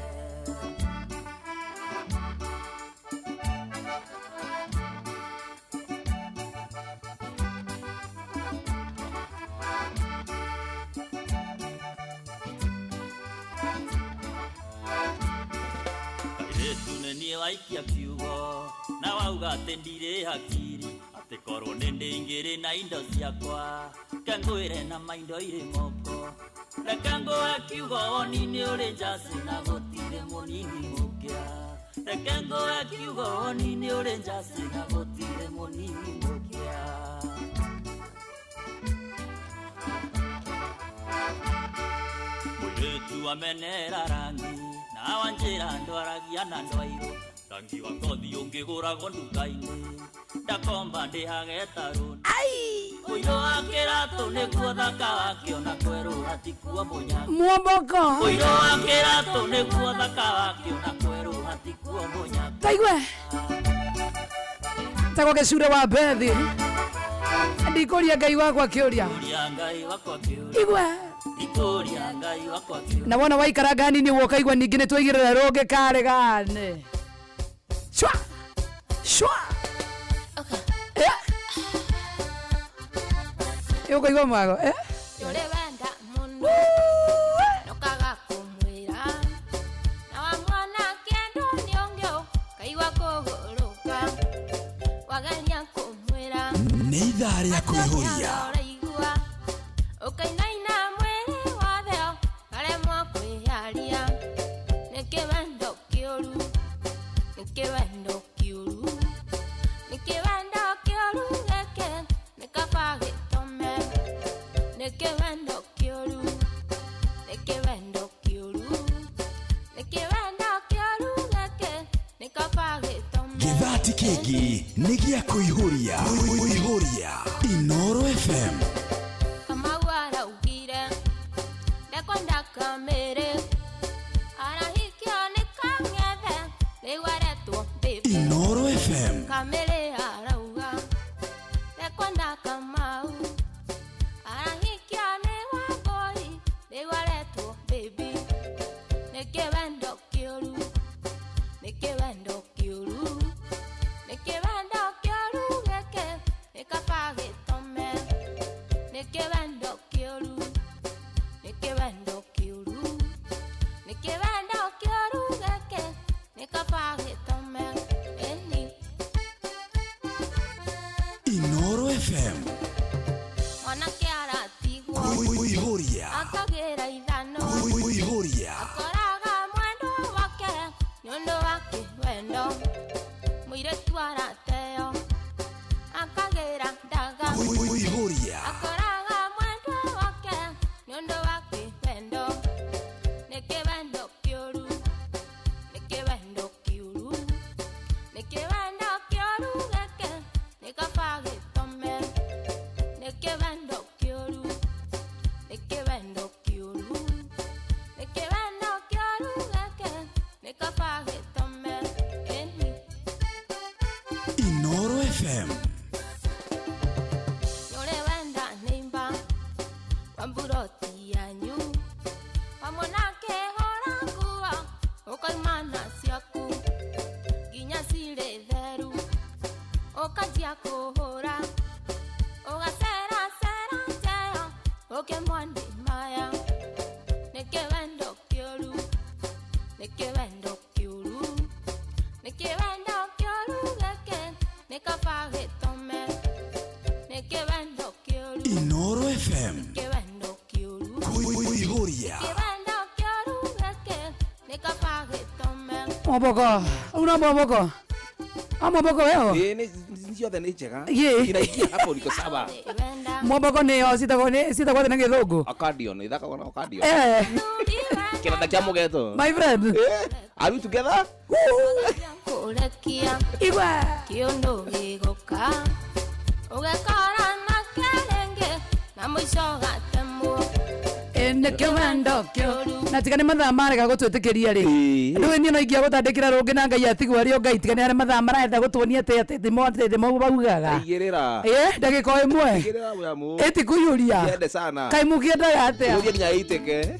Kairĩtu nĩ niĩ waikia kiugo na wauga atĩ ndirĩ hakiri, atĩ korwo nĩ ndĩingĩrĩ na indo ciakwa kengwĩre na maindo irĩ moko. Reke ngũhe kiugo woni nĩ ũrĩ njacĩ na gũtirĩ mũnini mũkĩra. Reke ngũhe kiugo woni nĩ ũrĩ njacĩ na gũtirĩ mũnini mũkĩra. Mũirĩtu amenera rangi na wanjĩra ndwaragia na ndwairũ, rangi wa ngothi ũngĩgũragwo nduka-inĩ ndakomba ndĩhage tarũni. Ũirũ wa kĩratũ nĩguo thaka wakĩo na kwerũha tikuo mũnyaka. Mwomboko. Ũirũ wa kĩratũ nĩguo thaka wakĩo na kwerũha tikuo mũnyaka. Taigue tagwo gĩcure wa bethi, ndikũria Ngai wakwa kĩũria. Ndikũria Ngai wakwa kĩũria, Igwe. ndikũria Ngai wakwa kĩũria. Na wona waikaranga hanini wokaigua ningĩ nĩ twaigĩrĩra rũngĩ karĩ gane shwa shwa. Eh. Ũkaigua mwago eh? Ũrĩ wenda mũno ndũkaga kũmwĩra, na wa mwana kĩendo nĩ ũngĩ ũkaigua kũgũrũka, wageria kũmwĩra Nĩ ithaa rĩa kũihũria. Ũraigua ũkainaina mwĩrĩ wothe ũkaremwo kwĩyaria. Nĩ kĩwendo kĩũru, nĩ kĩwendo kĩũru, nĩ kĩwendo kĩũru gĩkĩ nĩ kaba gĩtome. Nĩ kĩwendo kĩũru, nĩ kĩwendo kĩũru, nĩ kĩwendo kĩũru gĩkĩ nĩ kaba gĩtome. Gĩthati kĩngĩ nĩ gĩa kũihũria. Kũihũria Inoro FM. Kamau araugire ndekwenda kamĩrĩ, arahikio nĩ kang'ethe rĩu aretwo baby. Inoro FM. Kamĩrĩ arauga ndekwenda Kamau, arahikio nĩ Wambũi rĩu aretwo baby. Nĩ kĩwendo kĩũru, nĩ kĩwendo kĩũru, nĩ kĩwendo kĩũru gĩkĩ nĩ kaba gĩtome. Nĩ kĩwendo kĩũru, nĩ kĩwendo kĩũru, nĩ kĩwendo kĩũru gĩkĩ nĩ kaba gĩtome. Ĩni. Inoro FM. Mwanake aratigwo Kũihũria. akagĩra ithano, Kũihũria. akoraga mwendwa wake nĩ ũndũ wa kĩwendo. Mũirĩtu arateo akagĩra ndaga, Kũihũria. akoraga mwendwa wake nĩ ũndũ wa kĩwendo. Nĩ kĩwendo kĩũru, nĩ kĩwendo kĩũru, nĩ kĩwendo kĩũru gĩkĩ nĩ kaba gĩtome. Nĩ kĩwendo kĩũru, nĩ kĩwendo kĩũru, nĩ kĩwendo kĩũru gĩkĩ nĩ kaba gĩtome. Ĩni. Inoro FM. Nĩũrĩ wenda nĩimba wa mburoti yanyu, wamwona akĩhũra nguo ũkauma na ciaku nginya cirĩ theru, ũkanjia kũhũra ũgaceracera njeyo ũkĩmwoni maya. Nĩ kĩwendo kĩũru, nĩ kĩwendo kĩũru, nĩ kĩwendo kĩũru gĩkĩ nĩ kaba gĩtome. Nĩ kĩwendo kĩũru, Inoro FM. kĩwendo kĩũru, Kũihũria. kĩwendo kĩũru gĩkĩ nĩ kaba gĩtome. Mwomboko una mwomboko a mwomboko weo. Ĩĩ, ciothe nĩ njega. Ĩ. Inaingia hapo niko sawa. Mwomboko nĩyo citagwo citagwo atĩa na gĩthũngũ? Accordion, ithakagwo na accordion. Eh. Kĩnanda kĩa mũgeto. My friend. Are we together? Kũrekia Igwe. Kĩũndũ gĩgũka ũgekora nake rĩngĩ na mũico gatemwo. Nĩkĩo wendo kĩũru. Na tiga nĩ mathaa marega gũtwĩtĩkĩria rĩ, rĩu niĩ no ingĩa gũtandĩkĩra rũngĩ na Ngai atigwo arĩ o Ngai, tiga nĩ harĩa mathaa maraenda gũtuonia atĩ atĩ timo atĩ timo baugaga. Igĩrĩra. Ĩ, ndagĩka o ĩmwe. Igĩrĩra mũyamu. Ĩti kũiyũria. Kiende sana. Kaĩ mũkĩendaga atĩa? Ihũrie nginya ĩitĩke.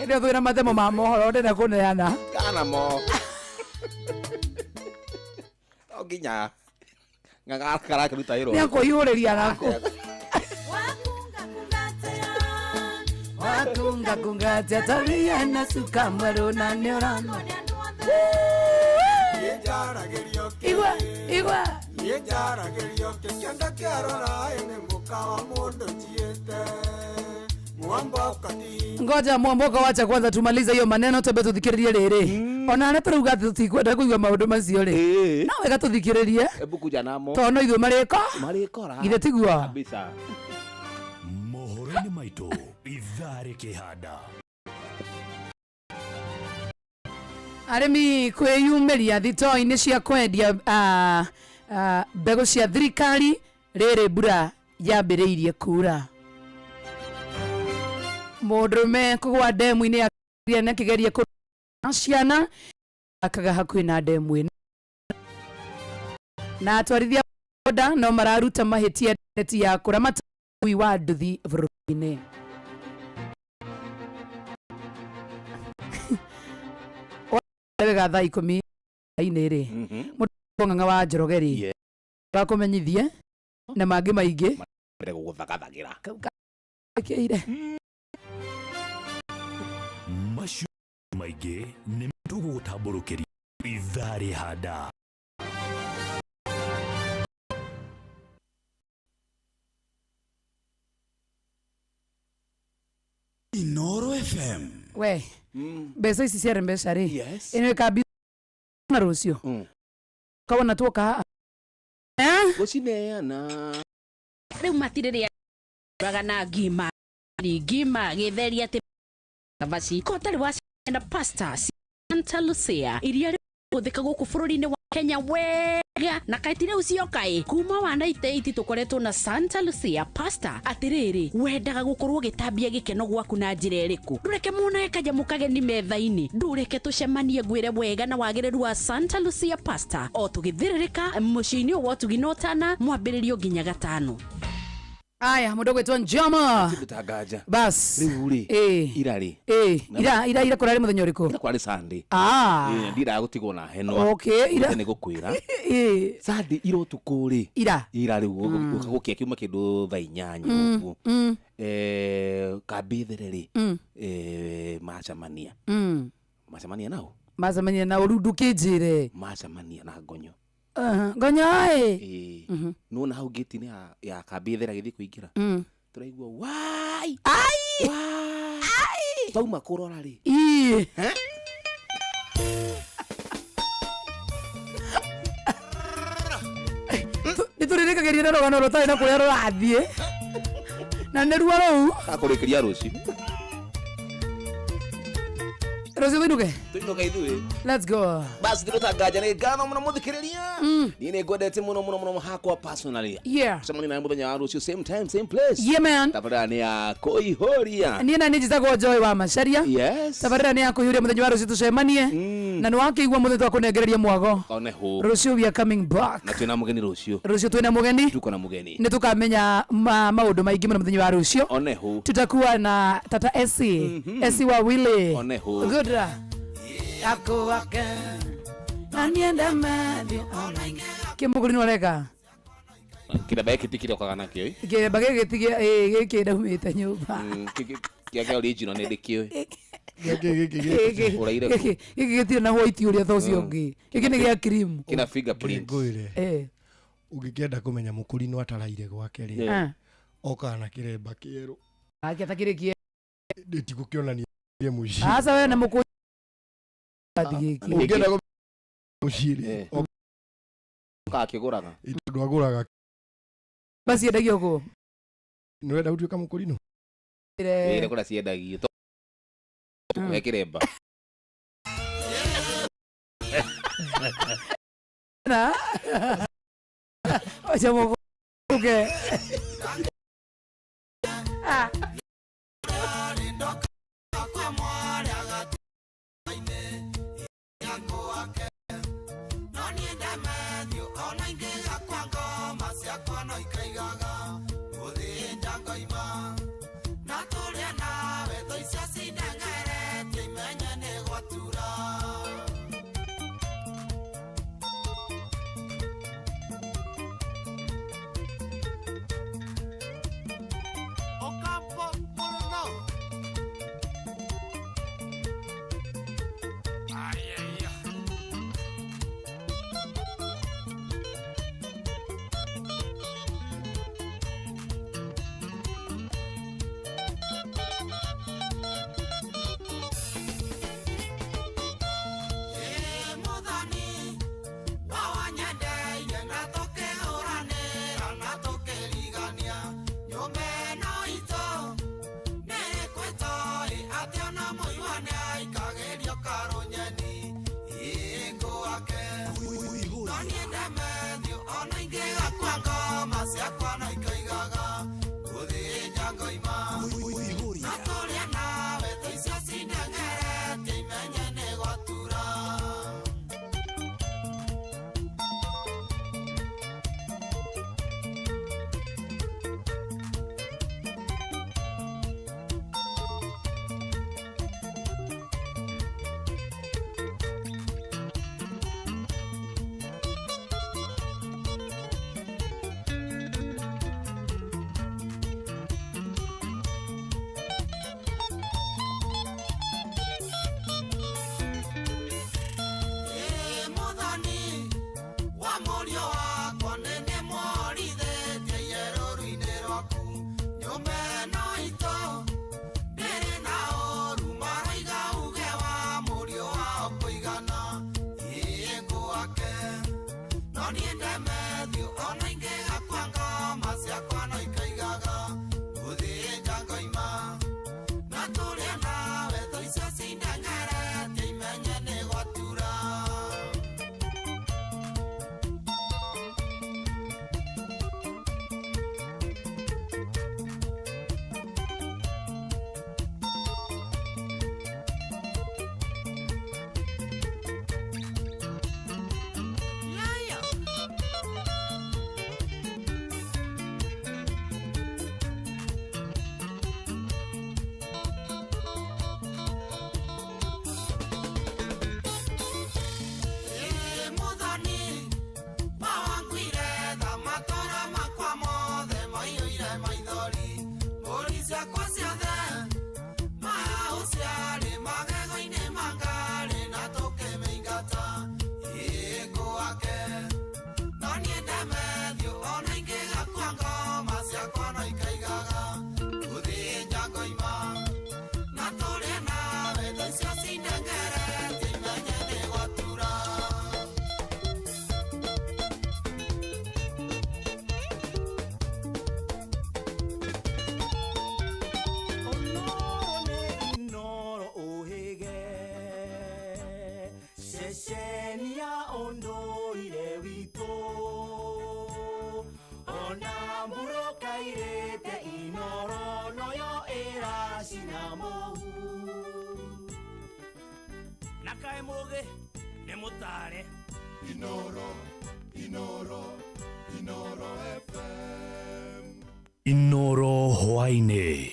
Hĩndĩ ĩyo twĩna matemo ma mohoro ndĩrenda kũneana. Kana mo. No nginya. Ng'ang'a karakĩruta wĩra. Nĩ akũiyũrĩria nako. Wakunga kungatia tabia na suka mwerũ na nĩ ũrona. Igua, igua. Niĩ njaragĩrio kĩkĩenda kĩarora nĩ mũka wa mũndũ njiĩte mwamboka ti Ngoja mwamboka, wacha kwanza tumalize hiyo maneno twambe tuthikĩrĩrie rĩrĩ. Ona arĩa tũrauga atĩ tũtikwenda kũigua maũndũ macio rĩ, no wega tũthikĩrĩrie Hebu kuja namo. tondũ no ithuĩ marĩko Marĩkora. Githĩ tiguo? Kabisa. Mohoro-inĩ maitũ ithaa rĩkĩhanda. Arĩmi kwĩyumĩria thitoo-inĩ cia kwendia mbegũ cia thirikari rĩrĩ mbura yambĩrĩirie kura. Mũndũrũme kũgwa ndemu-inĩ ya na kĩgeria kũrora ciana akaga hakuhĩ na ndemu ĩno. Na atwarithia boda no mararuta mahĩtia neti ya kũramata ũkui wa nduthi bũrũri-inĩ. Wega thaa 10 inĩ rĩ, mũndũ Ng'ang'a wa Njoroge rĩ, wakũmenyithie na mangĩ maingĩ Mbere gũgũthagathagĩra. Kĩire. Macio maingĩ nĩ tũgũgũtambũrũkĩria ithaa rĩhanda. Inoro FM. We, mbeca ici ciarĩ mbeca rĩ, Yes. ĩno ĩkambi na rũciũ kawona tuoka haha. Eh? Gũcineana. Rĩu matirĩ rĩa raga na ngima ngima gĩtheri atĩ cabaci ko ũtarĩ wa na pasta Santa Lucia iria hũthĩka gũkũ bũrũri-inĩ wa Kenya wega na kaĩ ti rĩu cioka ĩ kuma wa 98 tũkoretwo na Santa Lucia pasta. Atĩrĩrĩ, wendaga gũkorwo ũgĩtambia gĩkeno gwaku na njĩra ĩrĩkũ? Ndũreke muonae kanyamũ kageni metha-inĩ, ndũreke tũcemanie ngwĩre wega na wagĩrĩru wa Santa Lucia pasta o tũgĩthĩrĩrĩka mũciĩ-inĩ ũyũ wa ũtugi na ũtana mwambĩrĩrio nginya gatano. Aya, mũndũ ũgwĩtwo Njoma. Ndutanganja. Bas. Rĩu rĩ. Ĩ. Ira rĩ. Ĩ, ira ira ira kũrarĩ mũthenya ũrĩkũ? Ira kwarĩ Sunday. Ah. Ĩ, ndiraga gũtigwo na henwa. Okay, ira. Nĩ gũkwĩra. Ĩ. Sunday ira ũtukũ rĩ. Ira. Ira rĩu gũka gũkĩa kiuma kĩndũ thaa 8 ũguo. Kambĩ there rĩ. Macemania. Macemania nao. Macemania na ũru ndũkĩnjĩre. Macemania na ngonyo. Ngonyo ĩ. Ĩ. Nĩwona hau gate-inĩ ya kambĩ there agĩthiĩ kũingĩra. Tũraigua wai. Ai. Wai. Twauma kũrora rĩ. Ĩ. Nĩ tũrĩrĩkagĩria na rũgano rũtarĩ na kũrĩa rũrathiĩ. Na nĩruo rũu. Gakũrĩkĩria rũciũ. Rũciũ tũinũke. Tũinũke ithuĩ. Let's go. Basi ndĩrũtanganja nĩ ngatho mũno mũthikĩrĩria. Niĩ nĩ ngwendete mũno mũno mũno hakwa personally. Yeah. Cemania nawe mũthenya wa rũciũ same time same place. Yeah, man. Tabarĩra nĩ ya kũihũria. Niĩ na niĩ njĩtagwo Joy wa Macharia. Yes. Tabarĩra nĩ ya kũihũria mũthenya wa rũciũ tũcemanie. Na nĩ wakĩigua mũthĩ twakũnengereria mwago. One hũ. Rũciũ we are coming back. Na twĩna mũgeni rũciũ. Rũciũ twĩna mũgeni. Tuko na mũgeni. Nĩ tũkamenya maũndũ maingĩ mũno mũthenya wa rũciũ. One hũ. Tutakuwa na tata Esi. Esi wa Willy. One hũ. Good. Akuwake. Na niende mathi. Kĩmũgũri nĩ ũreka? Kĩremba gĩkĩ ti kĩrĩa ũkaga nakĩo. Kĩremba gĩkĩ ti gĩkĩ ndaumĩte nyũmba. Kĩa kĩa original nĩ ndĩkĩũĩ. Gĩkĩ Ũraire kũ? gĩkĩ gĩtirĩ na white ũrĩa ta ũcio ũngĩ. Gĩkĩ nĩ gĩa cream. Kĩna fingerprint. Eh. Ũngĩkĩenda kũmenya mũkũrinũ ataraire gwake rĩ, Yeah. okaga na kĩremba kĩerũ. Ake takĩrĩ kĩerũ. Ndĩtigũkĩonania mũciĩ. Aca we na mũkũ gĩkĩ. Ũngĩenda kũmenya mũciĩ rĩ, Okaga akĩgũraga. tondũ agũraga. Maciendagio kũ? Nĩũrenda gũtuĩka mũkũrinũ? Ĩrĩ kũrĩa ciendagio. Tũkũhe kĩremba. Na. Wacha mũkũ. Ciakwa ciothe maũciarĩ magego-inĩ mangarĩ na tũkĩmĩingata ĩkũake no niĩ ndemethio ona ingĩgakua ngoma ciakwa no ikaigaga gũthĩnja ngoima na tũrĩe nawe tha icio cindengeretie imenye nĩ gwatura. Inoro ũhĩge ceceni ya ũndũire witũ ona mbura ĩkairĩte Inoro noyo ĩracina mũhu na kaĩ mũgĩ nĩ mũtare. Inoro, Inoro, Inoro FM. Inoro hwaĩ-inĩ.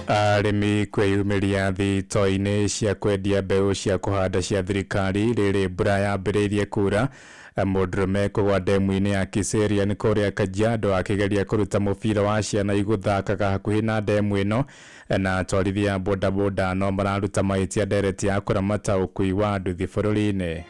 Arĩmi kwĩyumĩria thito-inĩ cia kwendia mbeũ cia kũhanda cia thirikari rĩrĩ mbura yambĩrĩirie kura. Mũndũrũme kũgwa ndemu-inĩ ya Kiserian kũrĩa Kajiado akĩgeria kũruta mũbira wa ciana igũthakaga hakuhĩ na ndemu ĩno, na atwarithia bodaboda no mararuta mahĩtia ndereti ya kũramata ũkui wa nduthi bũrũri-inĩ.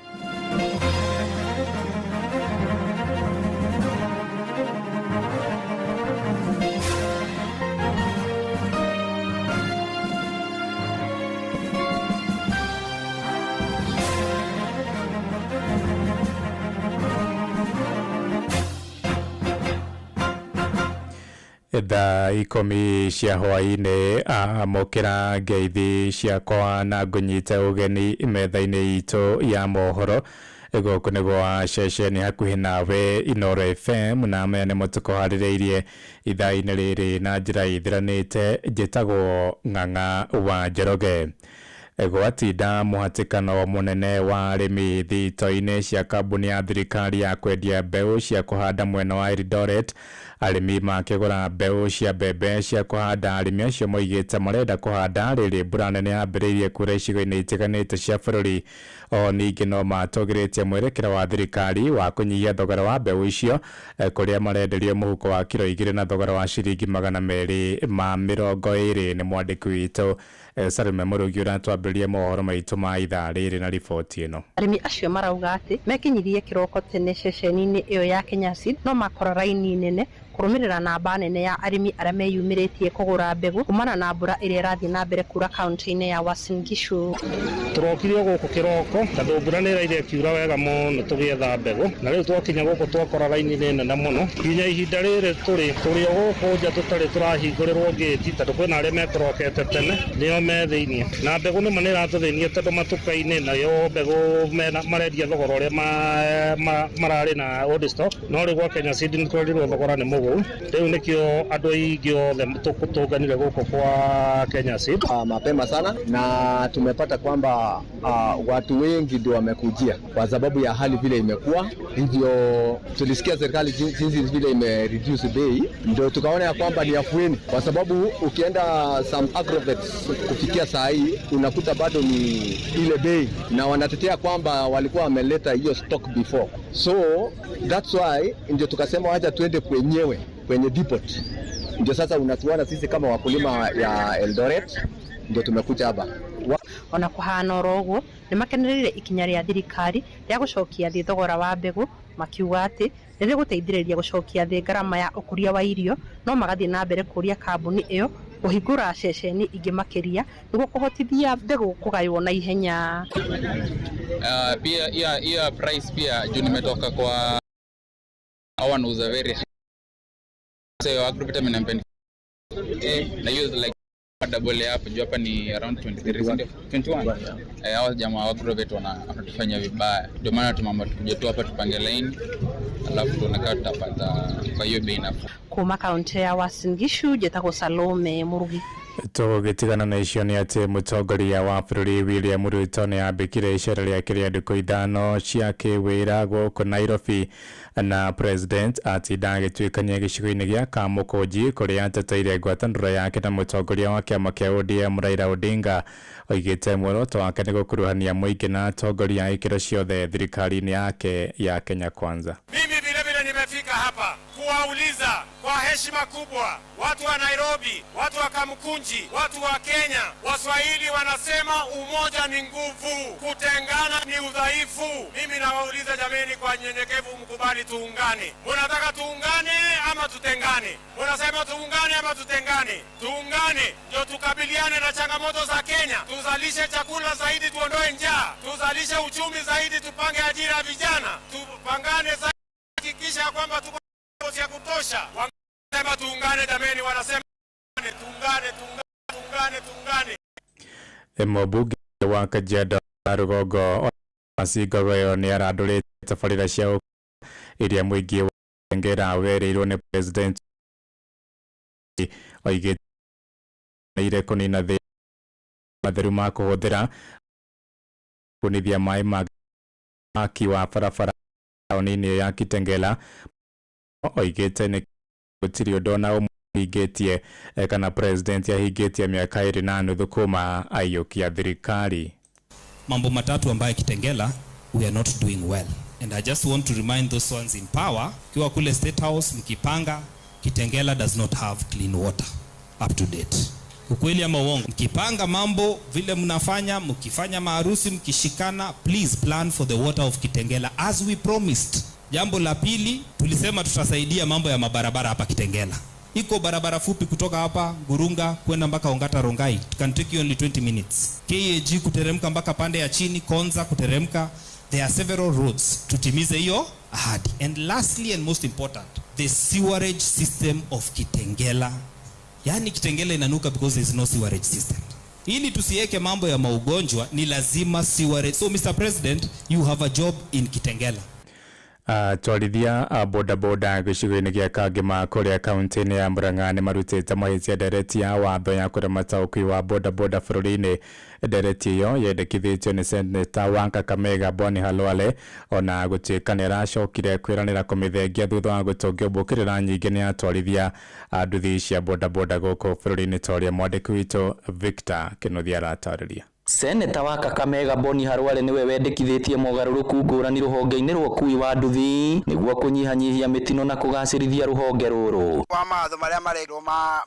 Thaa 10 cia hwaĩ-inĩ amũkĩra ngeithi ciakwa na ngũnyite ũgeni metha-inĩ itũ ya mohoro. Gũkũ nĩ gwa ceceni hakuhĩ nawe Inoro FM, na maya nĩmo tũkũharĩrĩirie ithaa-inĩ rĩrĩ na njĩra ithiranĩte. Njĩtagwo Ng'ang'a wa Njoroge. Gwatinda mũhatĩkano mũnene wa arĩmi thito-inĩ cia kambuni ya thirikari ya kwendia mbeũ cia kũhanda mwena wa Eldoret, arĩmi makĩgũra mbeũ cia mbembe cia kũhanda. Arĩmi acio moigĩte marenda kũhanda rĩrĩ mbura nene yambĩrĩirie kura icigo-inĩ itiganĩte cia bũrũri. O ningĩ no matũgĩrĩtie mwerekera wa thirikari wa kũnyihia thogora wa mbeũ icio, kũrĩa marenderio mũhuko wa kiro 2 na thogora wa ciringi 220. Nĩ mwandĩki witũ Salome Mũrugi ũratwambĩrĩria mohoro maitũ ma ithaa rĩrĩ na riboti ĩno. Arĩmi acio marauga atĩ mekinyirie kĩroko tene ceceni-inĩ ĩyo ya Kenya Seed no makora raini nene kũrũmĩrĩra namba nene ya arĩmi arĩa meyumĩrĩtie kũgũra mbegũ kumana na mbura ĩrĩa ĩrathiĩ na mbere kura kaunti-inĩ ya Uasin Gishu. Tũrokire gũkũ kĩroko tondũ mbura nĩ ĩraire ĩkiura wega mũno tũgĩetha mbegũ, na rĩu twakinya gũkũ twakora raini nĩ nene mũno nginya ihinda rĩrĩ tũrĩ o gũkũ nja tũtarĩ tũrahingũrĩrwo ngĩti tondũ kwĩna arĩa mekũrokete tene nĩo me thĩiniĩ, na mbegũ nĩma nĩ ĩratũthĩnia tondũ matuka-inĩ nayo mbegũ marendia thogora ũrĩa mararĩ na old stock, no rĩu gwa Kenya Seed nĩ twerirwo thogora nĩ mũgũu. Rĩu nĩkĩo andũ aingĩ othe tũnganire gũkũ kwa Kenya Seed. Mapema sana na tumepata kwamba watu wengi ndio wamekujia kwa sababu ya hali vile imekuwa hivyo. Tulisikia serikali jinsi vile ime reduce bei, ndio tukaona ya kwamba ni afueni, kwa sababu ukienda some agrovets kufikia saa hii unakuta bado ni ile bei, na wanatetea kwamba walikuwa wameleta hiyo stock before, so that's why ndio tukasema wacha tuende kwenyewe kwenye depot. Ndio sasa unatuona sisi kama wakulima ya Eldoret ndio tumekuja hapa. Ona kuhana oro ũguo nĩ makenereire ikinya rĩa thirikari rĩa gũcokia thĩ thogora wa mbegũ, makiuga atĩ nĩ rĩgũteithĩrĩria gũcokia thĩ ngarama ya ũkũria wa irio, no magathiĩ na mbere kũũria kambuni ĩyo kũhingũra ceceni ingĩ makĩria nĩguo kũhotithia mbegũ kũgaywo na ihenya. Pia hiyo price pia juu nimetoka kwa wanauza very high. So Agrovitamin ampen na use like double hapo juu hapa ni around 23 21. Hao jamaa wa Agrovet wanatufanya vibaya, ndio maana tumama tukuje tu hapa tupange line alafu tunakaa tutapata kwa hiyo bei nafuu. Kuma kaunti ya Uasin Gishu njĩtagwo Salome Mũrugi. Tũgĩtigana na icio nĩ atĩ mũtongoria wa bũrũri William Ruto nĩ ambĩkire icera rĩake rĩa ndukũ 5 cia kĩwĩra gũkũ Nairobi, na president atinda agĩtuĩkania gĩcigo-inĩ gĩa Kamũkũnji kũrĩa ateteire ngwatanĩro yake na mũtongoria wa kĩama kĩa ODM Raila Odinga. Oigĩte muoroto wake nĩ gũkuruhania mũingĩ na atongoria a ikĩro ciothe thirikari-inĩ yake ya Kenya Kwanza. Mimi vile vile nimefika hapa kuwauliza kwa heshima kubwa watu wa Nairobi, watu wa Kamkunji, watu wa Kenya. Waswahili wanasema umoja ni nguvu, kutengana ni udhaifu. Mimi nawauliza jameni, kwa nyenyekevu, mkubali tuungane. Munataka tuungane ama tutengane? Munasema tuungane ama tutengane? Tuungane ndio tukabiliane na changamoto za Kenya, tuzalishe chakula zaidi, tuondoe njaa, tuzalishe uchumi zaidi, tupange ajira ya vijana, tupangane zaidi, hakikisha kwamba tuko ya kutosha. Wanasema tuungane jameni, wanasema tuungane, tuungane, tuungane, tuungane. Mũmbunge wa Kajiado ya Rũgongo Ngogoyo nĩ arandũrĩte tabarĩra cia iria mũingĩ wa Kitengela werĩirwo nĩ president, oigĩte nĩire kũnina thĩna matheru ma kũhũthĩra kunithia maĩ ma aki wa barabara taũni-inĩ ya Kitengela. Oigĩte nĩ gũtirĩ ũndũ ona ũmwe ahingĩtie kana president ahingĩtie mĩaka 2.5 kuma aiyũkia thirikari. Mambo matatu ambayo Kitengela we are not doing well, and I just want to remind those ones in power, kiwa kule State House mkipanga, Kitengela does not have clean water up to date. Ukweli ama uongo? Mkipanga mambo vile mnafanya, mkifanya maharusi, mkishikana, please plan for the water of Kitengela as we promised. Jambo la pili, tulisema tutasaidia mambo ya mabarabara hapa Kitengela. Iko barabara fupi kutoka hapa Gurunga kwenda mpaka Ongata Rongai. It can take you only 20 minutes. KAG kuteremka mpaka pande ya chini, Konza kuteremka. There are several roads. Tutimize hiyo ahadi. And lastly and most important, the sewerage system of Kitengela. Yaani Kitengela inanuka because there is no sewerage system. Ili tusiweke mambo ya maugonjwa ni lazima sewerage. So Mr. President, you have a job in Kitengela. Atwarithia a bodaboda gĩcigo-inĩ gĩa Kangema kũrĩa kaunti-inĩ ya Murang'a nĩ marutĩte mahĩtia ndereti ya watho ya kũramata ũkui wa bodaboda bũrũri-inĩ. Ndereti ĩyo yendekithĩtio nĩ seneta wa Kakamega Boni Khalwale, ona gũtuĩka nĩ aracokire kwĩranĩra kũmĩthengia thutha wa gũtũngio mbũkĩrĩra nyingĩ nĩ atwarithia a nduthi cia bodaboda gũkũ bũrũri-inĩ, ta ũrĩa mwandĩki witũ Victor Kĩnuthia aratarĩria. Seneta wa Kakamega Boni Khalwale niwe wendekithĩtie mogarũrũku ngũrani rũhonge-inĩ rwa ũkui wa nduthi nĩguo kũnyihanyihia mĩtino na kũgacĩrithia rũhonge rũrũ. Wa mawatho marĩa marekwo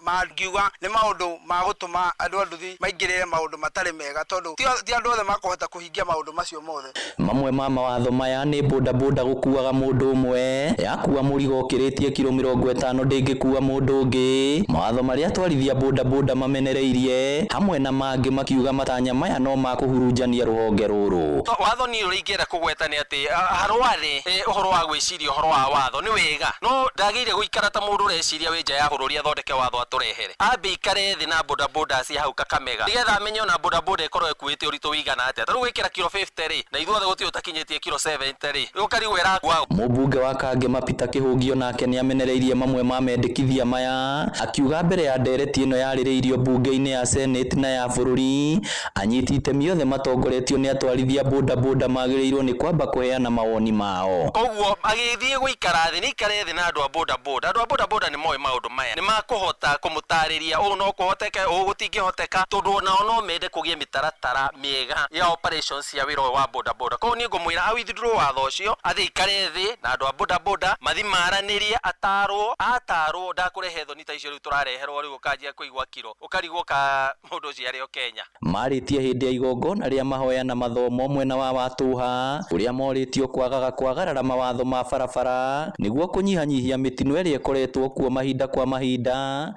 mangiuga nĩ maũndũ ma gũtũma andũ a nduthi maingĩrĩre maũndũ matarĩ mega, tondũ ti andũ othe makũhota kũhingia maũndũ macio mothe. Mamwe ma mawatho maya nĩ bodaboda gũkuaga mũndũ ũmwe, yakua mũrigo ũkĩrĩtie kiro 50 ndĩngĩkua mũndũ ũngĩ, mawatho marĩa atwarithia bodaboda mamenereirie, hamwe na mangĩ makiuga matanya maya no makũhurunjania rũhonge rũrũ. Watho niĩ ũrĩa ingĩenda kũgweta nĩ atĩ Khalwale ũhoro wa gwĩciria ũhoro wa watho nĩ wega, no ndagĩrĩire gũikara ta mũndũ ũreciria wĩ nja ya bũrũri athondeke watho atũrehere. Ambe ikare thĩ na bodaboda cia hau Kakamega nĩgetha amenye ona bodaboda ĩkorwo ĩkuĩte ũritũ wĩigana atĩa. Ta rĩu gwĩkĩra kiro 50 rĩ, na ithuothe gũtirĩ ũtakinyĩtie kiro 70 rĩ, ũkarigwo ĩrakua. Mũmbunge wa Kangema Peter Kĩhũngio nake nĩamenereirie mamwe ma mendekithia maya, akiuga mbere ya ndereti ĩno yarĩrĩirio mbunge-inĩ ya Senate na ya bũrũri, anyiti itemi othe matongoretio nĩ atwarithia bodaboda magĩrĩirwo nĩ kwamba kũheana mawoni mao. Koguo agĩthiĩ gũikara thĩ nĩ ikare thĩ na andũ a bodaboda. Andũ a bodaboda nĩ moĩ maũndũ maya, nĩ makũhota kũmũtarĩria ũũ no kũhoteke, ũũ gũtingĩhoteka, tondũ onao no mende kũgĩe mĩtaratara mĩega ya operations cia wĩra ũyũ wa bodaboda. Koguo niĩ ngũmwĩra a withdraw watho ũcio, athiĩ ikare thĩ na andũ a bodaboda, mathiĩ maranĩrie, atarwo ndakũrehe thoni ta icio rĩu tũrareherwo rĩu ũkanjia kũigua kiro ũkarigwo ka mũndũ ũcio arĩ o Kenya. Marĩtie hĩndĩ ya igongona rĩa mahoya na mathomo mwena wa Watũha ũrĩa morĩtio kwagaga kwagarara mawatho ma barabara nĩguo kũnyihanyihia mĩtino ĩrĩa ĩkoretwo kuo mahinda kwa mahinda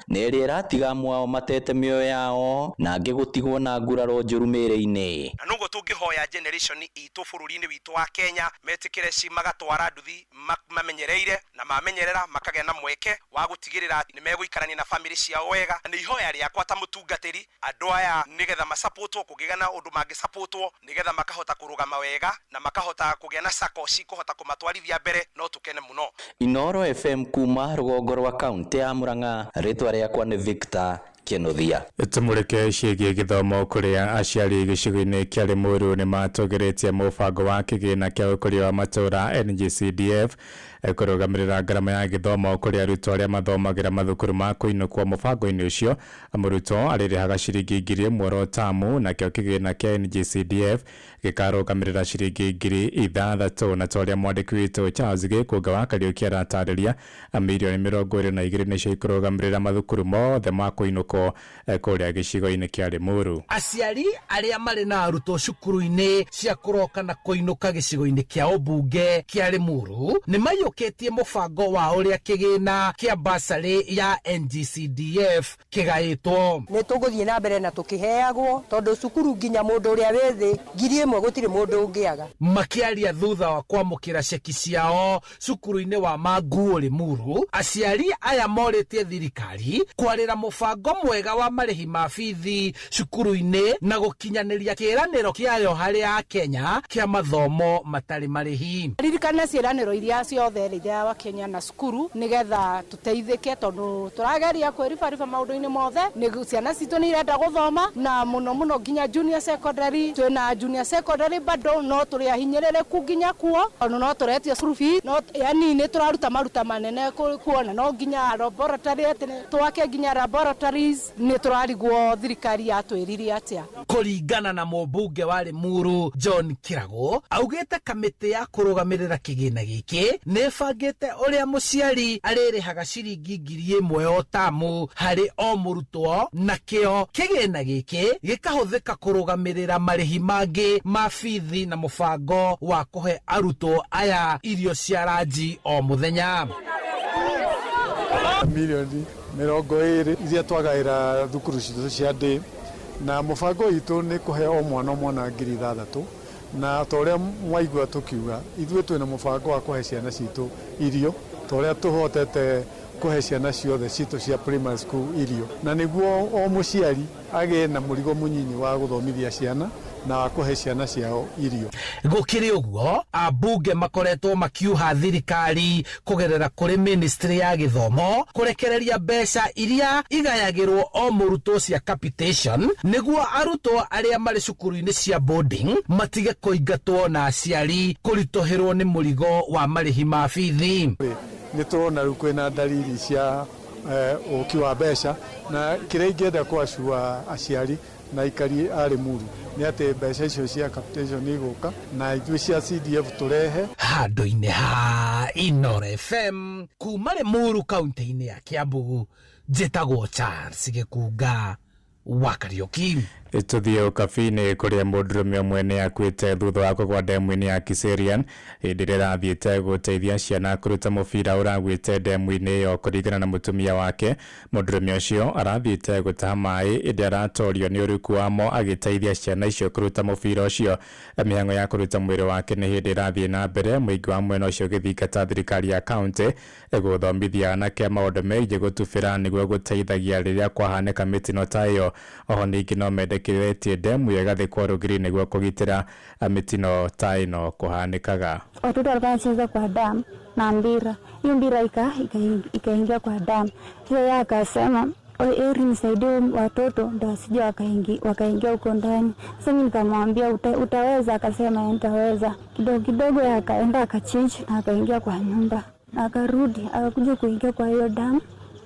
na ĩrĩa ĩratiga amwe ao matete mĩoyo yao na angĩ gũtigwo na nguraro njũru mĩĩrĩ-inĩ. Na noguo tũngĩhoya generation itũ bũrũri-inĩ witũ wa Kenya metĩkĩre ci magatwara nduthi mamenyereire na mamenyerera makagĩa na mweke wa gũtigĩrĩra atĩ nĩmegũikarania na famĩlĩ ciao wega. Nĩ ihoya rĩakwa ta mũtungatĩri andũ aya nĩgetha masapotwo kũngĩgĩa na ũndũ mangĩsapotwo nĩgetha makahota kũrũgama wega na makahota kũgĩa na sacco cikũhota kũmatwarithia mbere, no tũkene mũno. Inooro FM kuma rũgongo rwa kaunti ya Murang'a, rĩtwa rĩakwa nĩ Victor Kinuthia. Tumurike ciĩgiĩ gĩthomo kũrĩa aciari gĩcigo-inĩ kĩa Limuru nĩ matũgĩrĩtie mũbango wa kĩgĩna kĩa ũkũria wa matũũra NGCDF kũrũgamĩrĩra ngarama ya gĩthomo kũrĩ arutwo arĩa mathomagĩra mathukuru ma kũinũkwo. Mũbango-inĩ ũcio mũrutwo arĩrĩhaga ciringi 1,000 oro tamu, nakĩo kĩgĩna kĩa NGCDF gĩkarũgamĩrĩra ciringi 6,000. Na ta ũrĩa mwandĩki witũ Charles Gĩkũnga wa Kariũki aratarĩria, mirioni 22 nĩcio ikũrũgamĩrĩra mathukuru mothe ma kũinũkwo kũrĩa gĩcigo-inĩ kĩa Limuru. Aciari arĩa marĩ na arutwo cukuru-inĩ cia kũroka na kũinũka gĩcigo-inĩ kĩa ũmbunge kĩa Limuru nĩ maiyũkĩtie mũbango wa ũrĩa kĩgĩna kĩa basarĩ ya NGCDF kĩgaĩtwo. Nĩ tũgũthiĩ na mbere na tũkĩheagwo tondũ cukuru nginya mũndũ ũrĩa wĩ thĩ 1,000 gũtirĩ mũndũ ũngĩaga. Makĩaria thutha wa kwamũkĩra ceki ciao cukuru-inĩ wa Manguũ Limuru, aciari aya morĩtie thirikari kwarĩra mũbango mwega wa marĩhi ma bithi cukuru-inĩ na gũkinyanĩria kĩĩranĩro kĩayo harĩ Akenya kĩa mathomo matarĩ marĩhi. Ririkana ciĩranĩro iria ciothe rĩrĩa wa Kenya na cukuru nĩgetha tũteithĩke tondũ tũrageria kwĩribariba maũndũ-inĩ mothe. Nĩ ciana citũ nĩ irenda gũthoma na mũno mũno nginya junior secondary, twĩna junior secondary bado no tũrĩ ahinyĩrĩrĩku nginya kuo tondũ no tũretio school fees, no yani nĩ tũraruta maruta manene kuona no nginya laboratory twake nginya laboratories nĩ tũrarigwo thirikari yatwĩrire atĩa. Kũringana na mũmbunge wa Limuru John Kirago, augĩte kamĩtĩ ya kũrũgamĩrĩra kĩgĩna gĩkĩ nĩ ĩbangĩte ũrĩa mũciari arĩrĩhaga ciringi 1,000 o tamu harĩ o mũrutwo, nakĩo kĩgĩna gĩkĩ gĩkahũthĩka kũrũgamĩrĩra marĩhi mangĩ ma bithi na mũbango wa kũhe arutwo aya irio cia ranji o mũthenya. Milioni 20 iria twagaĩra thukuru citũ cia ndĩ, na mũbango witũ nĩ kũhe o mwana 6,000, na ta ũrĩa mwaigua tũkiuga ithuĩ twĩna mũbango wa kũhe ciana citũ irio ta ũrĩa tũhotete kũhe ciana ciothe citũ cia primary school irio, na nĩguo o mũciari agĩe na mũrigo mũnyinyi wa gũthomithia ciana na wa kũhe ciana ciao irio. Gũkĩrĩ ũguo, ambunge makoretwo makiuha thirikari kũgerera kũrĩ ministry ya gĩthomo kũrekereria mbeca iria igayagĩrwo o mũrutwo cia capitation nĩguo arutwo arĩa marĩ cukuru-inĩ cia boarding matige kũingatwo na aciari kũritũhĩrwo nĩ mũrigo wa marĩhi ma bithi. Nĩ tũrona rĩu kwĩna dalili cia ũki wa mbeca, na kĩrĩa ingĩenda kũacua aciari na aikari a Limuru nĩ atĩ mbeca icio cia capitation igũka na ithuĩ cia CDF tũrehe. Handũ-inĩ ha Inooro FM kuma Limuru kaunti-inĩ ya Kiambu, njĩtagwo Charles Gĩkunga wa Kariũki. Tũthiĩ ũkabi-inĩ kũrĩa mũndũrũme ũmwe nĩ akuĩte thutha wa kũgwa ndemu-inĩ ya Kiserian hĩndĩ ĩrĩa arathiĩte gũteithia ciana kũruta mũbira ũragwĩte ndemu-inĩ ĩyo. Kũringana na mũtumia wake, mũndũrũme ũcio arathiĩte gũtaha maĩ ĩndĩ aratorio nĩ ũriku wamo agĩteithia ciana icio kũruta mũbira ũcio. Mĩhang'o ya kũruta mwĩrĩ wake nĩ hĩndĩ ĩrathiĩ na mbere, mũingĩ wa mwena ũcio ũgĩthingata thirikari ya kaunti gũthomithia anake maũndũ megiĩ gũtubĩra nĩguo gũteithagia rĩrĩa kwahanĩka mĩtino ta ĩyo. Oho ningĩ no mendekithĩtie ndemu ĩyo ĩgathikwo rũgiri nĩguo kũgitĩra mĩtino ta ĩno kũhanĩkaga. Watoto walikuwa wanacheza kwa damu na mpira, hiyo mpira ikaingia kwa damu. Sasa yeye akasema eri nisaidie watoto ndo wasije wakaingia huko ndani. Sasa mimi nikamwambia utaweza? Akasema nitaweza. Kidogo kidogo akaenda akachange na akaingia kwa nyumba, akarudi akakuja kuingia kwa hiyo damu.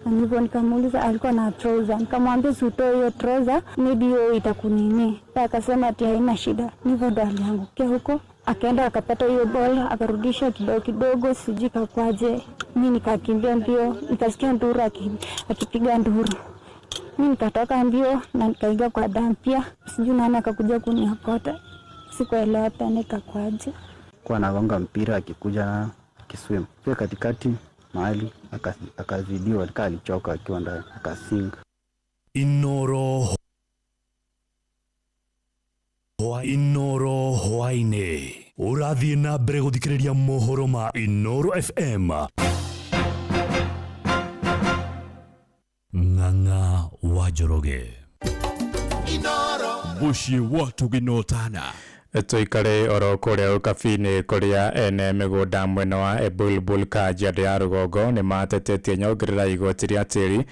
Na hivyo nikamuuliza, alikuwa na trouser, nikamwambia utoe hiyo trouser, maybe hiyo itakunini. Akasema ati haina shida. Hivyo ndo aliangukia huko, akaenda akapata hiyo ball, akarudisha kidogo kidogo, sijui kakwaje. Mimi nikakimbia mbio, nikasikia nduru akipiga nduru. Mimi nikatoka mbio na nikaingia kwa damu pia, sijui nani akakuja kuniokota. Sikuelewa tena ikakwaje. Kwa anagonga mpira akikuja akiswim. Pia katikati mahali akazidiwa, alikuwa alichoka akiwa ndani akasinga. Inooro Inooro hwaĩ-inĩ ũrathiĩ na mbere gũthikĩrĩria mohoro ma Inooro FM. Ng'ang'a wa Njoroge. Inooro. Mũciĩ wa Tũgĩnotana. Tuikare oro kuria Ukabini kuria ene migunda mwena wa Ebulbul Kajiado ya rugongo ni matetetie nyongerera igoti ria tiri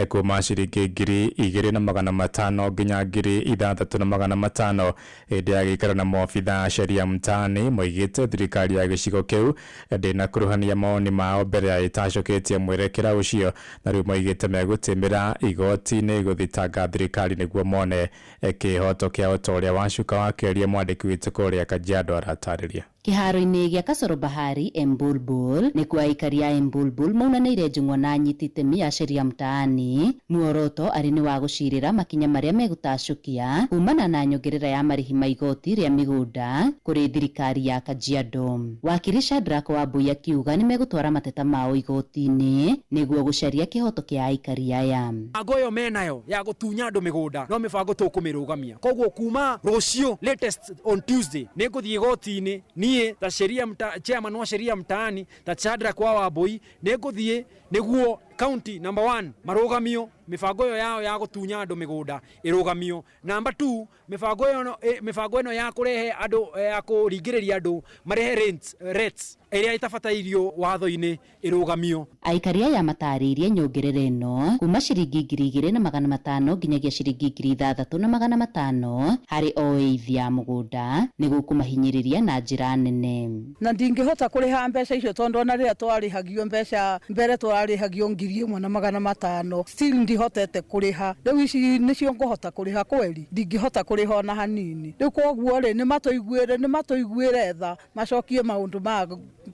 kuma ciringi 2500 nginya 6500 hindi ya giikaro na maobithaa a sheria mtaani moigite thirikari ya gicigo kiu ndinakuruhania mawoni mao mbere ya itacoketie mwerekera ucio na riu moigite megutimira igoti-ini guthitanga thirikari niguo mone kihoto kia utoria wa cuka wa keria. Mwandiki witu kuria Kajiado aratariria. Kiharo-inĩ gĩa Kasoro Bahari Embulbul nĩkuo aikari a Embulbul maunanĩire njũng'wa na anyiti itemi a sheria mtaani. Muoroto arĩ nĩ wa gũcirĩra makinya marĩa megũtacũkia kumana na nyongerera ya marĩhi ma igoti rĩa mĩgũnda kũrĩ thirikari ya Kajiado. Wakiri Shadrack Wambui akiuga nĩ megũtwara mateta mao igoti-inĩ nĩguo gũcaria kĩhoto kĩa aikari aya. Mĩbango ĩyo menayo ya gũtunya andũ mĩgũnda no mĩbango tũkũmĩrũgamia, koguo kuma rũciũ latest on Tuesday nĩngũthiĩ igoti-inĩ niĩ ta sheria chairman wa sheria mtaani ta Shadrack wa Wambui nĩngũthiĩ nĩguo county number 1 marugamio mibango ĩyo yao ya gũtunya andũ mĩgũnda ĩrũgamio. Number 2 mibango ĩno ya kũrehe andũ ya kũringĩrĩria andũ marehe rates ĩrĩa ĩtabatairio watho-inĩ ĩrũgamio. Aikari aya matarĩirie nyongerera ĩno kuma ciringi 2500 nginyagia ciringi 6500 harĩ o eithi ya mũgũnda nĩguo kũmahinyĩrĩria na njĩra nene. Na ndingĩhota kũrĩha mbeca icio tondũ ona rĩrĩa twarĩhagio mbeca mbere twarĩhagio 1500 still ndihotete kũrĩha. Rĩu ici nĩcio ngũhota kũrĩha kweri, ndingĩhota kũrĩha ona hanini. Rĩu koguo rĩ nĩmatũiguĩre tha macokie maũndũ ma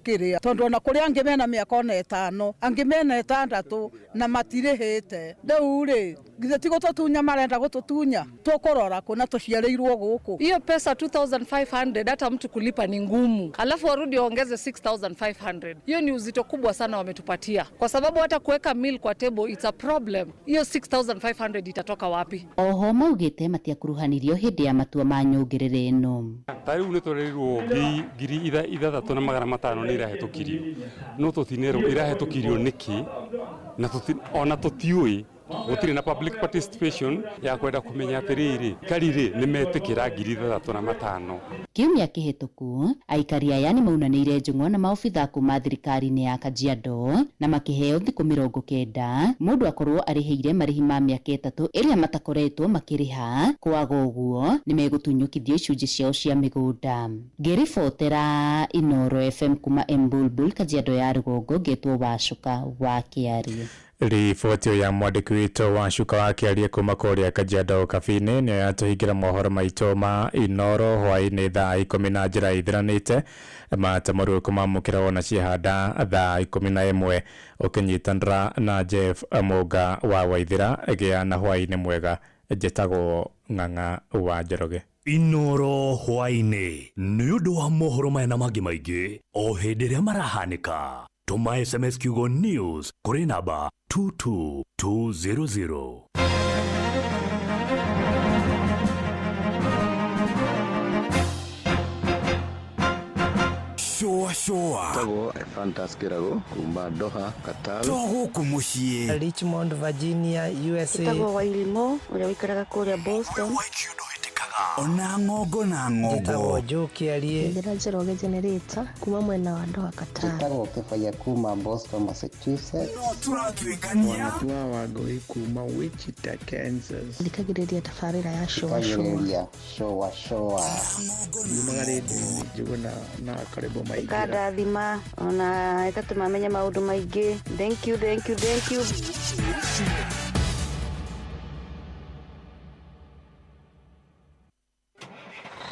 kĩrĩa, tondũ ona kũrĩ angĩ mena mĩaka ona 5 angĩ mena 6 na matirĩhĩte. Rĩu rĩ githĩ ti gũtũtunya marenda gũtũtunya, tũkũrora kũ na tũciarĩirwo gũkũ. Hiyo pesa 2500 hata mtu kulipa ni ngumu, alafu warudi waongeze 6500. Hiyo ni uzito kubwa sana wametupatia, kwa sababu hata kuweka meal kwa table it's a problem. Hiyo 6500 itatoka wapi? Oho maugite matiakuruhanirio hindi ya matua ma nyongerera ĩno. Ta rĩu nĩtũrerirwo 6500 nĩ irahetũkirio, no tũtinerwo irahetũkirio nĩkĩ na ona tũtiũĩ. Gũtirĩ na public participation ya kwenda kũmenya atĩrĩrĩ karire nĩ metĩkĩra 6500. Kiumia kĩhĩtũku aikari aya nĩ maunanĩire njũng'wa na maobithaa kuma thirikari-inĩ ya Kajiado na makĩheo thikũ 90 mũndũ akorwo arĩhĩire marĩhi ma mĩaka 3 ĩrĩa matakoretwo makĩrĩha. Kwaga ũguo nĩ megũtunyũkithio icunjĩ ciao cia mĩgũnda. Ngĩribotera Inooro FM kuma Embulbul Kajiado ya rũgongo, ngetwo Wacuka wa Kĩarie. Riboti ya mwandĩki witũ wa Cuka wa Kĩarie kuma kũrĩa Kajiado Ukabini nĩyo yatũhingĩra mohoro maitũ ma Inooro hwaĩ-inĩ thaa 10 na njĩra ithiranĩte. Matamũrũ kũmamũkĩra wona ciehanda thaa 11 ũkĩnyitanĩra na Jeff Mũnga wa Waithĩra. Gĩa na hwaĩ-inĩ mwega. Njĩtagwo Ng'ang'a wa Njoroge. Inooro hwaĩ-inĩ nĩ ũndũ wa mohoro maya na mangĩ maingĩ o hĩndĩ ĩrĩa marahanĩka. Tũma SMS kiugo news kũrĩ namba 22200. Shua shua. Tagwo Fantas Kirago kuma Doha, Qatar. To gũkũ mũciĩ. Richmond, Virginia, USA. Tagwo Wairimo ũrĩa ũikaraga kũrĩa Boston. Ona ng'ongo na ng'ongo. Njĩtagwo Joe Kĩarie. Njĩra Njoroge Generator kuma mwena wa Doha, Qatar. Njĩtagwo Kĩbaya kuma Boston, Massachusetts. No tũratuĩkania. Wanatua Wangũi kuma Wichita, Kansas. Thikagĩrĩria tabarĩra ya Shua Shua. Shua Shua. Yumaga rĩndiũ-inĩ Njũgũna na Karĩmbũ Maingĩra. Ĩkandathima ona ĩgatũma menye maũndũ maingĩ. Thank you, thank you, thank you.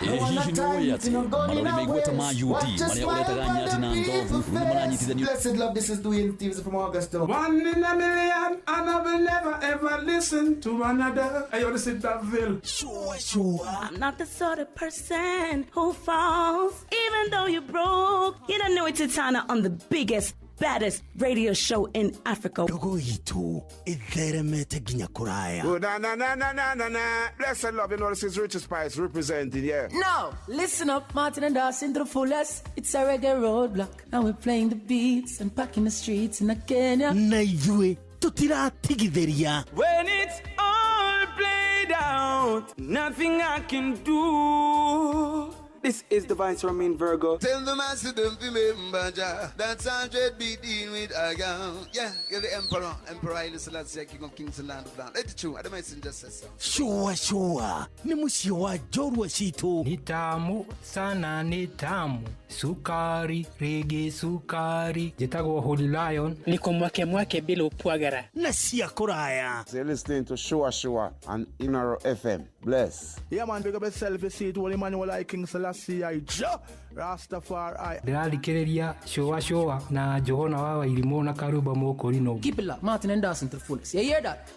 Hihi nĩ atĩ marori maigweta ma UD marĩa ũretaga nyati na ndovu rĩu nĩ maranyitithanio. Blessed love, this is Dwayne Stevens from Augusta. One in a million and I will never ever listen to another. I want to sit that Ville. Sure, sure. I'm not the sort of person who falls, even though you're broke. You don't know it's Titana on the biggest, baddest radio show in Africa. Ndogo itu itheremete nginya kuraya. Oh, na na na na na na na. Blessed love, you know this is Richard Spice representing, yeah. Now, listen up, Martin and Dawson to the fullest. It's a reggae roadblock, and we're playing the beats and packing the streets in Kenya. Na ithuĩ tutiratigithĩria. When it's all played out, nothing I can do. This is Divine Ramin Virgo. Tell the master don't remember Jah. That's 100 be dealing with I am. Yeah, you're the emperor. Emperor Haile Selassie, King of Kings and Land of Land. Let it true. I the messenger says so. Shua shua ni mũciĩ wa njorua citũ. Ni tamu sana, ni tamu sukari rege sukari. Njĩtagwo Holy Lion. Niko mwake mwake bila upwagara na cia kũraya. You're listening to Shua Shua on Inoro FM. Bless. Yeah, man, big up yourself. You see it, Holy Emmanuel I King Selassie I Jah Rastafari. Ndĩrathikĩrĩria Shua Shua na Johana wa Wairimũ na Karuba Mũkũrinũ. Keep it locked. Martin and Dawson to the fullest. You hear that?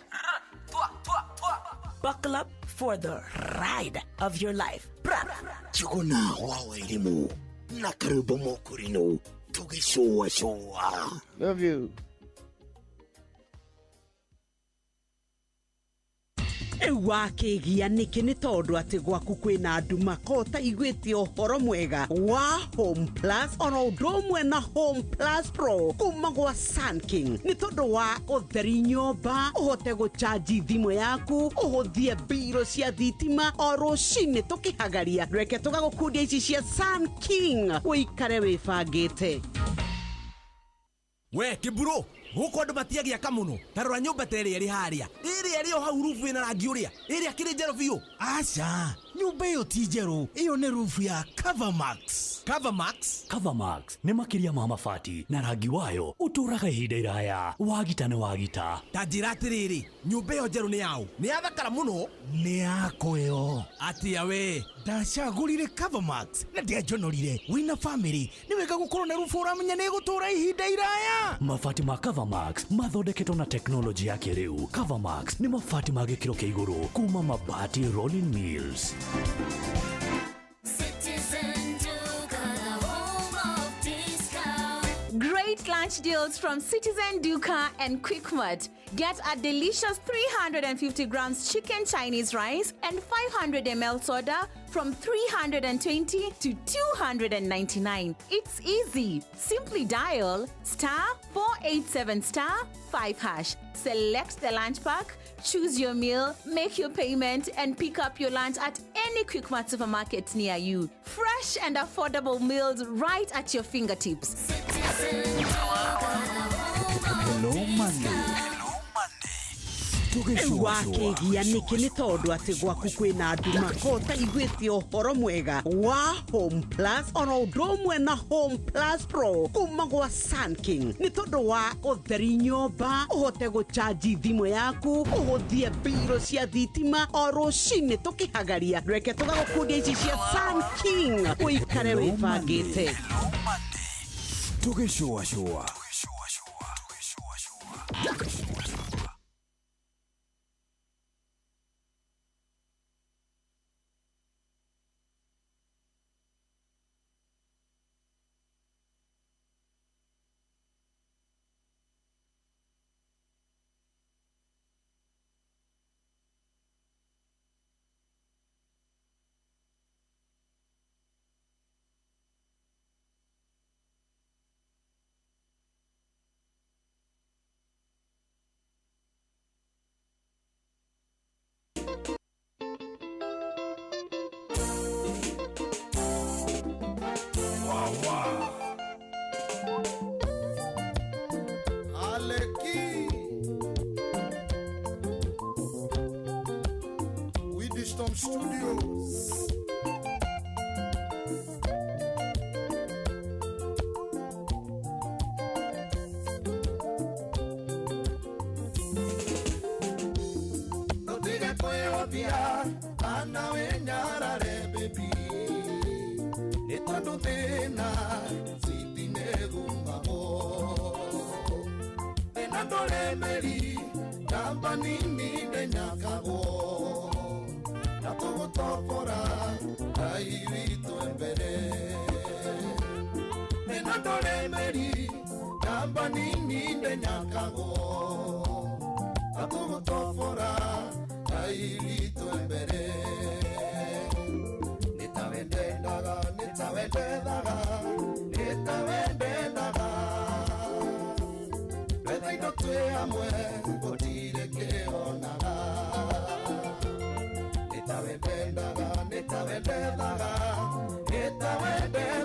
Buckle up for the ride of your life. Jogona wa Wairimũ na Karuba Mũkũrinũ tũgĩcũa cũa. Love you. Rĩu wakĩgia nĩkĩ nĩ tondũ atĩ gwaku kwĩna nduma ko ũtaiguĩte ũhoro mwega wa Home Plus oro ũndũ ũmwe na Home Plus Pro kuma gwa Sunking nĩ tondũ wa ũtheri nyũmba ũhote gũchanji thimũ yaku ũhũthie mbirũ cia thitima o rũcinĩ tũkĩhagaria reke tũgagũkundia ici cia Sunking ũikare wĩbangĩte. We kiburo guku andu matiagiaka muno ta rora nyumba ta ĩrĩa ĩrĩ harĩa ĩrĩa ĩrĩ o hau rubu ĩna rangi ũrĩa ĩrĩa kĩrĩ njerũ biũ. Aca, nyumba ĩyo ti njerũ, ĩyo nĩ rubu ya Covermax. Covermax? Covermax nĩ makĩria ma mabati na rangi wayo ũtũũraga ihinda iraya. Wagita nĩ wagita. Ta njĩra atĩrĩrĩ, nyũmba ĩyo njerũ nĩ yaũ? Nĩ yathakara mũno. Nĩ yakwa ĩyo. Atĩa we? Ndacagũrire Covermax na ndianjonorire. Wĩna famĩlĩ nĩ wega gũkorwo na rubu ũramenya nĩ ĩgũtũũra ihinda iraya. Mabati ma Covermax mathondeketwo na teknolojĩ ya kĩrĩu. Covermax nĩ mabati ma gĩkĩro kĩa igũrũ kuma Mabati Rolling Mills. Great lunch deals from Citizen Duka and Quickmart. Get a delicious 350 grams chicken Chinese rice and 500 ml soda from 320 to 299. It's easy. Simply dial star 487 star 5 hash. Select the lunch pack, choose your meal, make your payment, and pick up your lunch at any Quickmart supermarket near you. Fresh and affordable meals right at your fingertips. Hello Monday. Rĩu wakĩgia nĩkĩ nĩ tondũ atĩ gwaku kwĩna nduma ko ũtaiguĩte ũhoro mwega wa Home Plus oro ũndũ ũmwe na Home Plus Pro kuma gwa Sunking nĩ tondũ wa ũtheri nyũmba ũhote gũchanji thimũ yaku ũhũthie mbirũ cia thitima o rũcinĩ tũkĩhagaria reke tũgagũkundia ici cia Sunking ũikare wĩbangĩte. Tũgĩcũa cũa. Aleki. We the Storm Studios. Notire kwehobia kana wenyarare baby nĩ tondũ thĩna citinegumagwo thĩna ndũremeri namba nini ndenyakagwo na tũgũtobora Ngai witũ mbere thĩna ndũremeri namba nini ndenyakagwo na tũgũtobora Ngai witũ mbere nĩtawendendaga nĩtawendethaga nĩtawendendaga twetha indo twĩ hamwe gũtirĩ kĩonaga nĩtawendendaga nĩtawendethaga. Wendete.